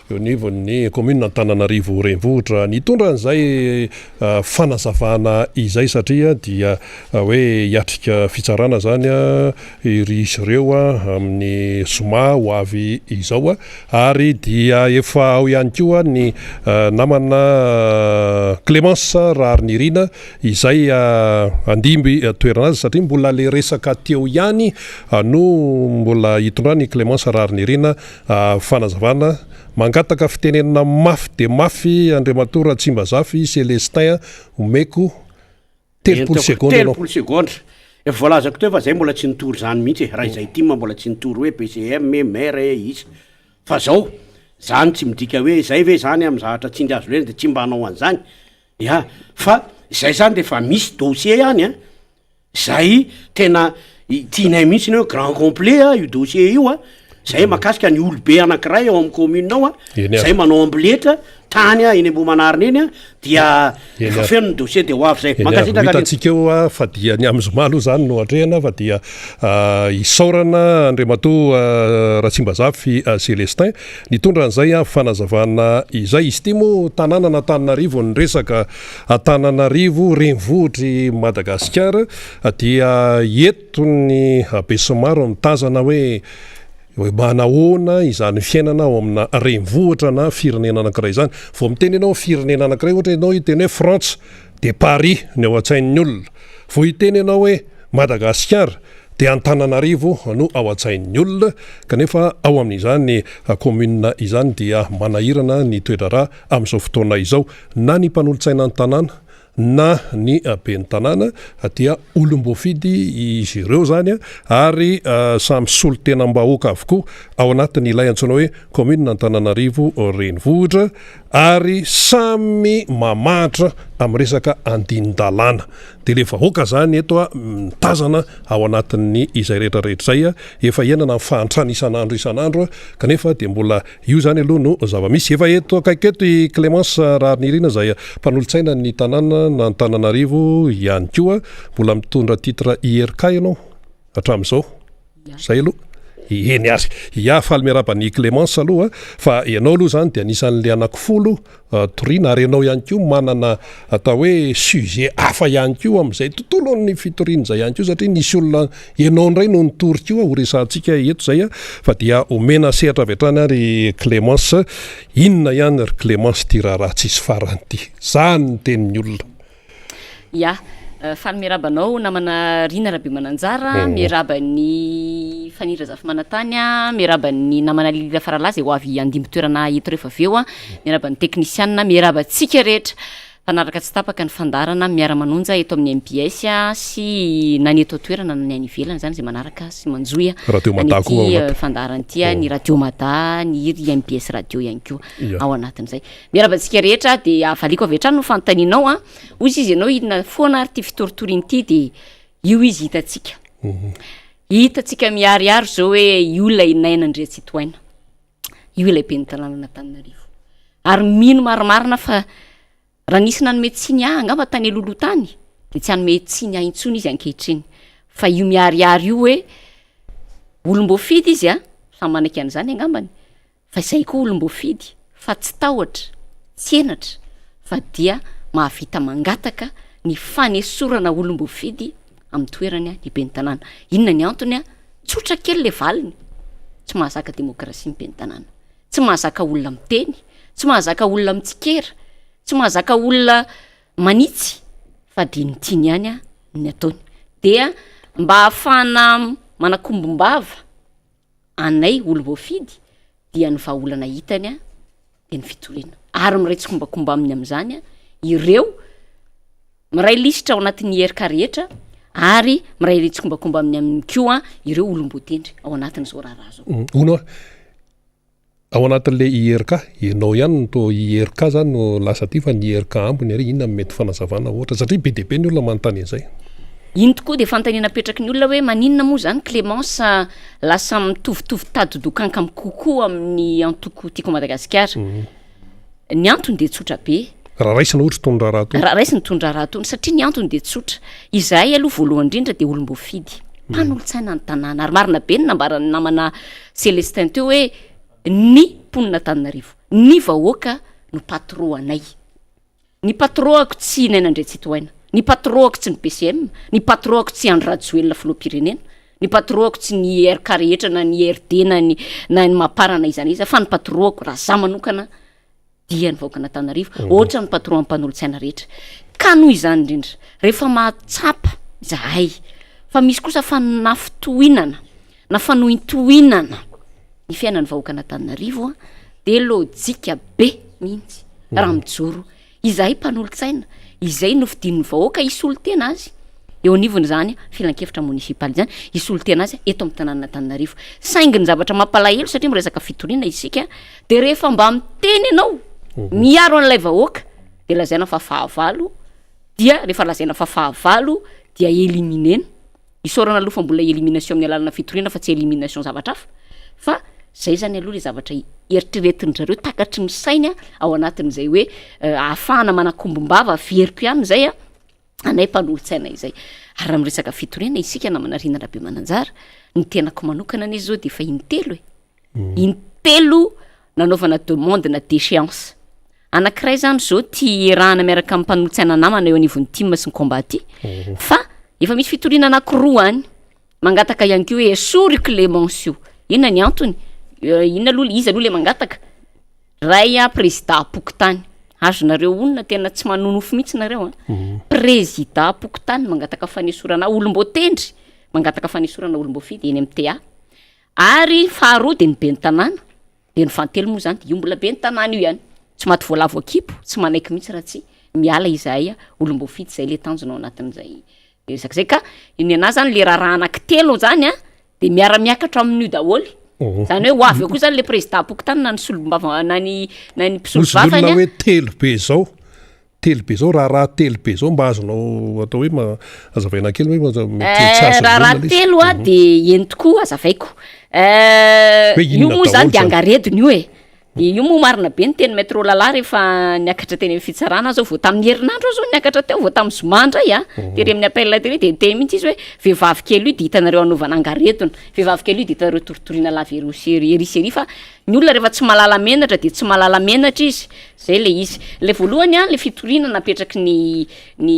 eo anivon'ny commune Antananarivo Renivohitra nitondra an'izay fanazavana izay satria dia hoe hiatrika fitsarana izany ry izy ireo amin'ny zoma ho avy izao ary dia efa ao ihany koa ny namana Clémence Raharinirina izay handimby toerana azy satria mbola le resaka teo ihany no mbola hitondran'i Clémence Raharinirina fanazavana. Mangataka fitenenana mafy dia mafy Andriamatoa Ratsimbazafy Célestin omeko 30 segondra ianao. 30 segondra. Efa voalazako teo fa zay mbola tsy nitory zany mihitsy e, raha izay tim mbola tsy nitory hoe PCM e, maire e, iza. Fa zao, zany tsy midika hoe zay ve zany amin'ny zavatra tsindry azo lena de tsy mba hanao an'izany. Ya, fa izay zany de efa misy dossier ihany an, zay tena tianay mihitsy ny hoe grand complet a io dossier io a, zay mahakasika ny olobe anankiray ao amin'ny commune ao a, zay manao amboletra tany a eny Ambohimanarina eny a, dia efa feno ny dossier de ho avy zay. Mankasitraka. Ho hitantsika eo a, fa dia ny amin'ny zoma aloha zany no atrehina fa dia isaorana Andriamatoa Ratsimbazafy Celestin nitondra an'izay fanazavana izay. Izy ity moa tanànan'Antananarivo ny resaka, Antananarivo renivohitr'i Madagasikara dia eto ny besinimaro mitazana hoe manahoana izany fiainana ao amina renivohitra na firenena anankiray izany. Vao miteny ianao firenena anankiray ohatra ianao hiteny hoe Frantsa dia Paris ny ao an-tsain'ny olona. Vao hiteny ianao hoe Madagasikara dia Antananarivo no ao an-tsain'ny olona kanefa ao amin'izany commune izany dia manahirana ny toe-draharaha amin'izao fotoana izao na ny mpanolotsaina ny tanàna na ny ben'ny tanàna dia olom-boafidy izy ireo izany ary samy solontenam-bahoaka avokoa ao anatin'ilay antsoina hoe commune Antananarivo renivohitra ary samy mamahatra amin'ny resaka andinin-dalàna. Dia ilay vahoaka izany eto mitazana ao anatin'ny izay rehetra rehetra izay efa iainana ny fahantrana isan'andro isan'andro kanefa dia mbola Io izany aloha no zava-misy. Efa eto akaiky eto i Clémence Raharinirina izay mpanolotsaina ny tanàna an'Antananarivo ihany koa. Mbola mitondra titre IRK ianao hatramin'izao. Izay aloha. Eny ary. Ia, faly miarahaba an'i Clémence aloha fa ianao aloha izany dia anisan'ilay anakifolo toriana ary ianao ihany koa manana atao hoe sujet hafa ihany koa amin'izay tontolon'ny fitoriana izay ihany koa satria nisy olona ianao indray no nitory koa ho resahantsika eto izay fa dia omena sehatra avy hatrany ary Clémence inona ihany ry Clémence ity raharaha tsisy farany ity zany ny tenin'ny olona Ya, faly miarahaba anao namana Rina Rabemananjara, miarahaba an'i Faniry Razafimanantany, miarahaba ny namana Lily Rafaralahy izay ho avy handimby toerana eto rehefa avy eo, miarahaba ny teknisianina, miarahaba antsika rehetra mpanaraka tsy tapaka ny fandaharana Miara-manonja eto amin'ny mbs sy na ny eto an-toerana na ny any ivelany izany izay manaraka sy manjohy Radio Mada koa ao an'ity anaty. fandaharana ity, ny Radio Mada, ny mbs Radio ihany koa ao anatin'izay. Miarahaba antsika rehetra dia valiako avy hatrany ny fanontanianao an. Hoy izy ianao inona foana ary ity fitoritoriana ity dia io izy hitantsika. Hitantsika miharihary izao hoe io ilay Naina Andriantsitohaina. Io ilay ben'ny tanànan'Antananarivo. Ary mino marimarina fa raha nisy nanome tsiny ahy angamba tany alohaloha tany dia tsy hanome tsiny ahy intsony izy ankehitriny. Fa io miharihary io hoe olom-boafidy izy an, samy manaiky an'izany angambany. Fa izay koa olom-boafidy fa tsy tahotra, tsy henatra fa dia mahavita mangataka ny fanesorana olom-boafidy amin'ny toerany ny ben'ny tanàna. Inona ny antony? Tsotra kely le valiny. Tsy mahazaka demokrasia ny ben'ny tanàna. Tsy mahazaka olona miteny, tsy mahazaka olona mitsikera, tsy mahazaka olona manitsy fa dia ny tiany ihany ny ataony. Dia mba ahafahana manakombom-bava anay olom-boafidy dia ny vahaolana hitany dia ny fitoriana. Ary miray tsikombakomba aminy amin'izany ireo miray lisitra ao anatin'ny IRK rehetra ary miray tsikombakomba aminy aminy koa ireo olom-boatendry ao anatin'izao raharaha izao. Hono hoa, ao anatin'ilay IRK, ianao ihany no toa IRK zany no lasa aty fa ny IRK ambiny ary inona no mety fanazavana ohatra satria be dia be ny olona manontany an'izay. Iny tokoa dia fanontaniana apetraky ny olona hoe maninona moa izany Clémence lasa mitovitovy tady-dokankam kokoa amin'ny antoko Tiako Madagasikara. Ny antony dia tsotra be. Raha raisina ohatra itony raharaha itony. Raha raisina itony raharaha itony satria ny antony dia tsotra. Izahay aloha voalohany indrindra dia olom-boafidy, mpanolotsaina ny tanàna. Ary marina be ny nambaran'ny namana Célestin teo hoe ny mponin'Antananarivo, ny vahoaka no patron anay. Ny patron-ako tsy Naina Andriantsitohaina, ny patron-ako tsy ny PCM, ny patron-ako tsy Andry Rajoelina filoham-pirenena, ny patron-ako tsy ny IRK rehetra na ny IRD na ny na ny Mapar na iza na iza fa ny patron-ako raha za manokana dia ny vahoakan'Antananarivo, ohatra ny patron-n'ny mpanolotsaina rehetra. Ka noho izany indrindra, rehefa mahatsapa izahay fa misy kosa fanafintohinana na fanohintohinana ny fiainan'ny vahoakan'Antananarivo dia lojika be mihitsy raha mijoro izahay mpanolotsaina izay nofidin'ny vahoaka hisolo tena azy eo anivon'izany filankevitra monisipaly izany, hisolo tena azy eto amin'ny tanànan'Antananarivo. Saingy ny zavatra mampalahelo satria miresaka fitoriana isika dia rehefa mba miteny ianao miaro an'ilay vahoaka dia lazaina fa fahavalo, dia rehefa lazaina fa fahavalo dia éliminer-na. Isaorana aloha fa mbola élimination amin'ny alalana fitoriana fa tsy élimination zavatra hafa fa zay zany aloha le zavatra eritreretin-dry zareo takatry ny sainy ao anatin'izay hoe ahafahana manakombom-bava averiko ihany zay a, anay mpanolotsaina izay. Ary raha miresaka fitoriana isika namana Rina Rabemananjara, ny tenako manokana anie zao de efa intelo e, intelo nanaovana demande na déchéance. Anankiray zany zao ty iarahana miaraka amin'ny mpanolotsaina namana eo anivon'ny tim sy ny combat ty fa efa misy fitoriana anankiroa any mangataka ihany koa hoe esory io Clémence io. Inona ny antony? Inona aloha iza aloha le mangataka? Ray a prezidam-pokontany. Azonareo onona tena tsy manonofy mihitsy nareo an. Prezidam-pokontany mangataka fanesorana olom-boatendry mangataka fanesorana olom-boafidy eny amin'ny TA. Ary faharoa dia ny ben'ny tanàna. Dia ny fahatelo moa izany dia io mbola ben'ny tanàna io ihany, tsy maty voalavo akipo, tsy manaiky mihitsy raha tsy miala izahay olom-boafidy, izay ilay tanjona ao anatin'izay resaka izay. Ka ny anah zany le raharaha anankitelo zany an, de miara-miakatra amin'io daholo, zany hoe ho avy eo koa zany le prezidam-pokontany na ny solombava na ny na ny mpisolo Ozy ny vavany olona an. hoe telo be izao, telo be zao, raharaha telo be zao mba azonao atao hoe ma- hazavaina kely hoe mety tsy Eh, azon'ny raharaha olona ilay izy. telo a de eny tokoa hazavaiko. Eh, Hoe io inona moa zany daholo de zany? angaredona io e. De io moa marina be ny teny Maître Olala rehefa niakatra teny amin'ny fitsarana aho zao vao tamin'ny herinandro aho zao niakatra teo vao tamin'ny zoma indray a, tery amin'ny appel tery de niteny mihitsy izy hoe vehivavy kely io de hitanareo anaovana angaredona, vehivavy kely io de hitanareo toritoriana lava ery sy ery, ery sy ery fa ny olona rehefa tsy mahalala menatra de tsy mahalala menatra izy. Zay le izy. Le voalohany an, le fitoriana napetraky ny ny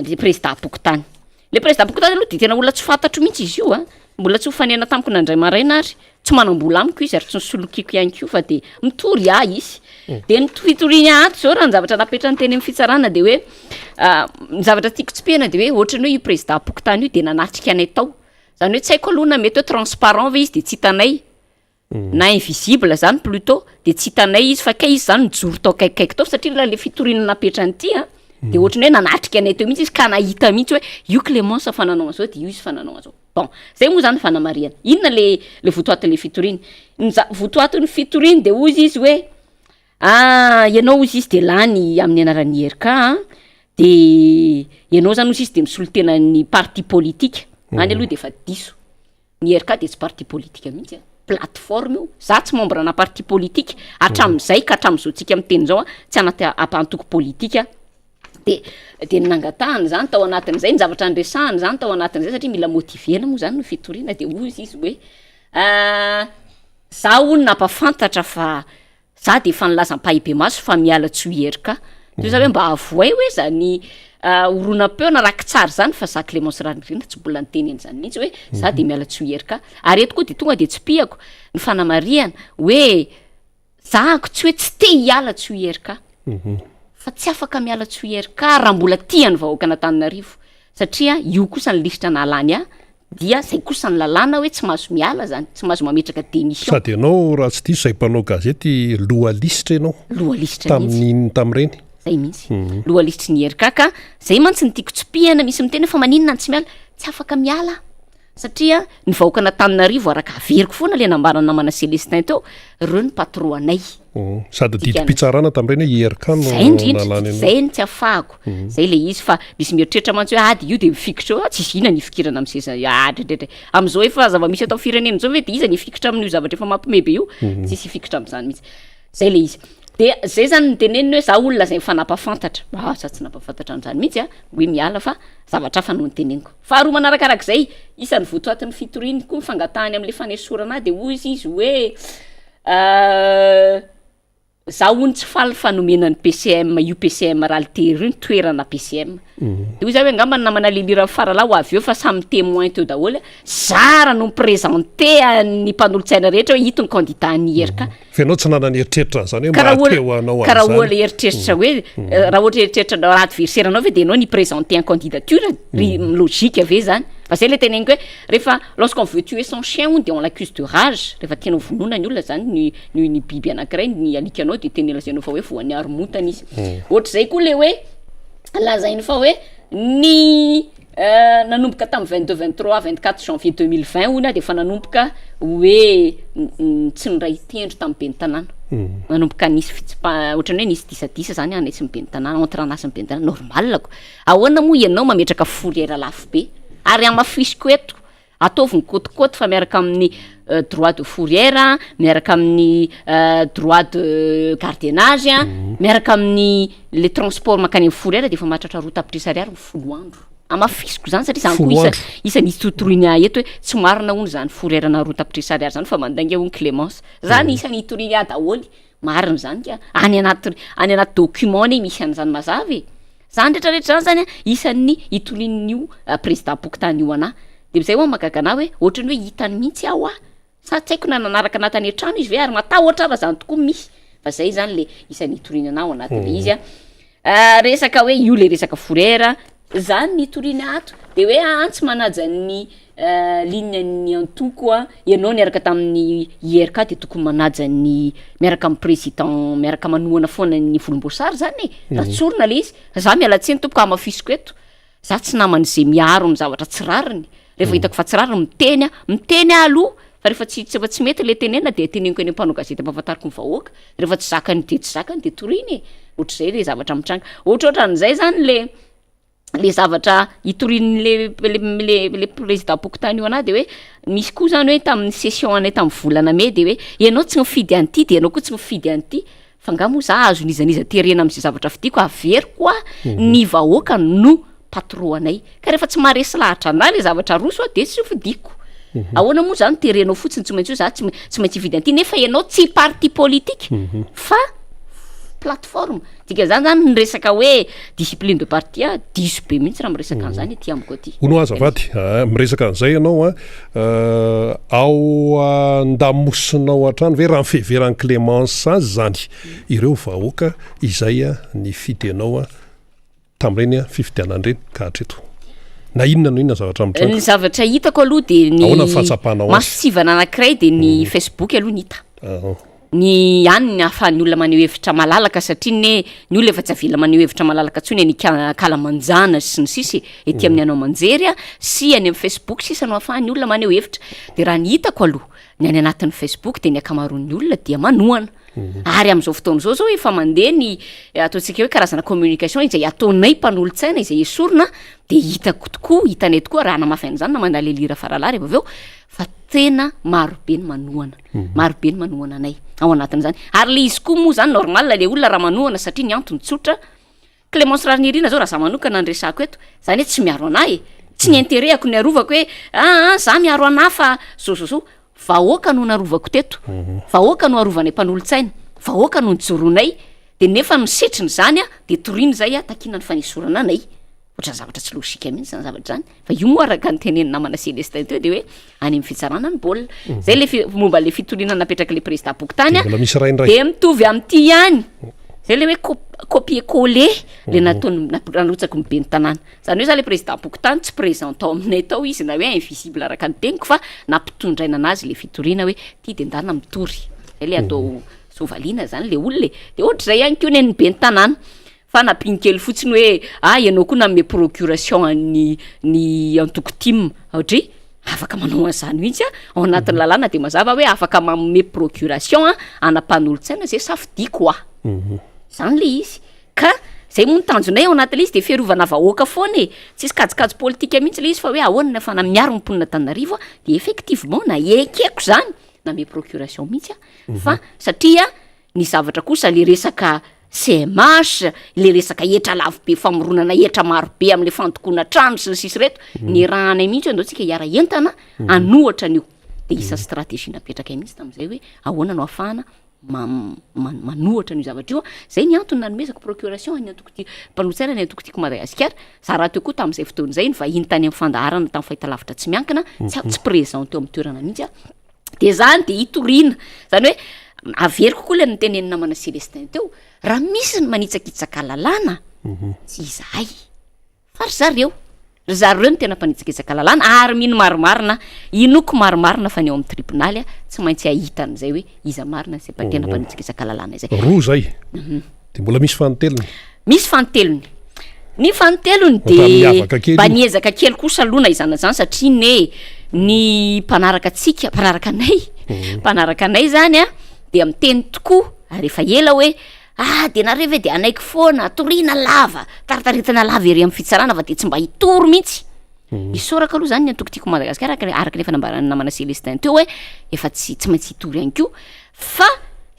le prezidam-pokontany. Le prezidam-pokontany aloha de tena olona tsy fantatro mihitsy izy io an, mbola tsy nifanena tamiko na indray maraina ary, tsy manam-bola amiko izy ary tsy nisolokiako ihany koa fa de mitory ahy izy. De ny fitoriany ahy ato zao raha ny zavatra napetrany teny amin'ny fitsarana de hoe ny zavatra tiako tsipihana de hoe ohatran'ny hoe io prezidam-pokontany io de nanatrika anay tao, zany hoe tsy haiko aloha na mety hoe transparent ve izy de tsy hitanay. na invisible zany plutot de tsy hitanay izy fa kay izy zany nijoro tao akaikikaiky tao satria raha le fitoriana napetrany ity a de ohatran'ny hoe nanatrika anay teo mihitsy izy ka nahita mihitsy hoe io Clémence fa nanao an'izao de io izy fa nanao an'izao, bon zay moa zany fanamarihana, inona le le votoatin'le fitoriana, ny za- votoatin'ny fitoriany de hozy izy hoe ah ianao hozy izy de lany amin'ny anaran'ny IRK a, de ianao zany hozy izy de misolo tena ny parti politique, any aloha de efa diso. Ny IRK dia tsy parti politique mihitsy a, plateforme io, za tsy membre ana parti politique hatramin'izay ka hatramin'izao tsika miteny izao a, tsy anaty antoko politique aho, de de ny nangatahana zany tao anatin'izay, ny zavatra niresahana zany tao anatin'izay satria mila motiver-na moa zany ny fitoriana de hoy izy hoe za hono nampafantatra fa Za de efa nilaza ampahibemaso fa miala tsy ho IRK. Toy izany hoe mba avohay hoe zany. horonam-peo na rakitsary zany fa za Clémence Raharinirina tsy mbola niteny an'izany mihitsy hoe za de miala tsy ho IRK. Ary eto koa de tonga de tsipihako ny fanamarihana hoe zahako tsy hoe tsy te hiala tsy ho IRK fa tsy afaka miala tsy ho IRK raha mbola tia ny vahoakan'Antananarivo satria io kosa ny lisitra nahalany ahy dia zay kosa ny lalàna hoe tsy mahazo miala zany, tsy mahazo mametraka démission. Sady ianao raha tsy diso izay mpanao gazety loha lisitra ianao. Loha lisitra mihitsy. Tamin'iny tamin'ireny. Zay mihitsy. Loha lisitry ny IRK ka zay mantsy no tiako tsipihana, misy miteny hoe fa maninona no tsy miala, tsy afaka miala aho satria ny vahoakan'Antananarivo araka averiko foana le nambaran'ny namana Celestin teo, reo ny patron anay. Sady didim-pitsarana tamin'ireny hoe IRK no Zay indrindra, nalany an'io. zay no tsy afahako. Zay le izy fa misy mieritreritra mantsy hoe ah de io de mifikitra eo, ah tsisy inona ny hifikirana amin'ny seza io, ah dredredre. Amin'izao efa zava-misy eto amin'ny firenena izao ve de iza ny hifikitra amin'io zavatra efa mampiomehy be io? Tsisy hifikitra amin'izany mihitsy. Zay le izy. De zay zany no teneniny hoe za olona zay efa nampafantatra, ah za tsy nampafantatra an'izany mihitsy an, hoe miala fa zavatra hafa no noteneniko. Faharoa manarakarak'izay, isan'ny votoatin'ny fitoriany koa ny fangatahany amin'le fanesorana ahy de hoy izy hoe Za hono tsy faly fa nomena ny PCM io PCM Ralitera io ny toerana PCM. De hoy za hoe angamba ny namana Lily Rafaralahy ho avy eo fa samy témoin teo daholo, zara no mi-presenter ny mpanolotsaina rehetra hoe ito ny candidat ny IRK. Fa ianao tsy nanana eritreritra an'izany hoe Ka raha maha teo anao ka raha an'izany. ohatra eritreritra hoe raha ohatra eritreritra raha adversaire anao ve de ianao ni-presenter en candidature? Ry logique ve zany? Fa zay le teneniko hoe rehefa lorsqu'on veut tuer son chien hono de on l'accuse de rage, rehefa tianao vonoina ny olona zany ny ny ny biby anakiray ny alikanao de tena lazainao fa hoe voan'ny haromontana izy. Ohatr'izay koa le hoe lazainy fa hoe ny nanomboka tamin'ny 22, 23, 24 janvier 2020 hono aho de efa nanomboka hoe tsy niray tendro tamin'ny ben'ny tanàna. Nanomboka nisy fitsipa- ohatran'ny hoe nisy disadisa zany anay sy ny ben'ny tanàna, entre anahy sy ny ben'ny tanàna, normal ko. Ahoana moa ianao mametraka fourrière lafo be? Ary hamafisiko eto, ataovy ny côte-côte fa miaraka amin'ny droit de fourrière, miaraka amin'ny droit de gardiennage, miaraka amin'ny le transport mankany amin'ny fourrière de efa mahatratra roa tapitrisa ariary ny folo andro. Hamafisiko zany satria zany koa Folo isa andro. isan'ny itoriany ahy eto hoe tsy marina hono zany fourrière na roa tapitrisa ariary zany fa mandainga hono Clémence. Zany isan'ny itoriany ahy daholo. Marina zany ka, any anaty any anaty document anie misy an'izany mazava e. Zany rehetra rehetra zany zany an, isan'ny itorian'io prezidam-pokontany io anah. De zay ho'a mahagaga anah hoe ohatran'ny hoe hitany mihitsy aho ah, sa tsy haiko na nanaraka anah tany an-trano izy ve ary matahotra aho raha zany tokoa misy, fa zay zany le isan'ny itoriana anah ao anatin'le izy an. Resaka hoe io le resaka fourrière, zany ny itoriana ato, de hoe aa tsy manaja ny ligne ny antoko a, ianao niaraka tamin'ny IRK de tokony manaja ny miaraka amin'ny président miaraka manohana foana ny volomboasary zany e, raha tsorina le izy, za miala tsiny tompoko hamafisiko eto, za tsy naman'izay miaro ny zavatra tsy rariny, rehefa hitako fa tsy rariny miteny aho, miteny aho aloha fa rehefa tsy rehefa tsy mety le tenenina de teneniko eny amin'ny mpanao gazety ampahafantariko ny vahoaka, rehefa tsy zakany de tsy zakany de toriana e, ohatr'izay le zavatra mitranga, ohatrohatran'izay zany le le zavatra itorian'le le le le prezidam-pokontany io anahy de hoe misy koa zany hoe tamin'ny session anay tamin'ny volana mey de hoe ianao tsy mifidy an'ity de ianao koa tsy mifidy an'ity, fa nga moa za azon'iza n'iza terena am'zay zavatra fidiko, averiko hoa ny vahoaka no patron anay, ka rehefa tsy maharesy lahatra anahy le zavatra aroso a de tsy hofidiko, ahoana moa zany terenao fotsiny tsy maintsy hoe za tsy mai- tsy maintsy hifidy an'ity nefa ianao tsy parti politique fa plateforme. Dikan'izany zany ny resaka hoe discipline de parti a, diso be mihitsy raha miresaka an'izany aty amiko aty. Hono azafady a, miresaka an'izay ianao a, ao an-damosinao hatrany ve raha ny fiheveran'i Clémence azy izany ireo vahoaka izay nifidy anao tamin'ireny fifidianana ireny ka hatreto? Na inona na inona zavatra mitranga. Ny zavatra hitako aloha dia ny Ahoana ny fahatsapanao azy? masontsivana anankiray dia ny Facebook aloha ny hita. Ny any ny ahafahan'ny olona maneho hevitra malalaka satria ne ny olona efa tsy avela maneho hevitra malalaka intsony any ankalamanjana sy ny sisa e, ety amin'ny haino aman-jery a sy any amin'ny Facebook sisa no ahafahan'ny olona maneho hevitra. De raha ny hitako aloha ny any anatin'ny Facebook de ny ankamaroan'ny olona dia manohana. Ary amin'izao fotoana izao zao efa mandeha ny ataontsika hoe karazana communication izay ataonay mpanolotsaina izay esorina de hitako tokoa, hitanay tokoa raha hanamafy an'izany namana Lelira Faralahy rehefa avy eo fa tena maro be ny manohana. Maro be ny manohana anay ao anatin'izany. Ary le izy koa moa zany normal le olona raha manohana satria ny antony tsotra, Clémence Raharinirina zao raha za manokana no resahako eto, zany hoe tsy miaro anah e, tsy ny intérêt-ako no iarovako hoe aa za miaro anah fa zao zao zao, vahoaka no narovako teto, vahoaka no arovanay mpanolotsaina, vahoaka no nijoroanay, de nefa ny setriny zany a de toriana zay a takiana ny fanesorana anay. Ohatran'ny zavatra tsy logique mihitsy zany zavatra zany. Fa io moa araka ny tenenin'ny namana Celestin teo de hoe any amin'ny fitsarana ny baolina. Zay le fi- momba le fitoriana napetrak'le président-pokontany Dia a, mbola misy iray indray. de mitovy amin'ity ihany. Zay le hoe cop- copier coller le nataony nap- narotsaky ny ben'ny tanàna. Zany hoe zany le président-pokontany tsy présent tao aminay tao izy na hoe invisible araka ny teniko fa nampitondraina anazy le fitoriana hoe ty de ndana mitory. Zay le atao sovaliana zany le olona e. De ohatr'izay ihany koa nen'ny ben'ny tanàna. Fa nampiany kely fotsiny hoe ah ianao koa nanome procuration an'ny ny antoko tim, audrey afaka manao an'izany mihitsy aho, ao anatin'ny lalàna de mazava hoe afaka manome procuration ana mpanolotsaina zay safidiko aho, zany le izy, ka zay moa ny tanjonay ao anatin'le izy de fiarovana vahoaka foana e, tsisy kajikajy politika mihitsy le izy fa hoe ahoana ny ahafahana miaro ny mponina Antananarivo a, de effectivement na ekeko zany nanome procuration mihitsy aho fa satria Ny zavatra kosa le resaka CMH, le resaka hetra lafo be famoronana hetra maro be amle fandokoana trano sy ny sisa ireto, niarahanay mihitsy hoe andao tsika hiara hientana hanohatra an'io, de isan'ny stratégie napetrakay mihitsy tam'zay hoe ahoana no ahafahana manohatra an'io zavatra io, zay ny antony nanomezako procuration an'ny antoko ti- mpanolotsaina ny antoko Tiako Madagasikara, za rahateo koa tam'zay fotoana izay nivahiny tany am'fandaharana tam'fahitalavitra tsy miankina, tsy tsy présent teo am'toerana mihitsy aho, De zany de hitoriana, zany hoe averiko koa le notenenin'ny namana Celestin teo, raha misy ny manitsakitsaka lalàna, tsy izahay fa ry zareo, ry zareo no tena mpanitsakitsaka lalàna ary mino marimarina, inoako marimarina fa ny ao amin'ny tribonaly tsy maintsy hahita an'izay hoe iza marina izay tena mpanitsakitsaka lalàna izay. Roa zay. De mbola misy fanintelony. Misy fanintelony. Ny fanintelony Ohatra de miavaka kely mba io. niezaka kely kosa aloha na izany na izany satria ne ny mpanaraka antsika, mpanaraka anay, mpanaraka anay zany an dia miteny tokoa ary efa ela hoe ah de nareo ve de hanaiky foana, toriana lava, taritaritina lava ery amin'ny fitsarana fa de tsy mba hitory mihitsy. Isaorako aloha zany ny antoko Tiako Madagasikara araka araka ny efa nambaran'ny namana Celestin teo hoe efa tsy tsy maintsy hitory ihany koa fa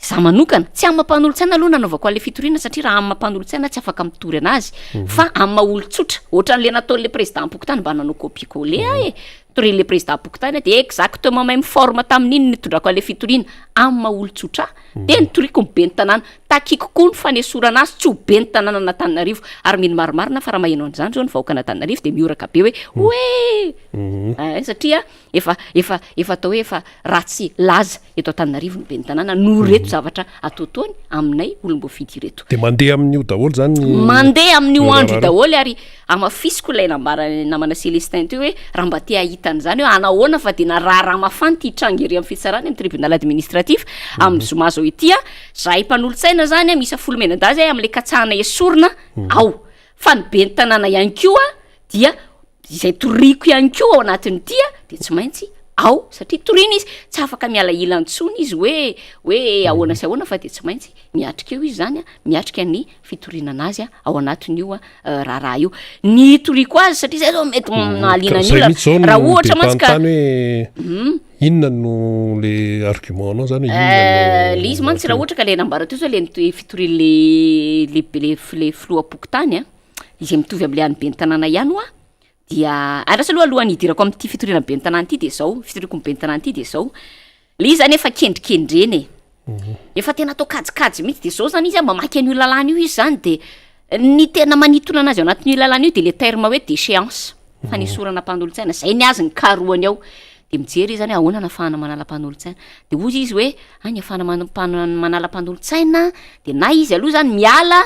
za manokana tsy amin'ny maha mpanolotsaina aloha nanaovako an'le fitoriana satria raha amin'ny maha mpanolotsaina tsy afaka mitory anazy fa amin'ny maha olon-tsotra ohatran'le nataon'le président-pokontany mba nanao copie coller aho e, torian'le président-pokontany de exactement même forme tamin'iny nitondrako an'le fitoriana amin'ny maha olon-tsotra ahy de nitoriako ny ben'ny tanàna Takiko koa ny fanesorana azy tsy ho ben'ny tanànan'Antananarivo. Ary mino marimarina fa raha maheno an'izany izao ny vahoakan'Antananarivo dia mihoraka be hoe oee! Ee, satria efa, efa, efa atao hoe efa ratsy laza eto Antananarivo ny ben'ny tanàna noho ireto zavatra ataotaony aminay olom-boafidy ireto. Dia mandeha amin'io daholo izany ny Mandeha amin'io andro io raharaha ireo? daholo ary hamafisiko ilay nambaran'ny namana Celestin teo hoe raha mba te hahita an'izany hoe anahoana fa dia na raharaha mafana ity hitranga ery amin'ny fitsarana amin'ny tribunal administratif amin'ny zoma izao ity an, Zahay mpanolotsaina zany a miisa folo mianadahy zay amle katsahana esorina ao fa ny ben'ny tanàna ihany koa dia izay toriko ihany koa ao anatin'ity a de tsy maintsy ao satria torina izy tsy afaka miala ilany intsony izy hoe hoe ahoana sy ahoana fa de tsy maintsy miatrika eo izy zany a miatrika ny fitoriana anazy a ao anatin'io a raharaha io ny hitoriako azy satria zay zao mety mahaliana Ka ny zay olona mihitsy zao no raha be ohatra mantsy ka mpanontany hoe inona no le argument anao zany hoe inona no Le izy mantsy raha ohatra ka le nambara teo zao le nito- fitorian'le le le le filoham-pokontany a, izay mitovy am'le an'ny ben'ny tanàna ihany hoa dia andraso aloha alohan'ny hidirako amin'ity fitoriana ben'ny tanàna ity de zao, fitoriako ny ben'ny tanàna ity de zao, Le izy zany efa kendrikendrena e. Efa tena atao kajikajy mihitsy de zao zany izy a mamaky an'io lalàna io izy zany de ny tena manintona anazy ao anatin'io lalàna io de le terme hoe déchéance, fanesorana mpanolotsaina, zay ny azy ny karohany ao. De mijery izy zany hoe ahoana no ahafahana manala mpanolotsaina, de hozy izy hoe ah ny ahafahana mana- mpano- manala mpanolotsaina de na izy aloha zany miala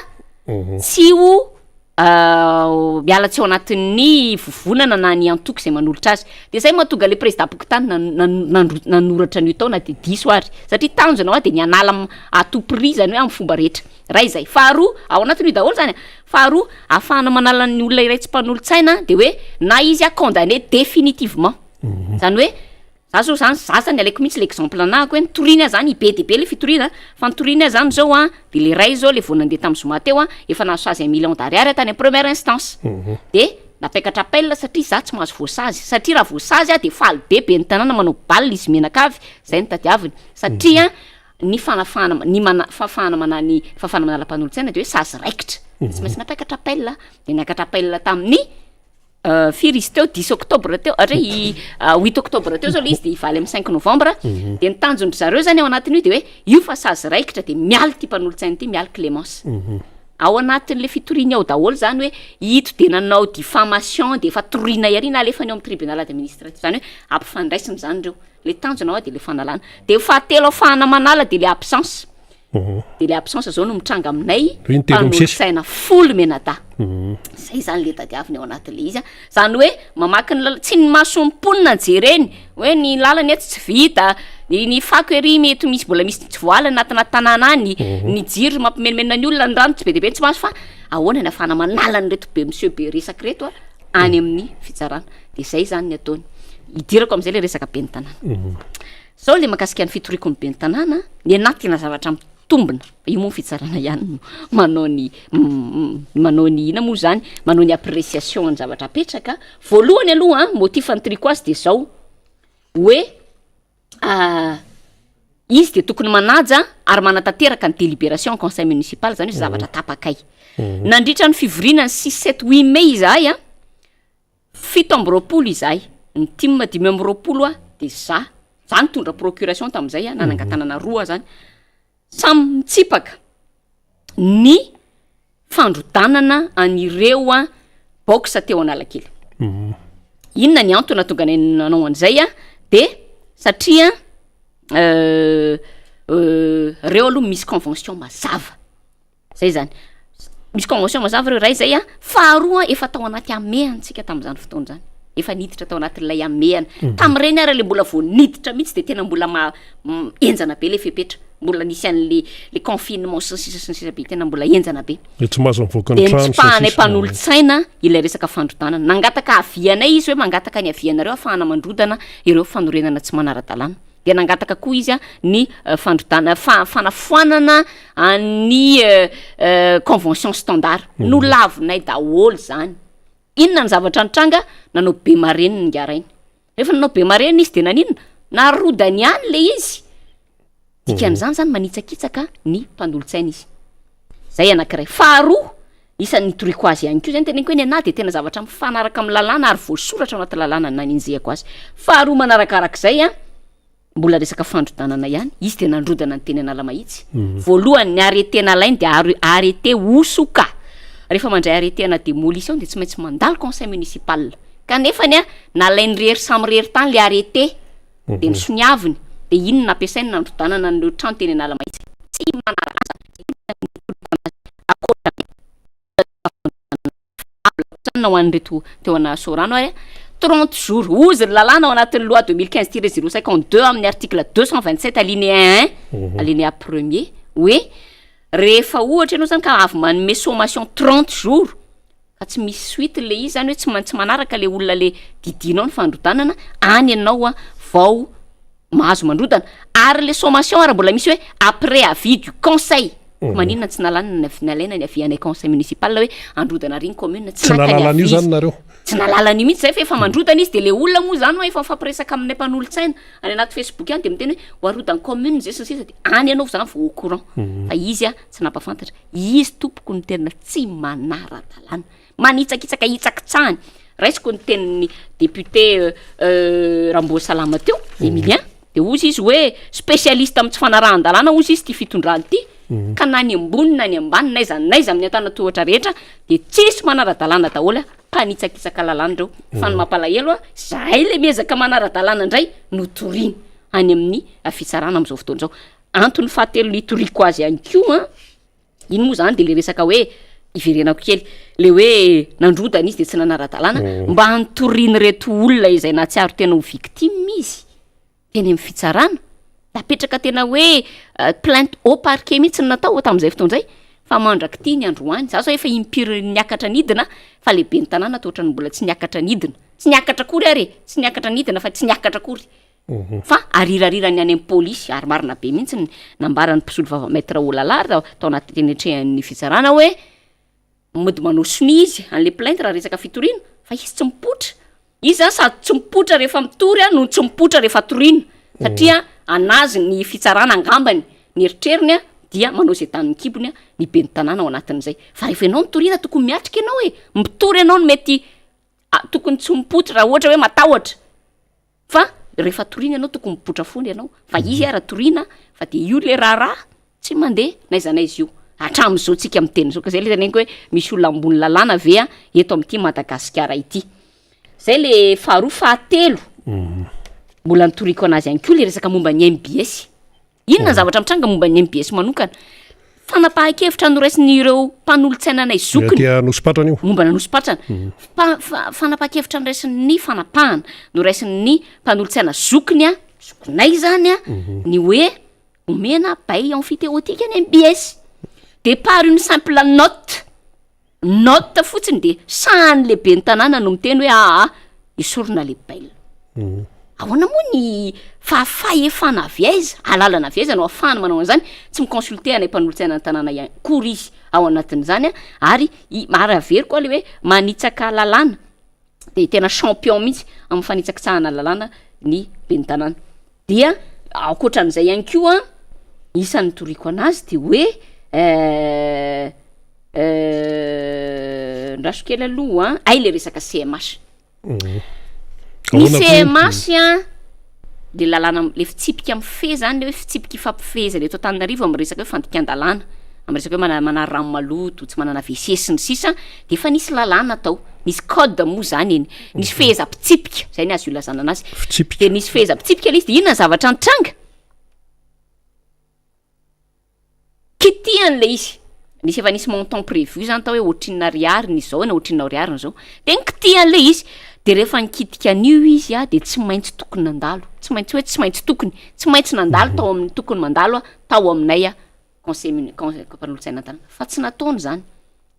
tsy ho miala tsy ao anatin'ny vovonana na ny antoko izay manolotra azy. De zay mahatonga le président-pokontany nanoratra an'io tao na de diso ary, satria tanjona hoa de ny hanala am- à tout prix zany hoe amin'ny fomba rehetra. Ray zay. Faharoa, ao anatin'io daholo zany a, faharoa ahafahana manala ny olona iray tsy mpanolotsaina de hoe na izy a condamné définitivement, zany hoe Za zao zany, za zany alaiko mihitsy le exemple anahako hoe nitoriana zany i be dia be le fitoriana fa nitoriana zany zao an, de le ray zao le vao nandeha tamin'ny zoma teo an, efa nahazo sazy un million d'ariary tany am première instance, de nampiakatra appel satria za tsy mahazo voasazy, satria raha voasazy aho de faly be ben'ny tanàna manao bal izy mianakavy, zay no tadiaviny, satria ny fanafahana ny mana- fahafahana mana- ny fahafahana manala mpanolotsaina de hoe sazy raikitra, tsy maintsy nampiakatra appel, de niakatra appel tamin'ny Firy izy teo? Dix octobre teo, ohatra hoe i huit octobre teo zao le izy de hivaly amin'ny cinq novembre, de ny tanjon-dry zareo zany ao anatin'io de hoe io fa sazy raikitra de miala ity mpanolotsaina ity, miala Clémence. Ao anatin'le fitoriany ao daholo zany hoe ito de nanao diffamation de efa torianay ary na alefany ao amin'ny tribunal administratif, zany hoe ampifandraisina zany reo. Le tanjona ao de le fanalana. De fahatelo ahafahana manala de le absence. De le absence zao no mitranga aminay Hoe intelo misesy. mpanolotsaina 10 mianadahy. Zay zany le tadiaviny ao anatin'le izy a. Zany hoe mamaky ny lala, tsy ny mason'ny mponina jereny hoe ny lalana eto tsy vita, ny fako ery mety misy mbola misy tsy voala anatina tanàna any, ny jiro mampimenomenona ny olona, ny rano tsy be dia be tsy mahazo, fa ahoana ny ahafahana manala an'ireto be monsieur be resaka reto a any amin'ny fitsarana. De zay zany ny ataony. Idirako am'izay le resaka ben'ny tanàna. Zao le mahakasika ny fitoriako ny ben'ny tanàna, ny anahy tena zavatra mitombina, io moa ny fitsarana ihany no manao ny manao ny ina moa zany, manao ny appréciation ny zavatra apetraka. Voalohany aloha motif nitoriako azy de zao hoe izy de tokony manaja ary manatanteraka ny délibération conseil municipal, zany hoe zavatra tapakay. Nandritra ny fivoriana ny 6, 7, 8 mai izahay a, 27 izahay, ny team 25 a, de za nitondra procuration tam'izay a, nanangatanana roa zany, samy mitsipaka ny fandrodanana an'ireo a box teo Analakely. Inona ny antony nahatonga anay nanao an'izay a? De satria reo aloha misy convention mazava zay zany, misy convention mazava reo ray zay a. Faharoa, efa tao anaty amehantsika tam'izany fotoana zany, efa niditra tao anatin'ilay amehana tam'ireny ary le mbola vao niditra mihitsy, de tena mbola enjana be le fepetra, mbola nisy an'le le confinement sy ny sisa sy ny sisa be, tena mbola enjana be. De tsy mahazo mivoaka ny De trano sy ny nitsipahanay sisa. mpanolotsaina ilay resaka fandrodanana. Nangataka avianay izy hoe mangataka ny avianareo ahafahana mandrodana ireo fanorenana tsy manara-dalàna. De nangataka koa izy a ny fandrodana fanafoanana any convention standard. Nolavinay daholo zany. Inona ny zavatra nitranga? Nanao be marenina ingarainy. Rehefa nanao be marenina izy de naninona? Narodany ihany le izy. Dikan'izany zany manitsakitsaka ny mpanolotsaina izy. Zay anankiray. Faharoa, isan'ny nitoriako azy ihany koa zany, teneniko hoe ny anahy de tena zavatra mifanaraka amin'ny lalàna ary voasoratra ao anaty lalàna nanenjehako azy. Faharoa manarakarak'izay a, mbola resaka fandrodanana ihany, izy de nandrodana ny teny Analamahitsy. Voalohany ny arrêté nalainy de arrêté hosoka. Rehefa mandray arrêté ana démolition de tsy maintsy mandalo conseil municipal. Kanefany a nalainy rery samy rery tany le arrêté, de nisoniaviny, de iny no nampiasainy nandrodanana an'ireo trano teny Analamahitsy. Tsy manara-asa. Ankoatra ho an'ireto teo ana Sorano ary 30 jours ozy ny lalàna ao anatin'ny loi 2015-052 amin'ny article 227 alinéa 1 alinéa premier hoe rehefa ohatra ianao zany ka avy manome sommation 30 jours ka tsy misy suite le izy, zany hoe tsy maintsy manaraka le olona le didinao ny fandrodanana any ianao a vao mahazo mandrodana. Ary le sommation ary mbola misy hoe après avis du conseil. Maninona tsy nalana nalaina ny avis anay conseil municipal hoe androdana ary ny commune? Tsy naka ny nalalana io avis zany nareo? Tsy nalalana io mihitsy zay, fa efa mandrodana izy. De le olona moa zany hoa efa mifampiresaka aminay mpanolotsaina any anaty Facebook any, de miteny hoe ho arodany commune zay sy ny sisa, de any ianao zany vao au courant, fa izy a tsy nampafantatra izy. Tompoko, ny tena tsy manara-dalàna, manitsakitsaka hitsakitsahany. Raisiko ny tenin'ny député Ramboasalama teo, Emilien, de ozy izy hoe spécialiste amin'ny tsy fanarahan-dalàna ozy izy ty fitondrany ty, ka na ny ambony na ny ambany, n'aiza n'aiza amin'ny antanatohatra rehetra de tsisy manara-dalàna daholo a, mpanitsakitsaka lalàna ireo. Fa ny mampalahelo a, zahay le miezaka manara-dalàna indray no toriny any amin'ny fitsarana amin'izao fotoana izao. Antony fahatelo nitoriako azy ihany koa a, iny moa zany de le resaka hoe iverenako kely le hoe nandrodana izy de tsy nanara-dalàna, mba hantorian'ireto olona izay nahatsiaro tena ho victime izy teny amin'ny fitsarana, napetraka tena hoe plainte au parquet mihitsy ny natao tamin'izay fotoana izay. Fa mandrak'ity ny androany za zao efa impiry niakatra nidina, fa lehibe ny tanàna toa ohatran'ny mbola tsy niakatra nidina, tsy niakatra akory ary e, tsy niakatra nidina fa tsy niakatra akory, fa arirarirany any amin'ny polisy. Ary marina be mihitsy ny nambaran'ny mpisolo vava maître Olala tao anaty teny atrehan'ny fitsarana hoe mody manao sonia izy an'le plainte raha resaka fitoriana, fa izy tsy mipoitra izy zany, sady tsy mipoitra rehefa mitory a no tsy mipoitra rehefa toriana, satria anazy ny fitsarana angambany ny eritreriny a dia manao izay tanin'ny kibony a ny ben'ny tanàna ao anatin'izay. Fa rehefa ianao mitoriana tokony miatrika ianao e, mitory ianao no mety tokony tsy mipoitra raha ohatra hoe matahotra, fa rehefa toriana ianao tokony mipoitra foana ianao. Fa izy ara toriana fa de io le raharaha tsy mandeha n'aiza n'aiza io. Hatramin'izao tsika miteny izao, ka zay le teneniko hoe misy olona ambony lalàna ve a eto amin'ity Madagasikara ity? Zay le faharoa, fahatelo mbola nitoriako anazy ihany koa le resaka momba ny MBS. Inona ny zavatra mitranga momba ny MBS manokana? Fanapahan-kevitra noraisin'ireo mpanolotsaina anay zokiny. Aty Anosipatrana io. Momba an'Anosipatrana. Fa- fa- fanapahan-kevitra noraisin'ny fanapahana, noraisin'ny mpanolotsaina zokiny a, zokinay zany a, ny hoe omena bail emphytéotique ny MBS. De par une simple note, note fotsiny de sahan'ny lehiben'ny tanàna no miteny hoe aa esorina le bail. Ahoana moa ny fa- fahefana avy aiza, alalana avy aiza no ahafahany manao an'izany? Tsy mi-consulter anay mpanolotsaina ny tanàna ihany akory izy ao anatin'izany a, ary i- ary averiko aho le hoe manitsaka lalàna de tena champion mihitsy amin'ny fanitsakitsahana lalàna ny ben'ny tanàna. Dia ankoatran'izay ihany koa, isan'ny nitoriako anazy de hoe ndraso kely aloha an, hay le resaka CMH. Ny CMH an, le lalàna le fitsipika mifehy zany le hoe fitsipika ifampifehezana eto Antananarivo amin'ny resaka hoe fandikan-dalàna, amin'ny resaka hoe mana- manary rano maloto, tsy manana WC sy ny sisa de efa nisy lalàna tao, nisy code moa zany eny, nisy fehezam-pitsipika, zay ny azo ilazana anazy, Fitsipika. de nisy fehezam-pitsipika le izy de inona ny zavatra nitranga? Kitihany le izy, nisy efa nisy montant prévu zany tao hoe ohatrinona ariary ny zao na ohatrinona ariary ny zao, de nikitihany le izy, de rehefa nikitika an'io izy a de tsy maintsy tokony nandalo, tsy maintsy hoe tsy maintsy tokony, tsy maintsy nandalo tao amin'ny tokony mandalo a tao aminay a conseil muni- con- mpanolotsaina an-tanàna, fa tsy nataony zany.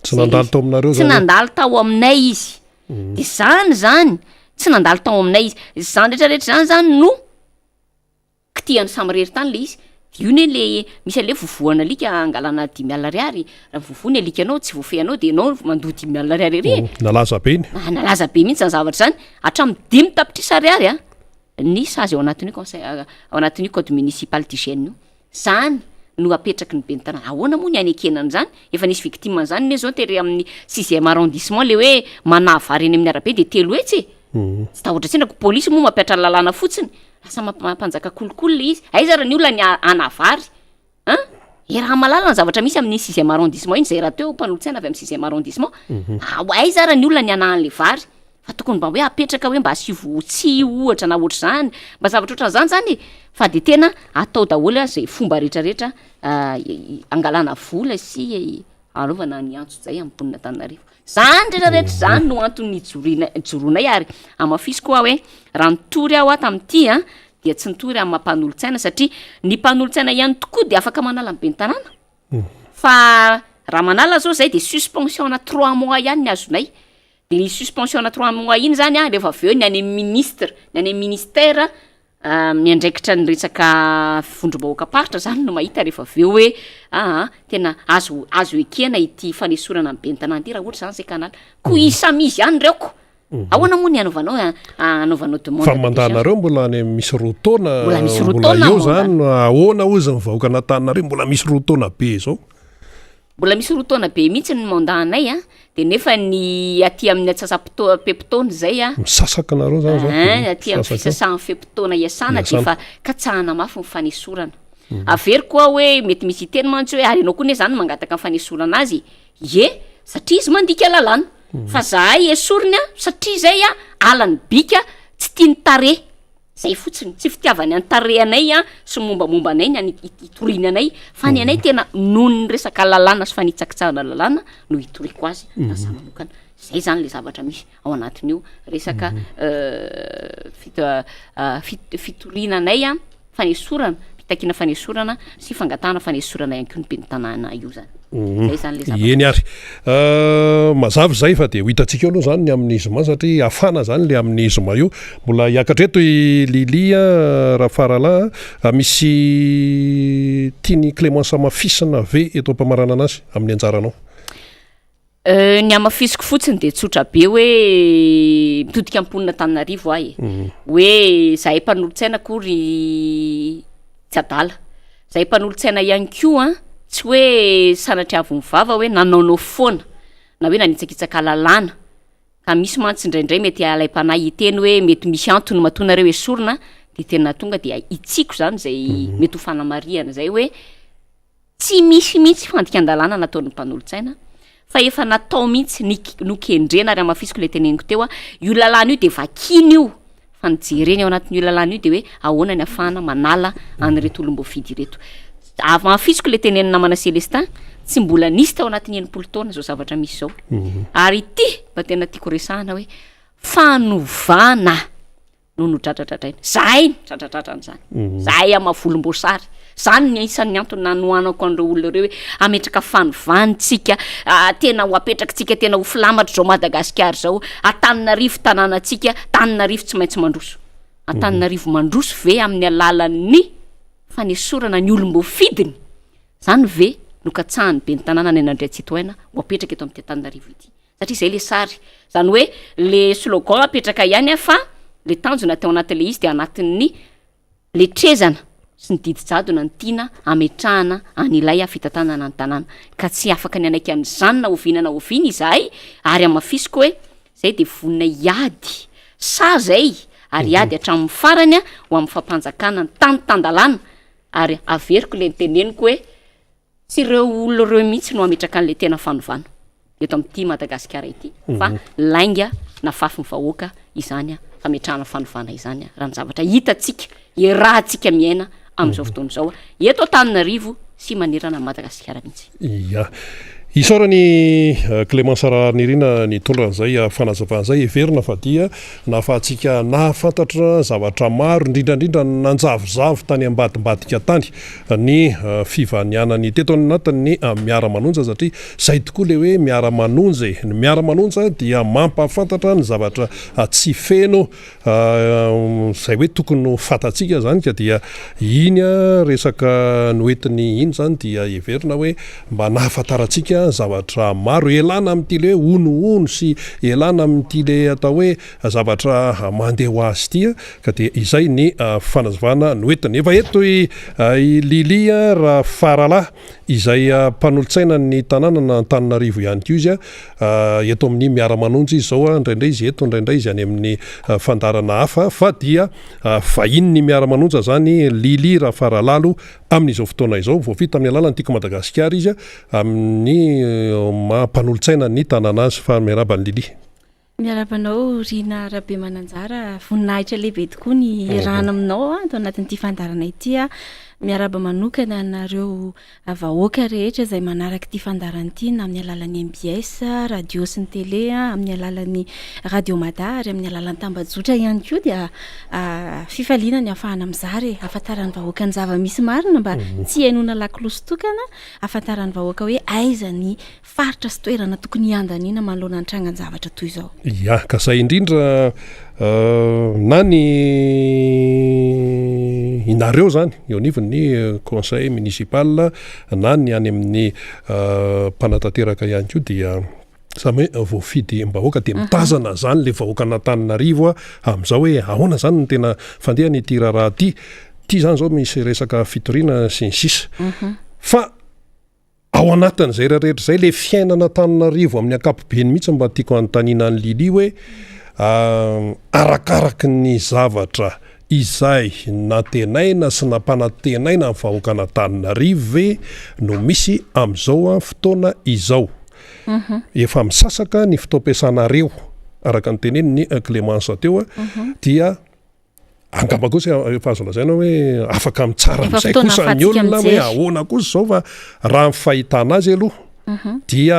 Tsy nandalo tao aminareo Tsy zany? nandalo tao aminay izy, de zany zany, tsy nandalo tao aminay izy, zany rehetrarehetra zany zany no kitihany samirery tany le izy, io ne le misy an'le vovohana alika angalana 50 alina ariary, raha mivovoha ny alikanao tsy voafehinao de ianao mandoa 50 alina ariary ery e. Nalaza be iny. Ah, nalaza be mihitsy zany zavatra zany, hatramin'ny 5 tapitrisa ariary a ny sazy ao anatin'io conseil ao anatin'io code municipal d'hygiène io, zany no apetraky ny ben'ny tanàna, ahoana moa ny hanekena an'izany? Efa nisy victime an'izany ne zao tery amin'ny sixième arrondissement le hoe manahy vary eny amin'ny arabe de 300 e, tsy tahotra tsinona ko polisy moa mampihatra lalàna fotsiny, lasa mamp- mampanjaka kolikoly le izy, aiza ary ny olona ny a- hanavary an, e raha mahalala ny zavatra misy amin'ny sixième arrondissement iny zay rahateo mpanolotsaina avy amin'ny sixième arrondissement, ao aiza ary ny olona ny hanahy an'le vary, fa tokony mba hoe apetraka hoe mba asivo tsihy ohatra na ohatr'izany, mba zavatra ohatran'izany zany e, fa de tena atao daholo a zay fomba rehetrarehetra angalana vola sy anaovana ny antsojay amin'ny mponina Antananarivo. Zany rehetrarehetra zany no antony nijoriana nijoroanay ary hamafisiko aho hoe raha nitory aho aho tamin'ity a dia tsy nitory amin'ny maha mpanolotsaina satria ny mpanolotsaina ihany tokoa de afaka manala ny ben'ny tanàna fa raha manala zao zay de suspension ana trois mois ihany ny azonay de ny suspension ana trois mois iny zany a rehefa avy eo ny any amin'ny ministre ny any amin'ny ministère miandraikitra ny resaka vondrom-bahoakam-paritra zany no mahita rehefa avy eo hoe aa tena azo azo ekena ity fanesorana ny ben'ny tanàna ity raha ohatra zany zay ka hanala ko izy samy izy ihany reoko ahoana moa ny anaovanao anaovanao demande Fa mandat-nareo mbola any misy 2 taona Mbola misy 2 mbola taona eo mandat. zany ahoana hozy ny vahoaka an'Antananarivo mbola misy 2 taona be zao Mbola misy 2 taona be mihitsy ny mandat anay a de nefa ny aty amin'ny atsasam-potoa fe-potoana zay a misasaka nareo zany zao Ein, aty amin'ny Misasaka eo. fisasahan'ny fe-potoana iasana de Iasana. efa katsahana mafy ny fanesorana. Averiko aho hoe mety misy hiteny mantsy hoe ary ianao koa ne zany mangataka ny fanesorana azy, ie satria izy mandika lalàna fa zahay esoriny a satria zay a alany bika tsy tiany tarehy, zay fotsiny, tsy fitiavany any tarehy anay a sy mombamomba anay ny any hitoriany anay fa ny anay tena noho ny resaka lalàna sy fanitsakitsahana lalàna no hitoriako azy raha za manokana, zay zany le zavatra misy ao anatin'io resaka fit- fit- fitoriana anay a fanesorana, fitakiana fanesorana sy fangatahana fanesorana ihany koa ny ben'ny tanàna io zany. Zay zany le zavatra. Eny ary. Mazava izay fa dia ho hitantsika eo aloha zany ny amin'ny zoma satria hafana zany le amin'ny zoma io. Mbola hiakatra eto i Lily Rafaralahy. Misy tian'i Clémence hamafisina ve eto am-pamaranana azy amin'ny anjaranao? Ny hamafisiko fotsiny de tsotra be hoe mitodika amin'ny mponina Antananarivo aho e, hoe zahay mpanolotsaina akory tsy adala, zahay mpanolotsaina ihany koa an tsy hoe sanatria avy ny vava hoe nanaonao foana na hoe nanitsakitsaka lalàna, ka misy mantsy indraindray mety alaim-panahy hiteny hoe mety misy antony matoa nareo esorina de tena tonga de hitsiko zany zay mety ho fanamarihana zay hoe. Tsy misy mihitsy fandikan-dalàna nataon'ny mpanolotsaina fa efa natao mihitsy ny nokendrena ary hamafisiko ilay teneniko teo, io lalàna io dia vakiana io fa ny jerena ao anatin'io lalàna io dia hoe ahoana ny afahana manala an'ireto olom-boafidy ireto. Hamafisiko ilay tenenin'ny namana Celestin, tsy mbola nisy tao anatin'ny 60 taona izao zavatra misy izao. Ary ity mba tena tiako resahana hoe fanovana. no nodradradradraina. Zahay no dradradradrana izany. Mhm. Zahay ama volomboasary. Zany ny isan'ny antony nanohanako an'ireo olona ireo hoe hametraka fanovana tsika, ah, tena ho apetrakitsika tena ho filamatra izao Madagasikara izao. Antananarivo tanànantsika, Tananarivo tsy maintsy mandroso. Antananarivo mandroso ve amin'ny alalan'ny fanesorana ny olom-boafidiny? Zany ve no katsahan'ny ben'ny tanàna any Anandriantsitohaina ho apetraka eto amin'ity Antananarivo ity? Satria zay le sary. Zany hoe le slogan apetraka ihany an fa le tanjona tao anatin'le izy de anatin'ny letrezana sy ny didy jadona no tiana ametrahana an'ilay fitantanana ny tanàna. Ka tsy afaka ny hanaiky an'izany na oviana na oviana izahay ary hamafisiko hoe zay de vonona hiady sa zay ary hiady hatramin'ny farany an ho amin'ny fampanjakana ny tany tan-dalàna ary averiko le niteneniko hoe Tsy ireo olona ireo mihitsy no hametraka an'ilay tena fanovana eto amin'ity Madagasikara ity fa lainga nafafin'ny vahoaka izany fametrahana fanovana izany raha ny zavatra hitantsika, iarahantsika miaina amin'izao fotoana izao eto Antananarivo sy manerana an'i Madagasikara mihitsy. Ia. Isaorana i Clémence Raharinirina nitondra an'izay fanazavana izay. Heverina fa dia nahafahantsika nahafantatra zavatra maro, indrindra indrindra ny nanjavozavo tany ambadimbadika tany. ny fivanianany teto anatin'ny miara-manonja satria zay tokoa le hoe miara-manonja e! Ny miara-manonja dia mampahafantatra ny zavatra tsy feno zay hoe tokony ho fantatsika zany ka dia iny resaka noentiny iny zany dia heverina hoe mba nahafantarantsika zavatra maro, ialana amin'ity le hoe honohono sy ialana amin'ity le atao hoe zavatra mandeha ho azy ity ka dia izay ny fanazavana noentiny. Efa eto i Lily Rafaralahy izay mpanolotsaina ny tanànan'Antananarivo ihany koa izy, eto amin'ny Miara-manonja izy izao, indraindray izy eto, indraindray izy any amin'ny fandaharana hafa fa dia vahinin'ny Miara-manonja izany Lily Rafaralahy aloha amin'izao fotoana izao. Voafidy tamin'ny alalan'ny Tiako Madagasikara izy amin'ny maha mpanolotsaina ny tanàna azy. Fa miarahaba an'i Lily. Miarahaba anao Rina Rabemananjara, voninahitra lehibe tokoa ny iarahana aminao ato anatin'ity fandaharana ity. Miarahaba manokana anareo vahoaka rehetra izay manaraka ity fandaharana ity na amin'ny alalan'ny mbs, radio sy ny télé, amin'ny alalan'ny radio mada ary amin'ny alalan'ny tambajotra ihany koa dia fifaliana ny ahafahana mizara e, ahafantaran'ny vahoaka ny zava-misy marina mba tsy hihainoana lakolosy tokana, ahafantaran'ny vahoaka hoe aiza ny faritra sy toerana tokony hiandaniana manoloana ny trangan-javatra toy izao. Ya, ka zay indrindra na ny inareo zany eo anivon'ny conseil municipal na ny any amin'ny mpanatanteraka ihany koa dia samy hoe voafidim-bahoaka dia mitazana zany le vahoakan'Antananarivo amin'izao hoe ahoana zany no tena fandehan'ity raharaha ity, ity zany zao misy resaka fitoriana sy ny sisa fa Ao anatin'izay rehetra izay, le fiainana Antananarivo amin'ny ankapobeny mihitsy mba tiako hanontaniana an'i Lily hoe arakaraky ny zavatra izay nantenaina sy nampanantenaina ny vahoakan'Antananarivo ve no misy amin'izao fotoana izao? Efa misasaka ny fotoam-piasanareo araka ny tenenin'i Clémence teo dia Angamba kosa efa azo lazaina hoe afaka mitsara amin'izay kosa ny olona hoe ahoana kosa izao fa raha ny fahitana azy aloha mhm. dia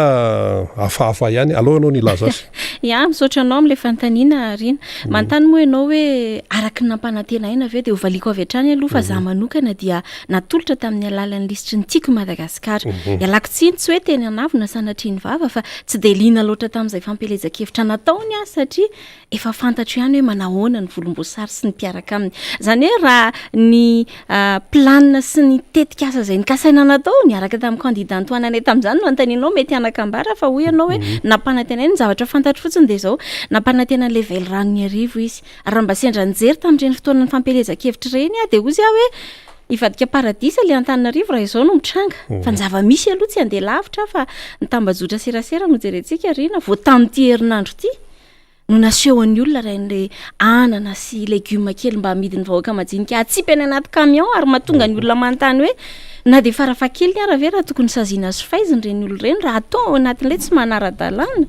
hafahafa ihany. Aleo ianao nilaza azy. Ya, misaotra anao amin'ilay fanontaniana Rina. Mhm. Manontany moa ianao hoe araka ny nampanantenaina ve dia hovaliako avy hatrany aloha fa za mhm. manokana dia natolotra tamin'ny alalan'ny lisitry ny Tiako Madagasikara. Ialako tsiny tsy hoe teny an'avona sanatria ny vava fa tsy dia liana loatra tamin'izay fampielezan-kevitra nataony aho satria efa fantatro ihany hoe manahoana ny volomboasary sy ny mpiaraka aminy. Izany hoe raha ny planina sy ny tetikasa izay nikasaina natao niaraka tamin'ny kandida nitohananay tamin'izany no anontanianao mety hanan-kambara fa hoy ianao hoe nampanantenaina ny zavatra fantatro fotsiny dia izao nampanantena an'ilay veliranon'Iarivo izy. Ary raha mba sendra nijery tamin'ireny fotoanan'ny fampielezan-kevitra ireny aho dia hozy aho hoe hivadika paradisa ilay Antananarivo raha izao no mitranga. Fa ny zava-misy aloha tsy handeha lavitra aho fa ny tambajotra serasera no jerentsika Rina vao tamin'ity herinandro ity. no nasehon'ny olona raha ilay anana sy legioma kely mba amidin'ny vahoaka majinika atsipy any anaty camion ary mahatonga ny olona manontany hoe na dia farafahakeliny ara ve raha tokony saziana sy faizina ireny olona ireny raha atao ao anatin'ilay tsy manara-dalàna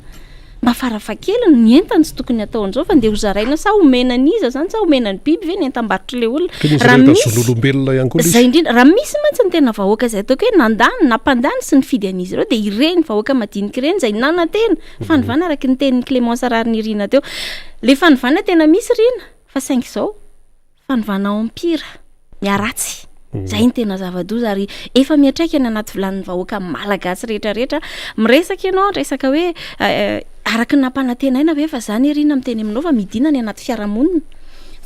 mba farafahakeliny ny entany tsy tokony atao an'izao fa ndeha hozaraina sa omena an'iza zany sa omena ny biby ve ny entam-barotr'ilay olona raha misy zon'olombelona ihany koa izay indrindra raha misy mantsy ny tena vahoaka izay ataoko hoe nandany nampandany sy nifidy an'izy ireo dia ireny vahoaka madinika ireny izay nanantena Fanovana araky ny tenin'i Clémence Raharinirina teo. Le fanovana tena misy Rina fa saingy izao fanovana empire miharatsy. Zay ny tena zava-doza ary efa miantraika any anaty vilanin'ny vahoaka malagasy rehetra rehetra. Miresaka ianao resaka hoe araky ny nampanantenaina ve fa zany Rina miteny aminao fa midina any anaty fiarahamonina.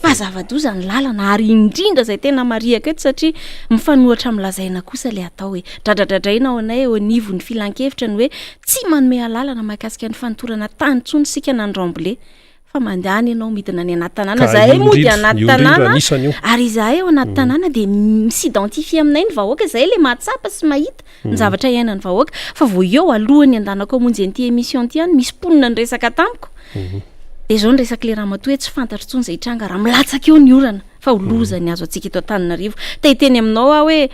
Fa zava-doza ny lalana ary indrindra izay tena marihako eto satria mifanohitra amin'ny lazaina kosa ilay atao hoe dradradradraina ao anay eo anivon'ny filankevitra ny hoe Tsy manome alalana mahakasika ny fanotorana tany intsony isika na ny remblai fa mandehana ianao midina any anaty tanàna. Ka Zahay io moa dia indrindra, anaty io indrindra tanàna anisany io. ary izahay ao anaty tanàna dia mi-s'identifier aminay ny vahoaka, izay ilay mahatsapa sy mahita ny zavatra iainan'ny vahoaka. Fa vao eo alohan'ny handanako hamonjy an'ity émission ity ihany misy mponina niresaka tamiko dia izao ny resak'ilay ramatoa hoe tsy fantatro intsony izay hitranga raha milatsaka eo ny orana fa ho loza ny azo antsika eto Antananarivo. Te hiteny aminao aho hoe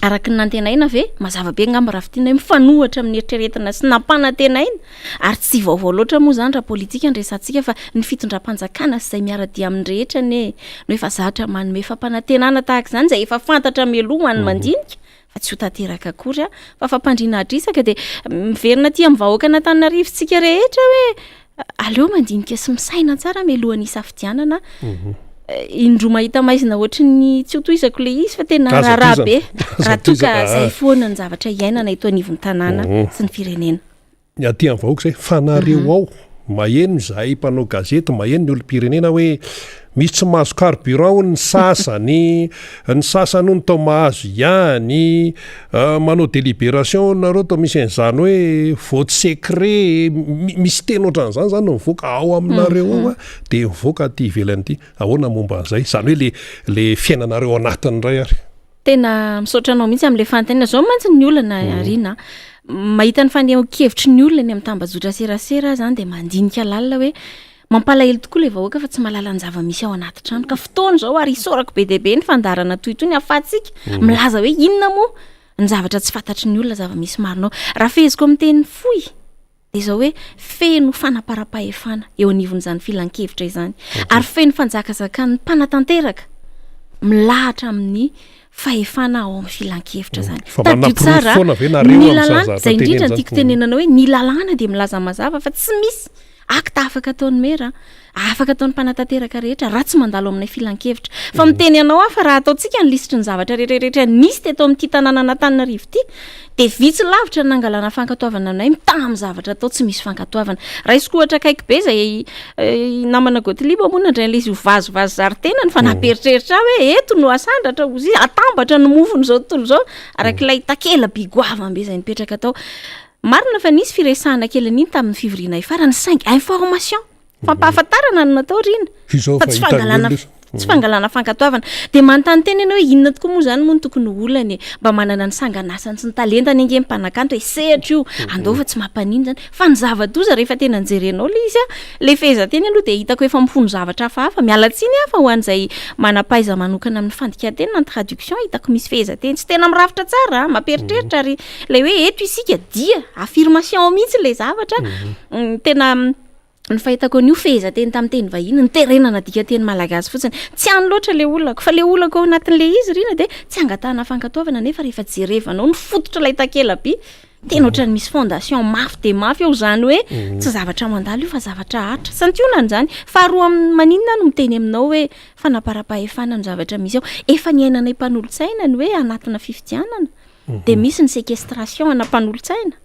Araka ny nantenaina ve? Mazava be angamba raha fintinina hoe mifanohitra amin'ny eritreretina sy nampanantenaina ary tsy vaovao loatra moa izany raha politika no resahantsika fa ny fitondram-panjakana sy izay miara-dia aminy rehetra anie no efa zatra manome fampanantenana tahaka izany izay efa fantatra mialoha ho an'ny mandinika fa tsy ho tanteraka akory fa fampandriana adrisaka dia miverina aty amin'ny vahoakan'Antananarivo tsika rehetra hoe Aleo mandinika sy misaina tsara mialohan'ny hisafidianana. Indroa mahita maizina ohatry ny tsy ho tohizako le izy fa tena raharaha be raha toa ka zay foana ny zavatra iainana eto anivon'ny tanàna sy ny firenena. Ny aty amin'ny vahoaka izay fa nareo ao maheno izahay mpanao gazety maheno ny olom-pirenena hoe Misy tsy mahazo carburant hono ny sasany, ny sasany hono toa mahazo ihany, manao délibération hono nareo toa misy an'izany hoe vote secret, misy teny ohatran'izany zany no mivoaka ao aminareo ao a, dia mivoaka aty ivelany aty. Ahoana momba an'izay? Izany hoe le le fiainanareo ao anatiny indray ary. Tena misaotra anao mihitsy amin'ilay fanontaniana. Izao mantsy ny olana Rina a, mahita ny fanehoan-kevitry ny olona eny amin'ny tambajotra serasera aho izany dia mandinika lalina hoe Mampalahelo tokoa ilay vahoaka fa tsy mahalala ny zava-misy ao anaty trano ka fotoana izao ary isaorako be dia be ny fandaharana toy itony ahafahantsika milaza hoe inona moa ny zavatra tsy fantatry ny olona zava-misy marina ao. Raha feheziko amin'ny teny fohy dia izao hoe feno fanaparam-pahefana eo anivon'izany filankevitra izany ary feno fanjakazakan'ny mpanatanteraka milahatra amin'ny fahefana ao amin'ny filankevitra izany. Fa Tadidio manaporofo tsara foana ve nareo ny amin'izany lalàna, zavatra izay indrindra tenenina no tiako izany? tenenana hoe ny lalàna dia milaza mazava fa tsy misy Acte afaka ataon'ny mera, afaka ataon'ny mpanatanteraka rehetra raha tsy mandalo aminay filankevitra. Fa miteny anao aho fa raha ataontsika ny lisitry ny zavatra rehetra rehetra nisy teto amin'ity tanànan'Antananarivo ity dia vitsy lavitra ny nangalana fankatoavana anay mitaha amin'ny zavatra atao tsy misy fankatoavana. Raisiko ohatra akaiky be izay namana Gottlieb moa nandray an'ilay izy ho vazivazy zary tenany fa nampieritreritra ahy hoe eto no asandratra hozy izy, atambatra ny mofon'izao tontolo izao arak'ilay takela-by goavambe izay nipetraka tao. Marina fa nisy firesahana kely an'iny tamin'ny fivorianay farany saingy information, fampahafantarana no natao Rina Izao fa fa tsy hitan'ny fangalana olona izy. tsy fangalana fankatoavana. Dia manontany tena ianao hoe inona tokoa moa izany moa no tokony ho olana e? Mba manana ny sangan'asany sy ny talentany ange ny mpanakanto e, sehatra io, andao fa tsy mampaninona izany. Fa ny zava-doza rehefa tena nojerenao ilay izy an, ilay fehezanteny aloha dia hitako efa mifono zavatra hafahafa, miala tsiny aho fa ho an'izay manam-pahaiza-manokana amin'ny fandikan-teny na ny traduction, hitako misy fehezanteny tsy tena mirafitra tsara an, mampieritreritra ary Ilay hoe eto isika dia affirmation mihitsy ilay zavatra tena ny fahitako an'io fehezanteny tamin'ny teny vahiny niterena nadika teny malagasy fotsiny. Tsy any loatra ilay olako fa ilay olako ao anatin'ilay izy Rina dia tsy angatahana fankatoavana nefa rehefa jerevanao ny fototr'ilay takela-by tena ohatran'ny misy fondation mafy dia mafy ao izany hoe tsy zavatra mandalo io fa zavatra haharitra. Santionany izany. Faharoa amin'ny maninona aho no miteny aminao hoe fanaparam-pahefana no zavatra misy ao. Efa niainanay mpanolotsaina ny hoe anatina fifidianana. Dia misy ny séquestration ana mpanolotsaina.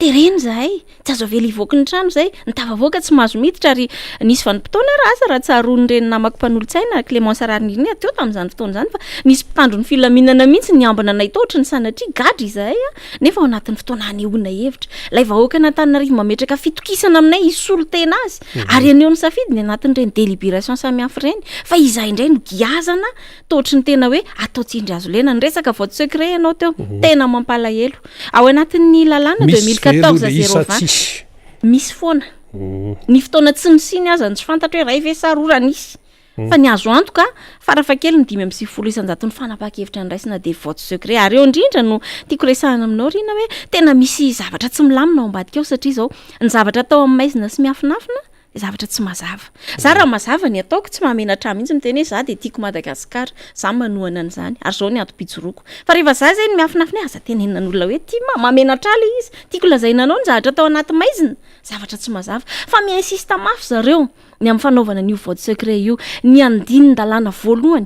Terena izahay, tsy azo avela hivoaka ny trano izay, ny tafavoaka tsy mahazo miditra ary nisy vanim-potoana ary asa raha tsaroan'ireny namako mpanolotsaina, Clémence Raharinirina teo tamin'izany fotoana izany fa nisy mpitandro ny filaminana mihitsy niambina anay tao ohatry ny sanatria gadra izahay nefa ao anatin'ny fotoana hanehoana hevitra. Ilay vahoakan'Antananarivo mametraka fitokisana aminay hisolo tena azy ary haneho ny safidiny anatin'ireny délibération samihafa ireny fa izahay indray no giazana Toa ohatry ny tena hoe atao tsindry hazo lena. Niresaka vote secret ianao teo. Tena mampalahelo. Ao anatin'ny lalàna Misy ve aloha 2014 le isa 020 tsisy? misy foana. Ny fotoana tsy nisiany aza no tsy fantatro hoe iray ve sa roa raha nisy. Fa ny azo antoka, farafahakeliny 95 isan-jaton'ny fanapahan-kevitra noraisina dia vote secret. Ary eo indrindra no tiako resahana aminao Rina hoe tena misy zavatra tsy milamina ao ambadika ao satria izao, ny zavatra atao amin'ny maizina sy miafinafina dia zavatra tsy mazava. Za raha mazava ny ataoko, tsy mahamenatra ahy mihitsy miteny hoe za dia tiako Madagasikara, za manohana an'izany ary izao ny antom-pijoroako. Fa rehefa za izay no miafinafina hoe aza tenenina an'olona hoe tia, mahamenatra ahy ilay izy, tiako lazaina anao ny zavatra atao anaty maizina, zavatra tsy mazava. Fa mi-insiste mafy zareo. ny amin'ny fanaovana an'io vote secret io. Ny andinin-dalàna voalohany,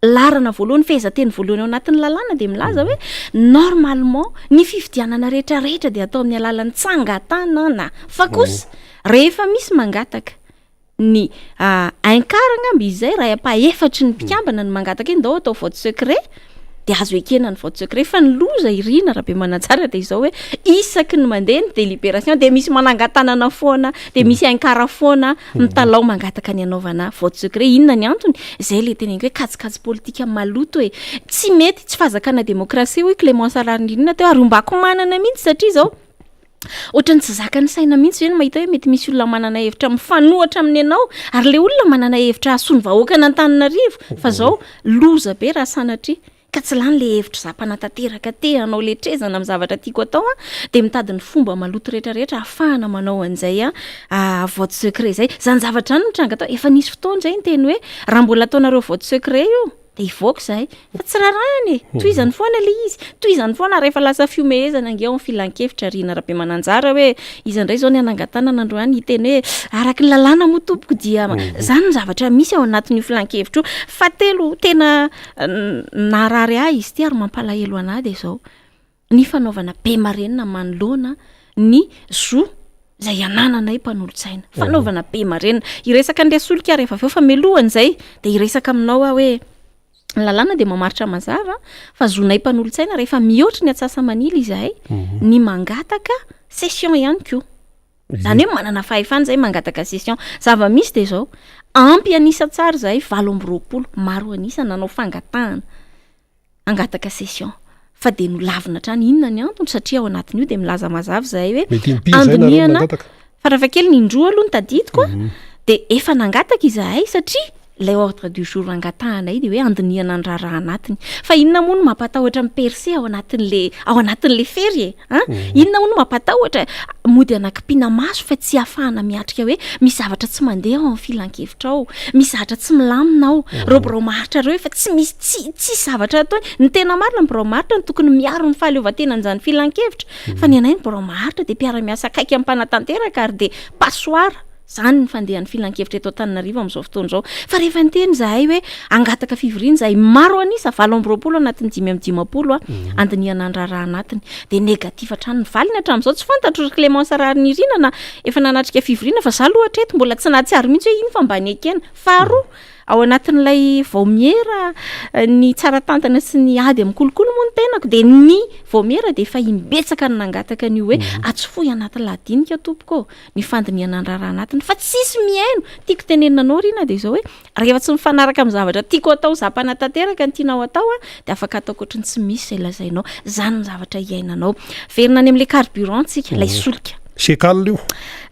laharana voalohany, fehezanteny voalohany ao anatin'ny lalàna dia milaza hoe normalement ny fifidianana rehetra rehetra dia atao amin'ny alalan'ny tsangan-tanana. Fa kosa rehefa misy mangataka ny un quart angamba izy izay, iray ampahefatry ny mpikambana no mangataka hoe ndao atao vote secret, dia azo ekena ny vote secret fa ny loza Irina Rabemanantsara dia izao hoe isaky ny mandeha ny délibération dia misy manangan-tanana foana dia misy ankara foana mitalao mangataka ny hanaovana vote secret. Inona ny antony? Izay ilay teneniko hoe kajikajy politika maloto e, tsy mety, tsy fahazakana demokrasia hoy Clémence Raharinirina teo ary ombako manana mihitsy satria izao Ohatran'ny tsy zakan'ny saina mihitsy ve ny mahita hoe mety misy olona manana hevitra mifanohitra amin'ny anao ary ilay olona manana hevitra hahasoa ny vahoakan'Antananarivo fa zao loza be raha sanatria ka tsy lany ilay hevitra za mpanatanteraka te hanao letrezana amin'ny zavatra tiako atao an dia mitady ny fomba maloto rehetra rehetra ahafahana manao an'izay an vote secret izay. Izany zavatra izany mitranga tao, efa nisy fotoana izay niteny hoe raha mbola ataonareo vote secret io Dia hivoaka izahay. Fa tsy rarahana e! Tohizany foana ilay izy. Tohizany foana ary efa lasa fihomehezana ange ao amin'ny filankevitra Rina Rabemananjara hoe iza indray izao ny hanangan-tanana androany hiteny hoe araka ny lalàna moa tompoko dia izany ny zavatra misy ao anatin'io filankevitra io. Fahatelo tena naharary ahy izy ity ary mampalahelo an'ahy dia izao. ny fanaovana be marenina manoloana ny zo izay anananay mpanolotsaina. Fanaovana be marenina. Hiresaka an'ilay solika aho rehefa avy eo fa mialohan'izay dia hiresaka aminao aho hoe ny lalàna dia mamaritra mazava fa zonay mpanolotsaina rehefa mihoatra ny atsasa-manila izahay ny mangataka session ihany koa. Izany hoe manana fahefana izahay mangataka session. Zava-misy dia izao, ampy an'isa tsara izahay 28, maro an'isa nanao fangatahana. hangataka session fa dia nolavina hatrany. Inona ny antony? Satria ao anatin'io dia milaza mazava izahay hoe Mety impiry izay nareo andinihana nangataka? farafahakeliny indroa aloha ny tadidiko a, dia efa nangataka izahay satria ilay ordre du jour angatahanay dia hoe andinihana ny raharaha anatiny. Fa inona moa no mampatahotra mi-percer ao anatin'le ao anatin'le fery e? An? Inona moa no mampatahotra? Mody anakimpiana maso fa tsy ahafahana miatrika hoe misy zavatra tsy mandeha ao amin'ny filankevitra ao, misy zavatra tsy milamina ao, ireo birao maharitra ireo efa tsy misy tsy tsisy zavatra ataony. Ny tena marina ny birao maharitra no tokony miaro ny fahaleovantenan'izany filankevitra fa ny anay ny birao maharitra dia mpiara-miasa akaiky amin'ny mpanatanteraka ary dia passoire. Izany ny fandehan'ny filankevitra eto Antananarivo amin'izao fotoana izao. Fa rehefa niteny izahay hoe hangataka fivoriana izahay, maro an'isa, 28 anatin'ny 55 handinihana ny raharaha anatiny, dia négatif hatrany ny valiny hatramin'izao. Tsy fantatro ry Clémence Raharinirina na efa nanatrika fivoriana fa izaho aloha hatreto mbola tsy nahatsiaro mihitsy hoe iny fa mba nekena. Faharoa, ao anatin'ilay vaomiera ny tsara tantana sy ny ady amin'ny kolikoly moa ny tenako dia ny vaomiera dia efa imbetsaka no nangataka an'io hoe atsofohy anaty lahadinika tompoko ô. ny fandinihana ny raharaha anatiny fa tsisy mihaino, tiako tenenina anao Rina dia izao hoe rehefa tsy mifanaraka amin'ny zavatra tiako atao za mpanatanteraka ny tianao atao a dia afaka ataoko ohatry ny tsy misy izay lazainao, zany ny zavatra iainanao. Verina any amin'ilay carburant tsika, ilay solika. Secal io?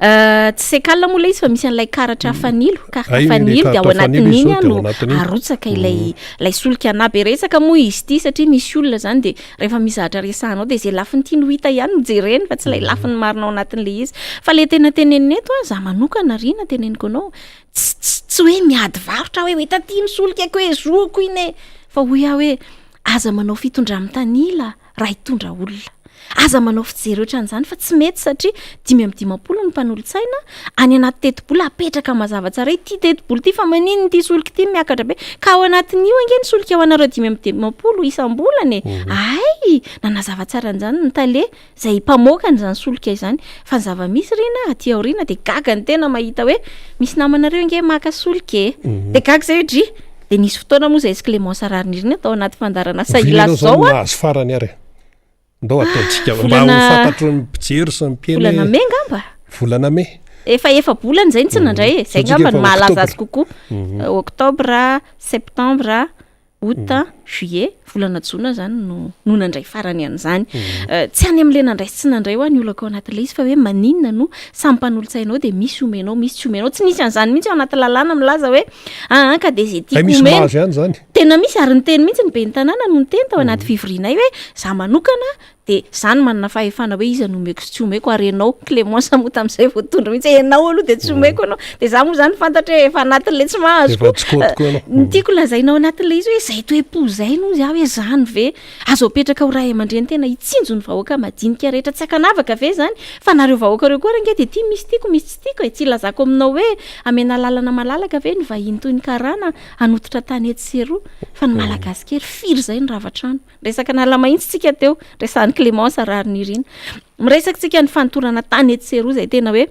Tsy secal moa ilay izy fa misy an'ilay karatra fanilo, carte fanilo dia ao anatin'iny no arotsaka ilay ilay solika. Na be resaka moa izy ity satria misy olona izany dia Rehefa misy zavatra resahanao dia izay lafiny tiany ho hita ihany no jereny fa tsy ilay lafiny marina ao anatin'ilay izy. Fa ilay tena tenenina eto an, za manokana Rina teneniko anao, tsy tsy tsy hoe miady varotra aho hoe hoe taty ny solika ko hoe zoako iny e! Fa hoy aho hoe aza manao fitondra-mitanila raha hitondra olona. Aza manao fijery ohatran'izany fa tsy mety satria 55 ny mpanolotsaina, any anaty tetibola apetraka mazava tsara hoe ity tetibola ity fa maninona ity solika ity miakatra be, ka ao anatin'io ange ny solika ho anareo 55 isam-bolana e, hay! nanazava tsara an'izany ny tale izay mpamoaka an'izany solika izany, fa ny zava-misy ry na aty aoriana dia gaga ny tena mahita hoe misy namanareo ange maka solika e, dia gaga izay hoe dry, dia nisy fotoana moa izay sy Clémence Raharinirina tao anaty fandaharana Oviana ianao izany no nahazo farany ary e? Ndao ataontsika mba ho fantatry ny mpijery sy ny mpihaino Volana mey angamba? Volana mey. Efa efa-bolana izay no tsy nandray e. Izay angamba no mahalaza azy kokoa. Octobre, septembre, août, juillet, volana jona zany no no nandray farany an'izany. Tsy any amin'ilay nandray sy tsy nandray hoa ny olako ao anatin'ilay izy fa hoe maninona no samy mpanolotsainao dia misy omenao misy tsy omenao. Tsy nisy an'izany mihitsy ao anaty lalàna milaza hoe aa ka dia izay Hay tiako misy omena. mahazo ihany izany. Tena misy ary niteny mihitsy ny ben'ny tanàna no niteny tao anaty fivorianay hoe za manokana Dia za no manana fahefana hoe iza no omeko sy tsy omeko ary ianao Clémence moa tamin'izay voatondro mihitsy hoe ianao aloha dia tsy omeko ianao. Dia za moa izany fantatra hoe efa anatin'ilay tsy mahazo Efa tsy kôty koa ianao. Ny tiako lazaina ao anatin'ilay izy hoe izay toe-po izay no izy aho hoe izany ve azo apetraka ho ray aman-dreny tena hitsinjo ny vahoaka madinika rehetra tsy ankanavaka ve izany fa nareo vahoaka ireo koa ary ange dia ity misy tiako misy tsy tiako e. Tsy ilazako aminao hoe amena lalana malalaka ve ny vahiny toy ny karana hanototra tany etsy sy eroa fa ny malagasy kely firy izay no rava trano. Resaka Analamahitsy tsika teo, resahan'i Clémence Raharinirina. Miresaka tsika ny fanotorana tany etsy sy eroa izay tena hoe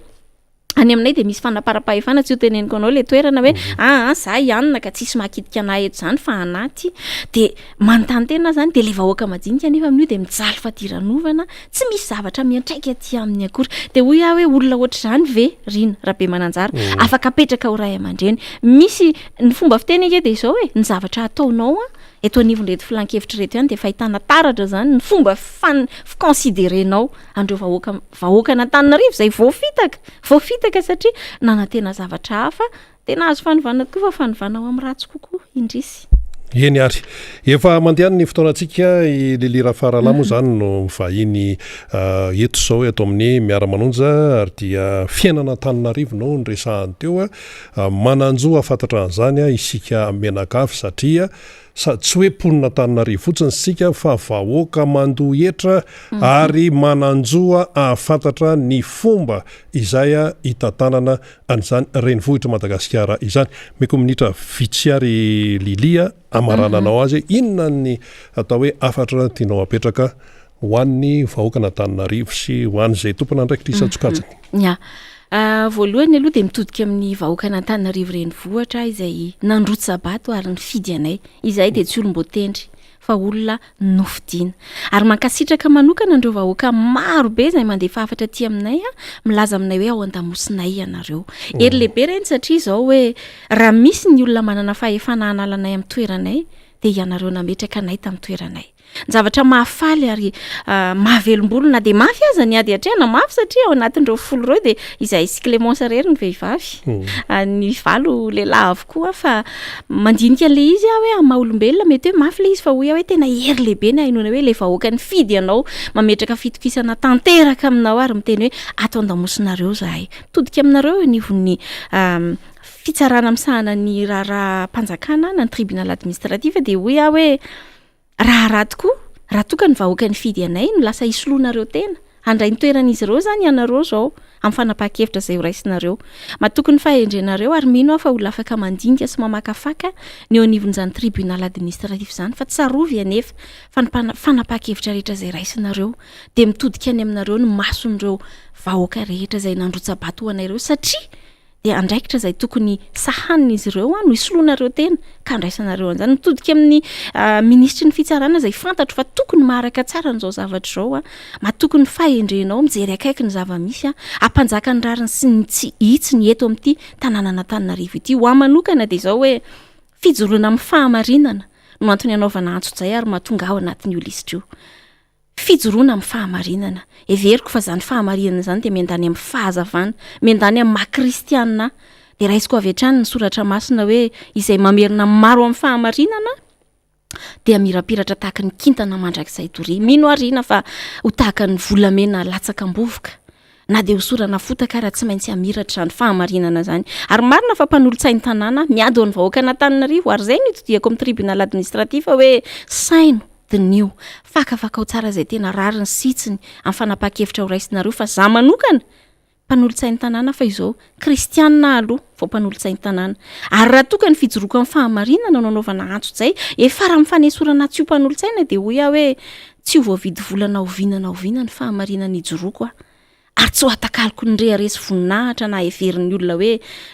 any aminay dia misy fanaparam-pahefana tsy ho teneniko anao ilay toerana hoe mhm. aa ah, za ianona ka tsisy mahakitika anah eto zany fa anaty de manontany tena zany de le vahoaka madinika nefa amin'io de mijaly fadiranovana tsy misy zavatra miantraika aty aminy akory de hoy aho hoe olona ohatr'izany ve rina rabe mananjara mhm. afaka apetraka ho ray aman-dreny misy ny fomba fiteny ange de izao hoe ny zavatra ataonao a Eto anivon'ireto filan-kevitra ireto ihany dia efa ahitana taratra izany ny fomba fan- fi-considerer-nao an'ireo vahoaka vahoakan'Antananarivo izay voafitaka, voafitaka satria nanantena zavatra hafa, dia nahazo fanovana tokoa fa fanovana ho amin'ny ratsy kokoa, indrisy. Eny ary. Efa mandeha any ny fotoanantsika, i Lily Rafaralahy moa izany no mivahiny eto izao eto amin'ny Miara-manonja ary dia fiainan'Antananarivo no noresahany teo. Manan-jo hahafantatra an'izany isika mianakavy satria sady tsy hoe mponin'Antananarivo fotsiny isika fa vahoaka mandoa hetra ary manan-jo hahafantatra ny fomba izay hitantanana an'izany renivohitr'i Madagasikara izany. Omeko minitra vitsy ary Lily hamarananao azy hoe inona ny atao hoe hafatra tianao hapetraka ho an'ny vahoakan'Antananarivo sy ho an'izay tompon'andraikitra isan-tsokajiny. Ya. Voalohany aloha dia mitodika amin'ny vahoakan'Antananarivo renivohitra izay nandrotsa-bato ary nifidy anay. Izahay dia tsy olom-boatendry fa olona nofidiana. Ary mankasitraka manokana an'ireo vahoaka maro be izay mandefa hafatra aty aminay milaza aminay hoe ao an-damosinay ianareo. Hery lehibe ireny satria izao hoe raha misy ny olona manana fahefana hanala anay amin'ny toeranay dia ianareo nametraka anay tamin'ny toeranay. Ny zavatra mahafaly ary mahavelombolo na dia mafy aza ny ady atrehana, mafy satria ao anatin'ireo folo ireo dia izahay sy Clémence irery ny vehivavy, ny valo lehilahy avokoa fa mandinika an'ilay izy aho hoe amin'ny maha olombelona mety hoe mafy ilay izy fa hoy aho hoe tena hery lehibe ny hahenoana hoe ilay vahoaka nifidy anao mametraka fitokisana tanteraka aminao ary miteny hoe ato an-damosinareo izahay. Mitodika aminareo eo anivon'ny fitsarana misahana ny raharaham-panjakana na ny tribunal administratif dia hoy aho hoe Raharaha tokoa, raha toa ka ny vahoaka nifidy anay no lasa hisoloanareo tena, handray ny toeran'izy ireo izany ianareo izao amin'ny fanapahan-kevitra izay horaisinareo. Matoky ny fahendrenareo ary mino aho fa olona afaka mandinika sy mamakafaka ny eo anivon'izany tribunal administratif izany fa tsarovy anefa fa ny fanapahan-kevitra rehetra izay raisinareo dia mitodika any aminareo ny mason'ireo vahoaka rehetra izay nandrotsa-bato ho anay ireo satria dia andraikitra izay tokony sahanin'izy ireo no hisoloanareo tena ka andraisanareo an'izany. Mitodika amin'ny minisitry ny fitsarana izay fantatro fa tokony maharaka tsara an'izao zavatra izao, matoky ny fahendrenao, mijery akaiky ny zava-misy, hampanjaka ny rariny sy ny tsy hitsiny eto amin'ity tanànan'Antananarivo ity. Ho ahy manokana dia izao hoe fijoroana amin'ny fahamarinana no antony anaovana antsojay ary mahatonga ahy ao anatin'io lisitra io. Fijoroana amin'ny fahamarinana. Heveriko fa izany fahamarinana izany dia miandany amin'ny fahazavana, miandany amin'ny maha kristianina ahy. Dia raisiko avy hatrany ny soratra masina hoe izay mamerina maro amin'ny fahamarinana dia mirapiratra tahaka ny kintana mandrakizay doria. Mino aho Rina fa ho tahaka ny volamena latsaka am-bovoka na dia hosorana fotaka ara tsy maintsy hamiratra izany fahamarinana izany. Ary marina fa mpanolotsain'ny tanàna miady ho an'ny vahoakan'Antananarivo ary izay no itodihako amin'ny tribunal administratif hoe saino Diniho, fakafakao tsara izay tena rariny sy hitsiny amin'ny fanapahan-kevitra horaisinareo fa za manokana, mpanolotsain'ny tanàna fa izao, kristianina aho aloha vao mpanolotsain'ny tanàna. Ary raha toa ka ny fijoroako amin'ny fahamarinana no anaovana antsojay, efara amin'ny fanesorana ahy tsy ho mpanolotsaina dia hoy aho hoe tsy ho voavidy vola na oviana na oviana ny fahamarinana ijoroako aho. Ary tsy ho atakaloko ny rehareha sy voninahitra na heverin'ny olona hoe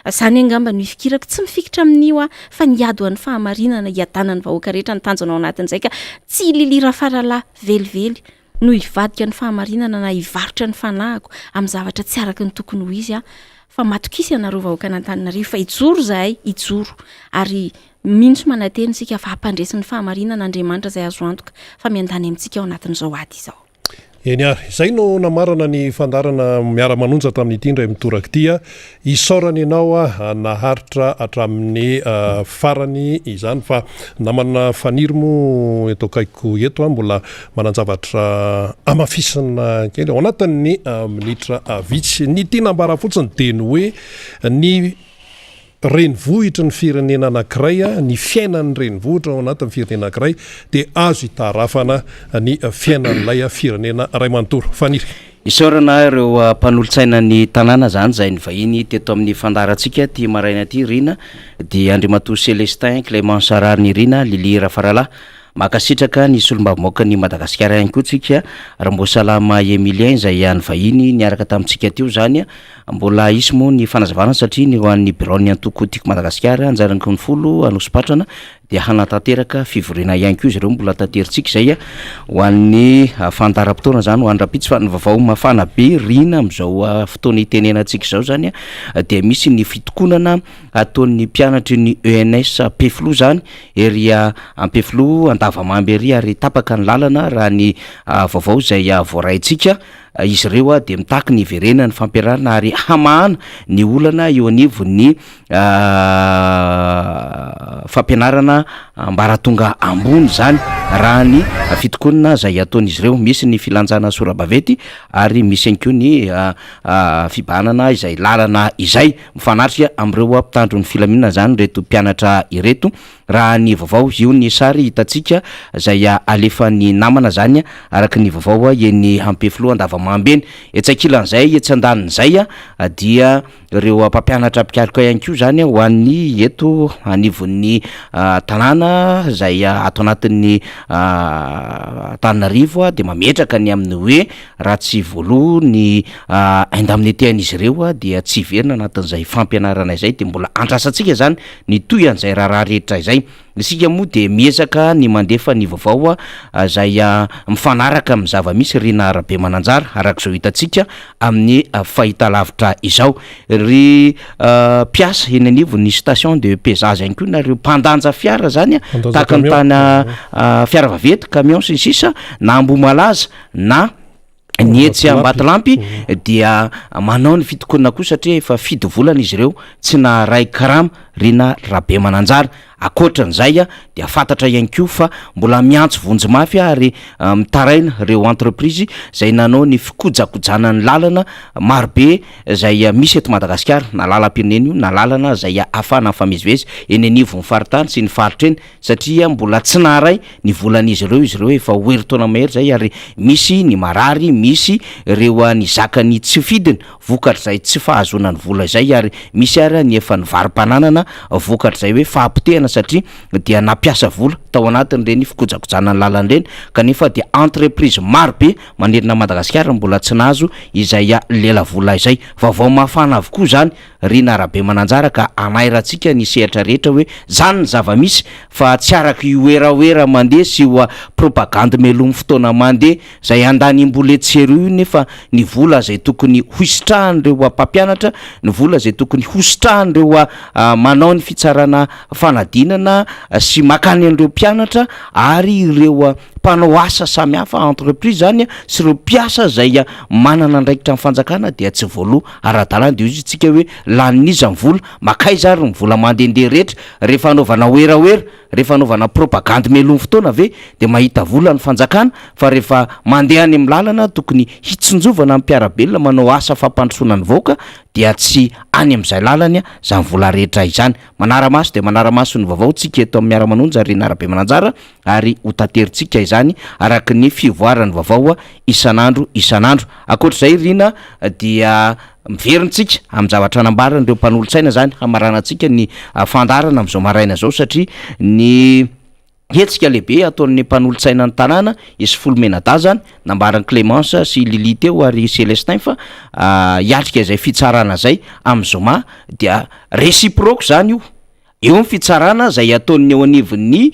izany angamba no ifikirako. Tsy mifikitra amin'io aho fa ny hiady ho an'ny fahamarinana, hiadanan'ny vahoaka rehetra ny tanjona ao anatin'izay ka tsy i Lily Rafaralahy velively. no hivadika ny fahamarinana na hivarotra ny fanahiko amin'ny zavatra tsy araka ny tokony ho izy aho fa matokisa ianareo vahoakan'Antananarivo fa hijoro izahay, hijoro ary mino sy manantena isika fa hampandresy ny fahamarinana Andriamanitra izay azo antoka fa miandany amintsika ao anatin'izao ady izao. Eny ary, izay no namarana ny fandaharana Miara-manonja tamin'ity indray mitoraka ity. Isaorana ianao naharitra hatramin'ny farany izany fa namana Faniry moa eto akaikiko eto mbola manan-javatra hamafisina kely ao anatin'ny minitra vitsy. Ny tiana ambara fotsiny dia ny hoe ny renivohitry ny firenena anankiray, ny fiainan'ny renivohitra ao anatin'ny firenena anankiray dia azo itarafana ny fiainan'ilay firenena iray manontolo. Faniry. Isaorana ireo mpanolotsainan'ny tanàna izany izay nivahiny teto amin'ny fandaharantsika ity maraina ity, Rina, dia Andriamatoa Celestin Clémence Raharinirina, Lily Rafaralahy. Mankasitraka ny solombavambahoakan'i Madagasikara ihany koa tsika, Ramboasalama Emilien izay nivahiny niaraka tamintsika teo izany. Mbola hisy moa ny fanazavana satria ny ho an'ny biraon'ny antoko Tiako Madagasikara Anjarankonifoly Anosipatrana dia hanatanteraka fivoriana ihany koa izy ireo, mbola taterintsika izay ho an'ny fandaharam-potoana izany ho an'ny rahampitso fa ny vaovao mafana be riana amin'izao fotoana itenenantsika izao izany dia misy ny fitokonana ataon'ny mpianatry ny ENS Ampefiloha izany ery Ampefiloha Andavamamba ery ary tapaka ny lalana raha ny vaovao izay voaraintsika. Izy ireo dia mitaky ny hiverenan'ny fampianarana ary hamahana ny olana eo anivon'ny fampianarana ambaratonga ambony izany raha ny fitokonana izay ataon'izy ireo. Misy ny filanjana sora-baventy ary misy ihany koa ny fibahanana izay lalana izay. Mifanatrika amin'ireo mpitandro ny filaminana izany ireto mpianatra ireto. Raha ny vaovao, io ny sary hitantsika izay alefan'ny namana izany araka ny vaovao eny Ampefiloha Andavamamba eny. Etsy ankilan'izay, etsy andanin'izay dia ireo mpampianatra mpikaroka ihany koa izany ho an'ny eto anivon'ny tanàna izay ato anatin'ny Antananarivo dia mametraka ny amin'ny hoe raha tsy voaloa ny indemnité an'izy ireo dia tsy hiverina anatin'izay fampianarana izay dia mbola andrasantsika izany ny toy an'izay raharaha rehetra izay. Isika moa dia miezaka ny mandefa ny vaovao izay mifanaraka amin'ny zava-misy Rina Rabemananjara araka izao hitantsika amin'ny fahitalavitra izao. Ry mpiasa eny anivon'ny station de pesage ihany koa na ireo mpandanja fiara izany tahaka ny tany fiara vaventy, camion sy ny sisa na Ambohimalaza na ny etsy Ambatolampy dia manao ny fitokonana koa satria efa fito volana izy ireo tsy naharay karama, Rina Rabemananjara. Ankoatran'izay dia fantatra ihany koa fa mbola miantso vonjy mafy ary mitaraina ireo entreprise izay nanao ny fikojakojana ny lalana marobe izay misy eto Madagasikara na lalam-pirenena io na lalana izay ahafahana mifamezivezy eny anivon'ny faritany sy ny faritra eny satria mbola tsy naharay ny volan'izy ireo izy ireo efa ho herintaona mahery izay ary misy ny marary, misy ireo nizaka ny tsy fidiny vokatr'izay tsy fahazoana ny vola izay ary misy ary ny efa nivaro-pananana vokatr'izay hoe fahapotehana satria dia nampiasa vola tao anatin'ireny fikojakojana ny lalana ireny kanefa dia entreprise maro be manerana an'i Madagasikara mbola tsy nahazo izay lelavola izay. Vaovao mafana avokoa izany Rina Rabemananjara ka anairantsika ny sehatra rehetra hoe zany ny zava-misy fa tsy araka io werawera mandeha sy io propagandy melomy fotoana mandeha zay andanim-bola etsy sy eroa io nefa ny vola zay tokony hositrahan'ireo mpampianatra, ny vola zay tokony hositrahan'ireo manao ny fitsarana fanadinana sy makany an'ireo mpianatra ary ireo mpanao asa samihafa, entreprise zany sy ireo mpiasa zay manana andraikitra amin'ny fanjakana dia tsy voaloa Ara-dalàna dia hoy isika hoe lanin'iza ny vola, makaiza ary ny vola mandehandeha rehetra, rehefa anaovana werawera, rehefa anaovana propagandy mialoha ny fotoana ve dia mahita vola ny fanjakana fa rehefa mandeha any amin'ny lalana tokony hitsinjovana ny mpiara-belona manao asa fampandrosoana ny vahoaka dia tsy any amin'izay lalany izany vola rehetra izany. Manara-maso dia manara-maso ny vaovao tsika eto amin'ny Miara-manonja Rina Rabemananjara ary ho taterintsika izany araka ny fivoaran'ny vaovao isan'andro isan'andro. Ankoatra izay Rina dia miverintsika amin'ny zavatra nambaran'ireo mpanolotsaina izany hamaranantsika ny fandaharana amin'izao maraina izao satria ny hetsika lehibe ataon'ny mpanolotsaina ny tanàna isy folo menadahy izany nambaran'i Clémence sy Lily teo ary Célestin fa hiatrika izay fitsarana izay amin'ny zoma dia réciproque izany io. Eo ny fitsarana izay ataon'ny eo anivon'ny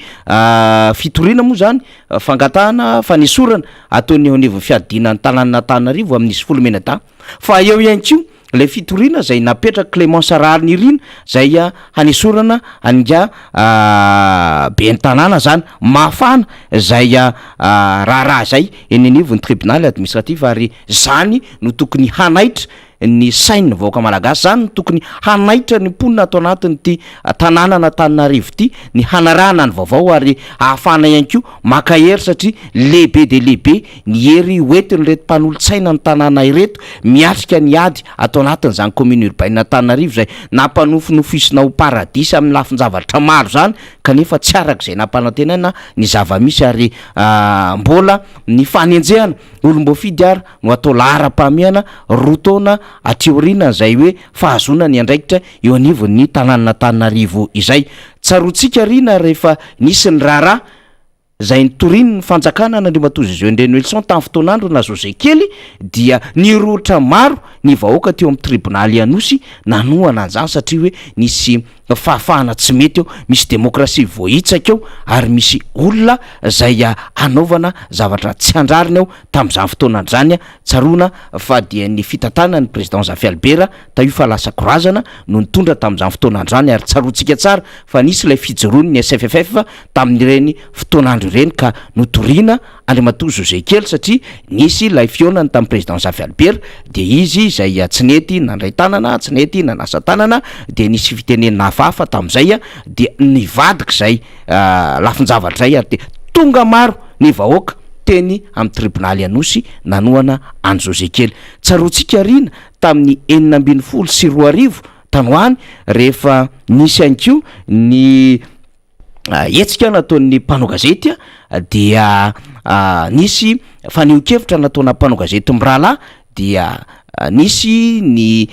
fitoriana moa izany, fangatahana fanesorana ataon'ny eo anivon'ny fiadiana ny tanànan'Antananarivo amin'izy folo mianadahy. Fa eo ihany koa ilay fitoriana izay napetrak'i Clémence Raharinirina izay hanesorana an'ingahy ben'ny tanàna izany. Mafana izay raharaha izay eny anivon'ny tribonaly administratif ary izany no tokony hanaitra ny sain'ny vahoaka malagasy. Izany no tokony hanaitra ny mponina ato anatin'ity tanànan'Antananarivo ity ny hanarahana ny vaovao ary hahafahana ihany koa maka hery satria lehibe dia lehibe ny hery hoentin'ireto mpanolotsaina ny tanàna ireto miatrika ny ady ato anatin'izany commune urbaine Antananarivo izay nampanofinofisina ho paradisa amin'ny lafin-javatra maro izany kanefa tsy araka izay nampanantenaina ny zava-misy ary mbola ny fanenjehana olom-boafidy ary no atao laharam-pahamehana roa taona aty aoriana izay hoe fahazoana ny andraikitra eo anivon'ny tanànan'Antananarivo izay. Tsaroantsika ry na rehefa nisy ny raharaha izay nitorian'ny fanjakana an'Andriamatoa José Andrianoelison tamin'ny fotoan'andro na José kely dia nirohotra maro ny vahoaka teo amin'ny tribonaly Anosy nanohana an'izany satria hoe nisy fahafahana tsy mety eo, misy demokrasia voahitsaka eo ary misy olona izay hanaovana zavatra tsy an-drariny ao tamin'izany fotoana izany. Tsaroana fa dia ny fitantanan'ny Président Zafy Albert tao io fa lasa korazana no nitondra tamin'izany fotoana izany ary tsaroantsika tsara fa nisy ilay fijoroan'ny SFFF tamin'ireny fotoan'andro ireny ka notoriana Andriamatoa José kely satria nisy ilay fihaonany tamin'ny Président Zafy Albert dia izy izay tsy nety nandray tanana, tsy nety nanasa tanana dia nisy fitenenana hafahafa tamin'izay dia nivadika izay lafin-javatra izay ary dia tonga maro ny vahoaka teny amin'ny tribonaly Anosy nanohana an'i José kely. Tsaroantsika Rina tamin'ny 2016 tany ho any rehefa nisy ihany koa ny hetsika nataon'ny mpanao gazety dia nisy fanehoan-kevitra nataona mpanao gazety mirahalahy dia nisy ny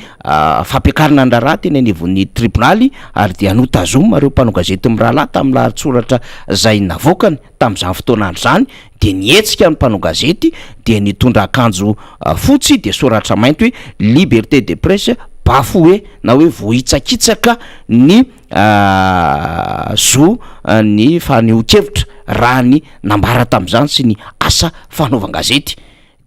fampiakarana ny raharaha teny anivon'ny tribonaly ary dia notazomina ireo mpanao gazety mirahalahy tamin'ny lahatsoratra izay navoakany tamin'izany fotoana andro izany dia nihetsika ny mpanao gazety dia nitondra akanjo fotsy dia soratra mainty hoe liberté de presse bafoué na hoe voahitsakitsaka ny zo ny fanehoan-kevitra raha ny nambara tamin'izany sy ny asa fanaovan-gazety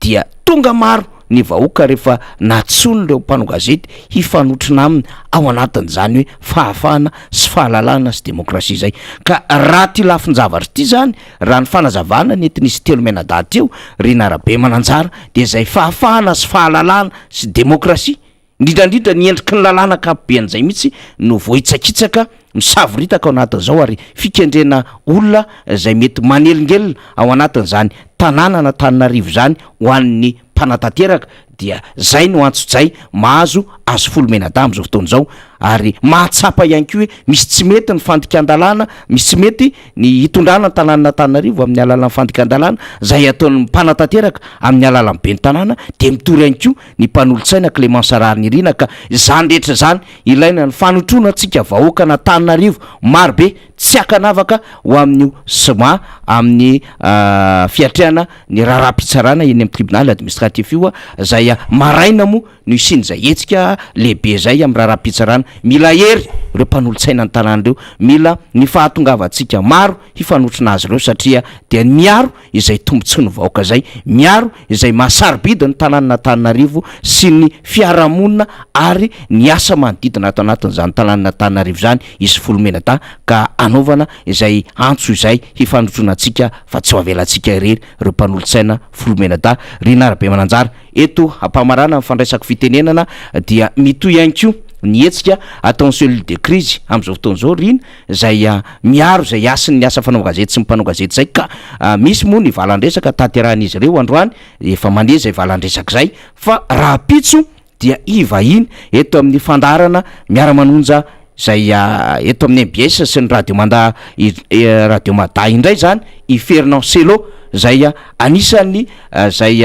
dia tonga maro ny vahoaka rehefa nantsoin'ireo mpanao gazety hifanotrona aminy ao anatin'izany hoe fahafahana sy fahalalahana sy demokrasia izay. Ka raha ity lafin-javatra ity izany, raha ny fanazavana nentin'izy telo mianadahy teo, Rina Rabemananjara, dia izay fahafahana sy fahalalahana sy demokrasia, Indrindra indrindra ny endriky ny lalàna ankapoben'izay mihitsy no voahitsakitsaka, misavoritaka ao anatin'izao ary fikendrena olona izay mety manelingelina ao anatin'izany tanànan'Antananarivo izany ho an'ny mpanatanteraka dia zay no antsojay mahazo azy folo menadahy amin'izao fotoana izao ary mahatsapa ihany koa hoe misy tsy mety ny fandikan-dalàna, misy tsy mety ny hitondrana ny tanànan'Antananarivo amin'ny alalan'ny fandikan-dalàna izay ataon'ny mpanatanteraka amin'ny alalan'ny ben'ny tanàna dia mitory ihany koa ny mpanolotsaina Clémence Raharinirina ka izany rehetra izany ilaina ny fanotroana antsika vahoakan'Antananarivo marobe tsy ankanavaka ho amin'io sma amin'ny fiatrehana ny raharaham-pitsarana eny amin'ny tribonaly administratif io izay maraina moa no hisian'izay hetsika lehibe izay amin'ny raharaham-pitsarana. Mila hery ireo mpanolotsaina ny tanàna ireo, mila ny fahatongavantsika maro hifanotrona azy ireo satria dia miaro izay tombontsoan'ny vahoaka izay, miaro izay maha sarobidy ny tanànan'Antananarivo sy ny fiarahamonina ary ny asa manodidina ato anatin'izany tanànan'Antananarivo izany izy folo menadahy ka hanaovana izay antso izay hifanotrona antsika fa tsy ho avelantsika irery ireo mpanolotsaina folo menadahy. Rinah Rabemananjara. Eto am-pamarana ny fandraisako fitenenana dia mitohy ihany koa ny hetsika ataon'ny cellule de crise amin'izao fotoana izao Rina izay miaro izay hasin'ny asa fanaovan-gazety sy ny mpanao gazety izay ka misy moa ny valan-dresaka tanterahin'izy ireo androany, efa mandeha izay valan-dresaka izay fa rahampitso dia hivahiny eto amin'ny fandaharana miara-manonja izay eto amin'ny mbs sy ny radio manda radio mada indray izany i Fernand Cello izay anisan'ny izay.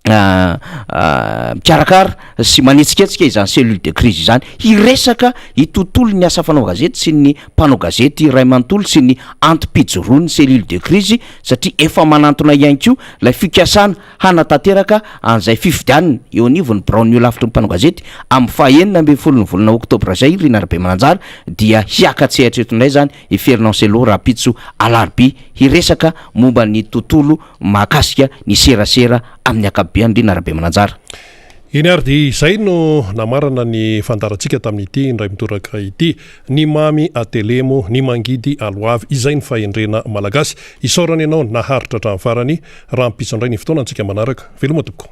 Mikarakara sy manetsiketsika izany cellule de crise izany, hiresaka ny tontolon'ny asa fanaovan-gazety sy ny mpanao gazety iray manontolo sy ny antom-pijoroan'ny cellule de crise satria efa manantona ihany koa ilay fikasana hanatanteraka an'izay fifidianana eo anivon'ny biraon'ny holafitry ny mpanao gazety amin'ny faha 16n'ny volana oktobra izay. Rina Rabemananjara dia hiaka-tsehatra eto indray izany i Fernand Cello rahampitso alarobia hiresaka momba ny tontolo mahakasika ny serasera amin'ny ankapobeany Rina Rabemananjara. Eny ary dia izay no namarana ny fandaharantsika tamin'ity indray mitoraka ity. Ny mamy atelemo, ny mangidy aloavy, izay ny fahendrena malagasy. Isaorana ianao naharitra hatramin'ny farany. Rahampitso indray ny fotoanantsika manaraka. Veloma tompoko.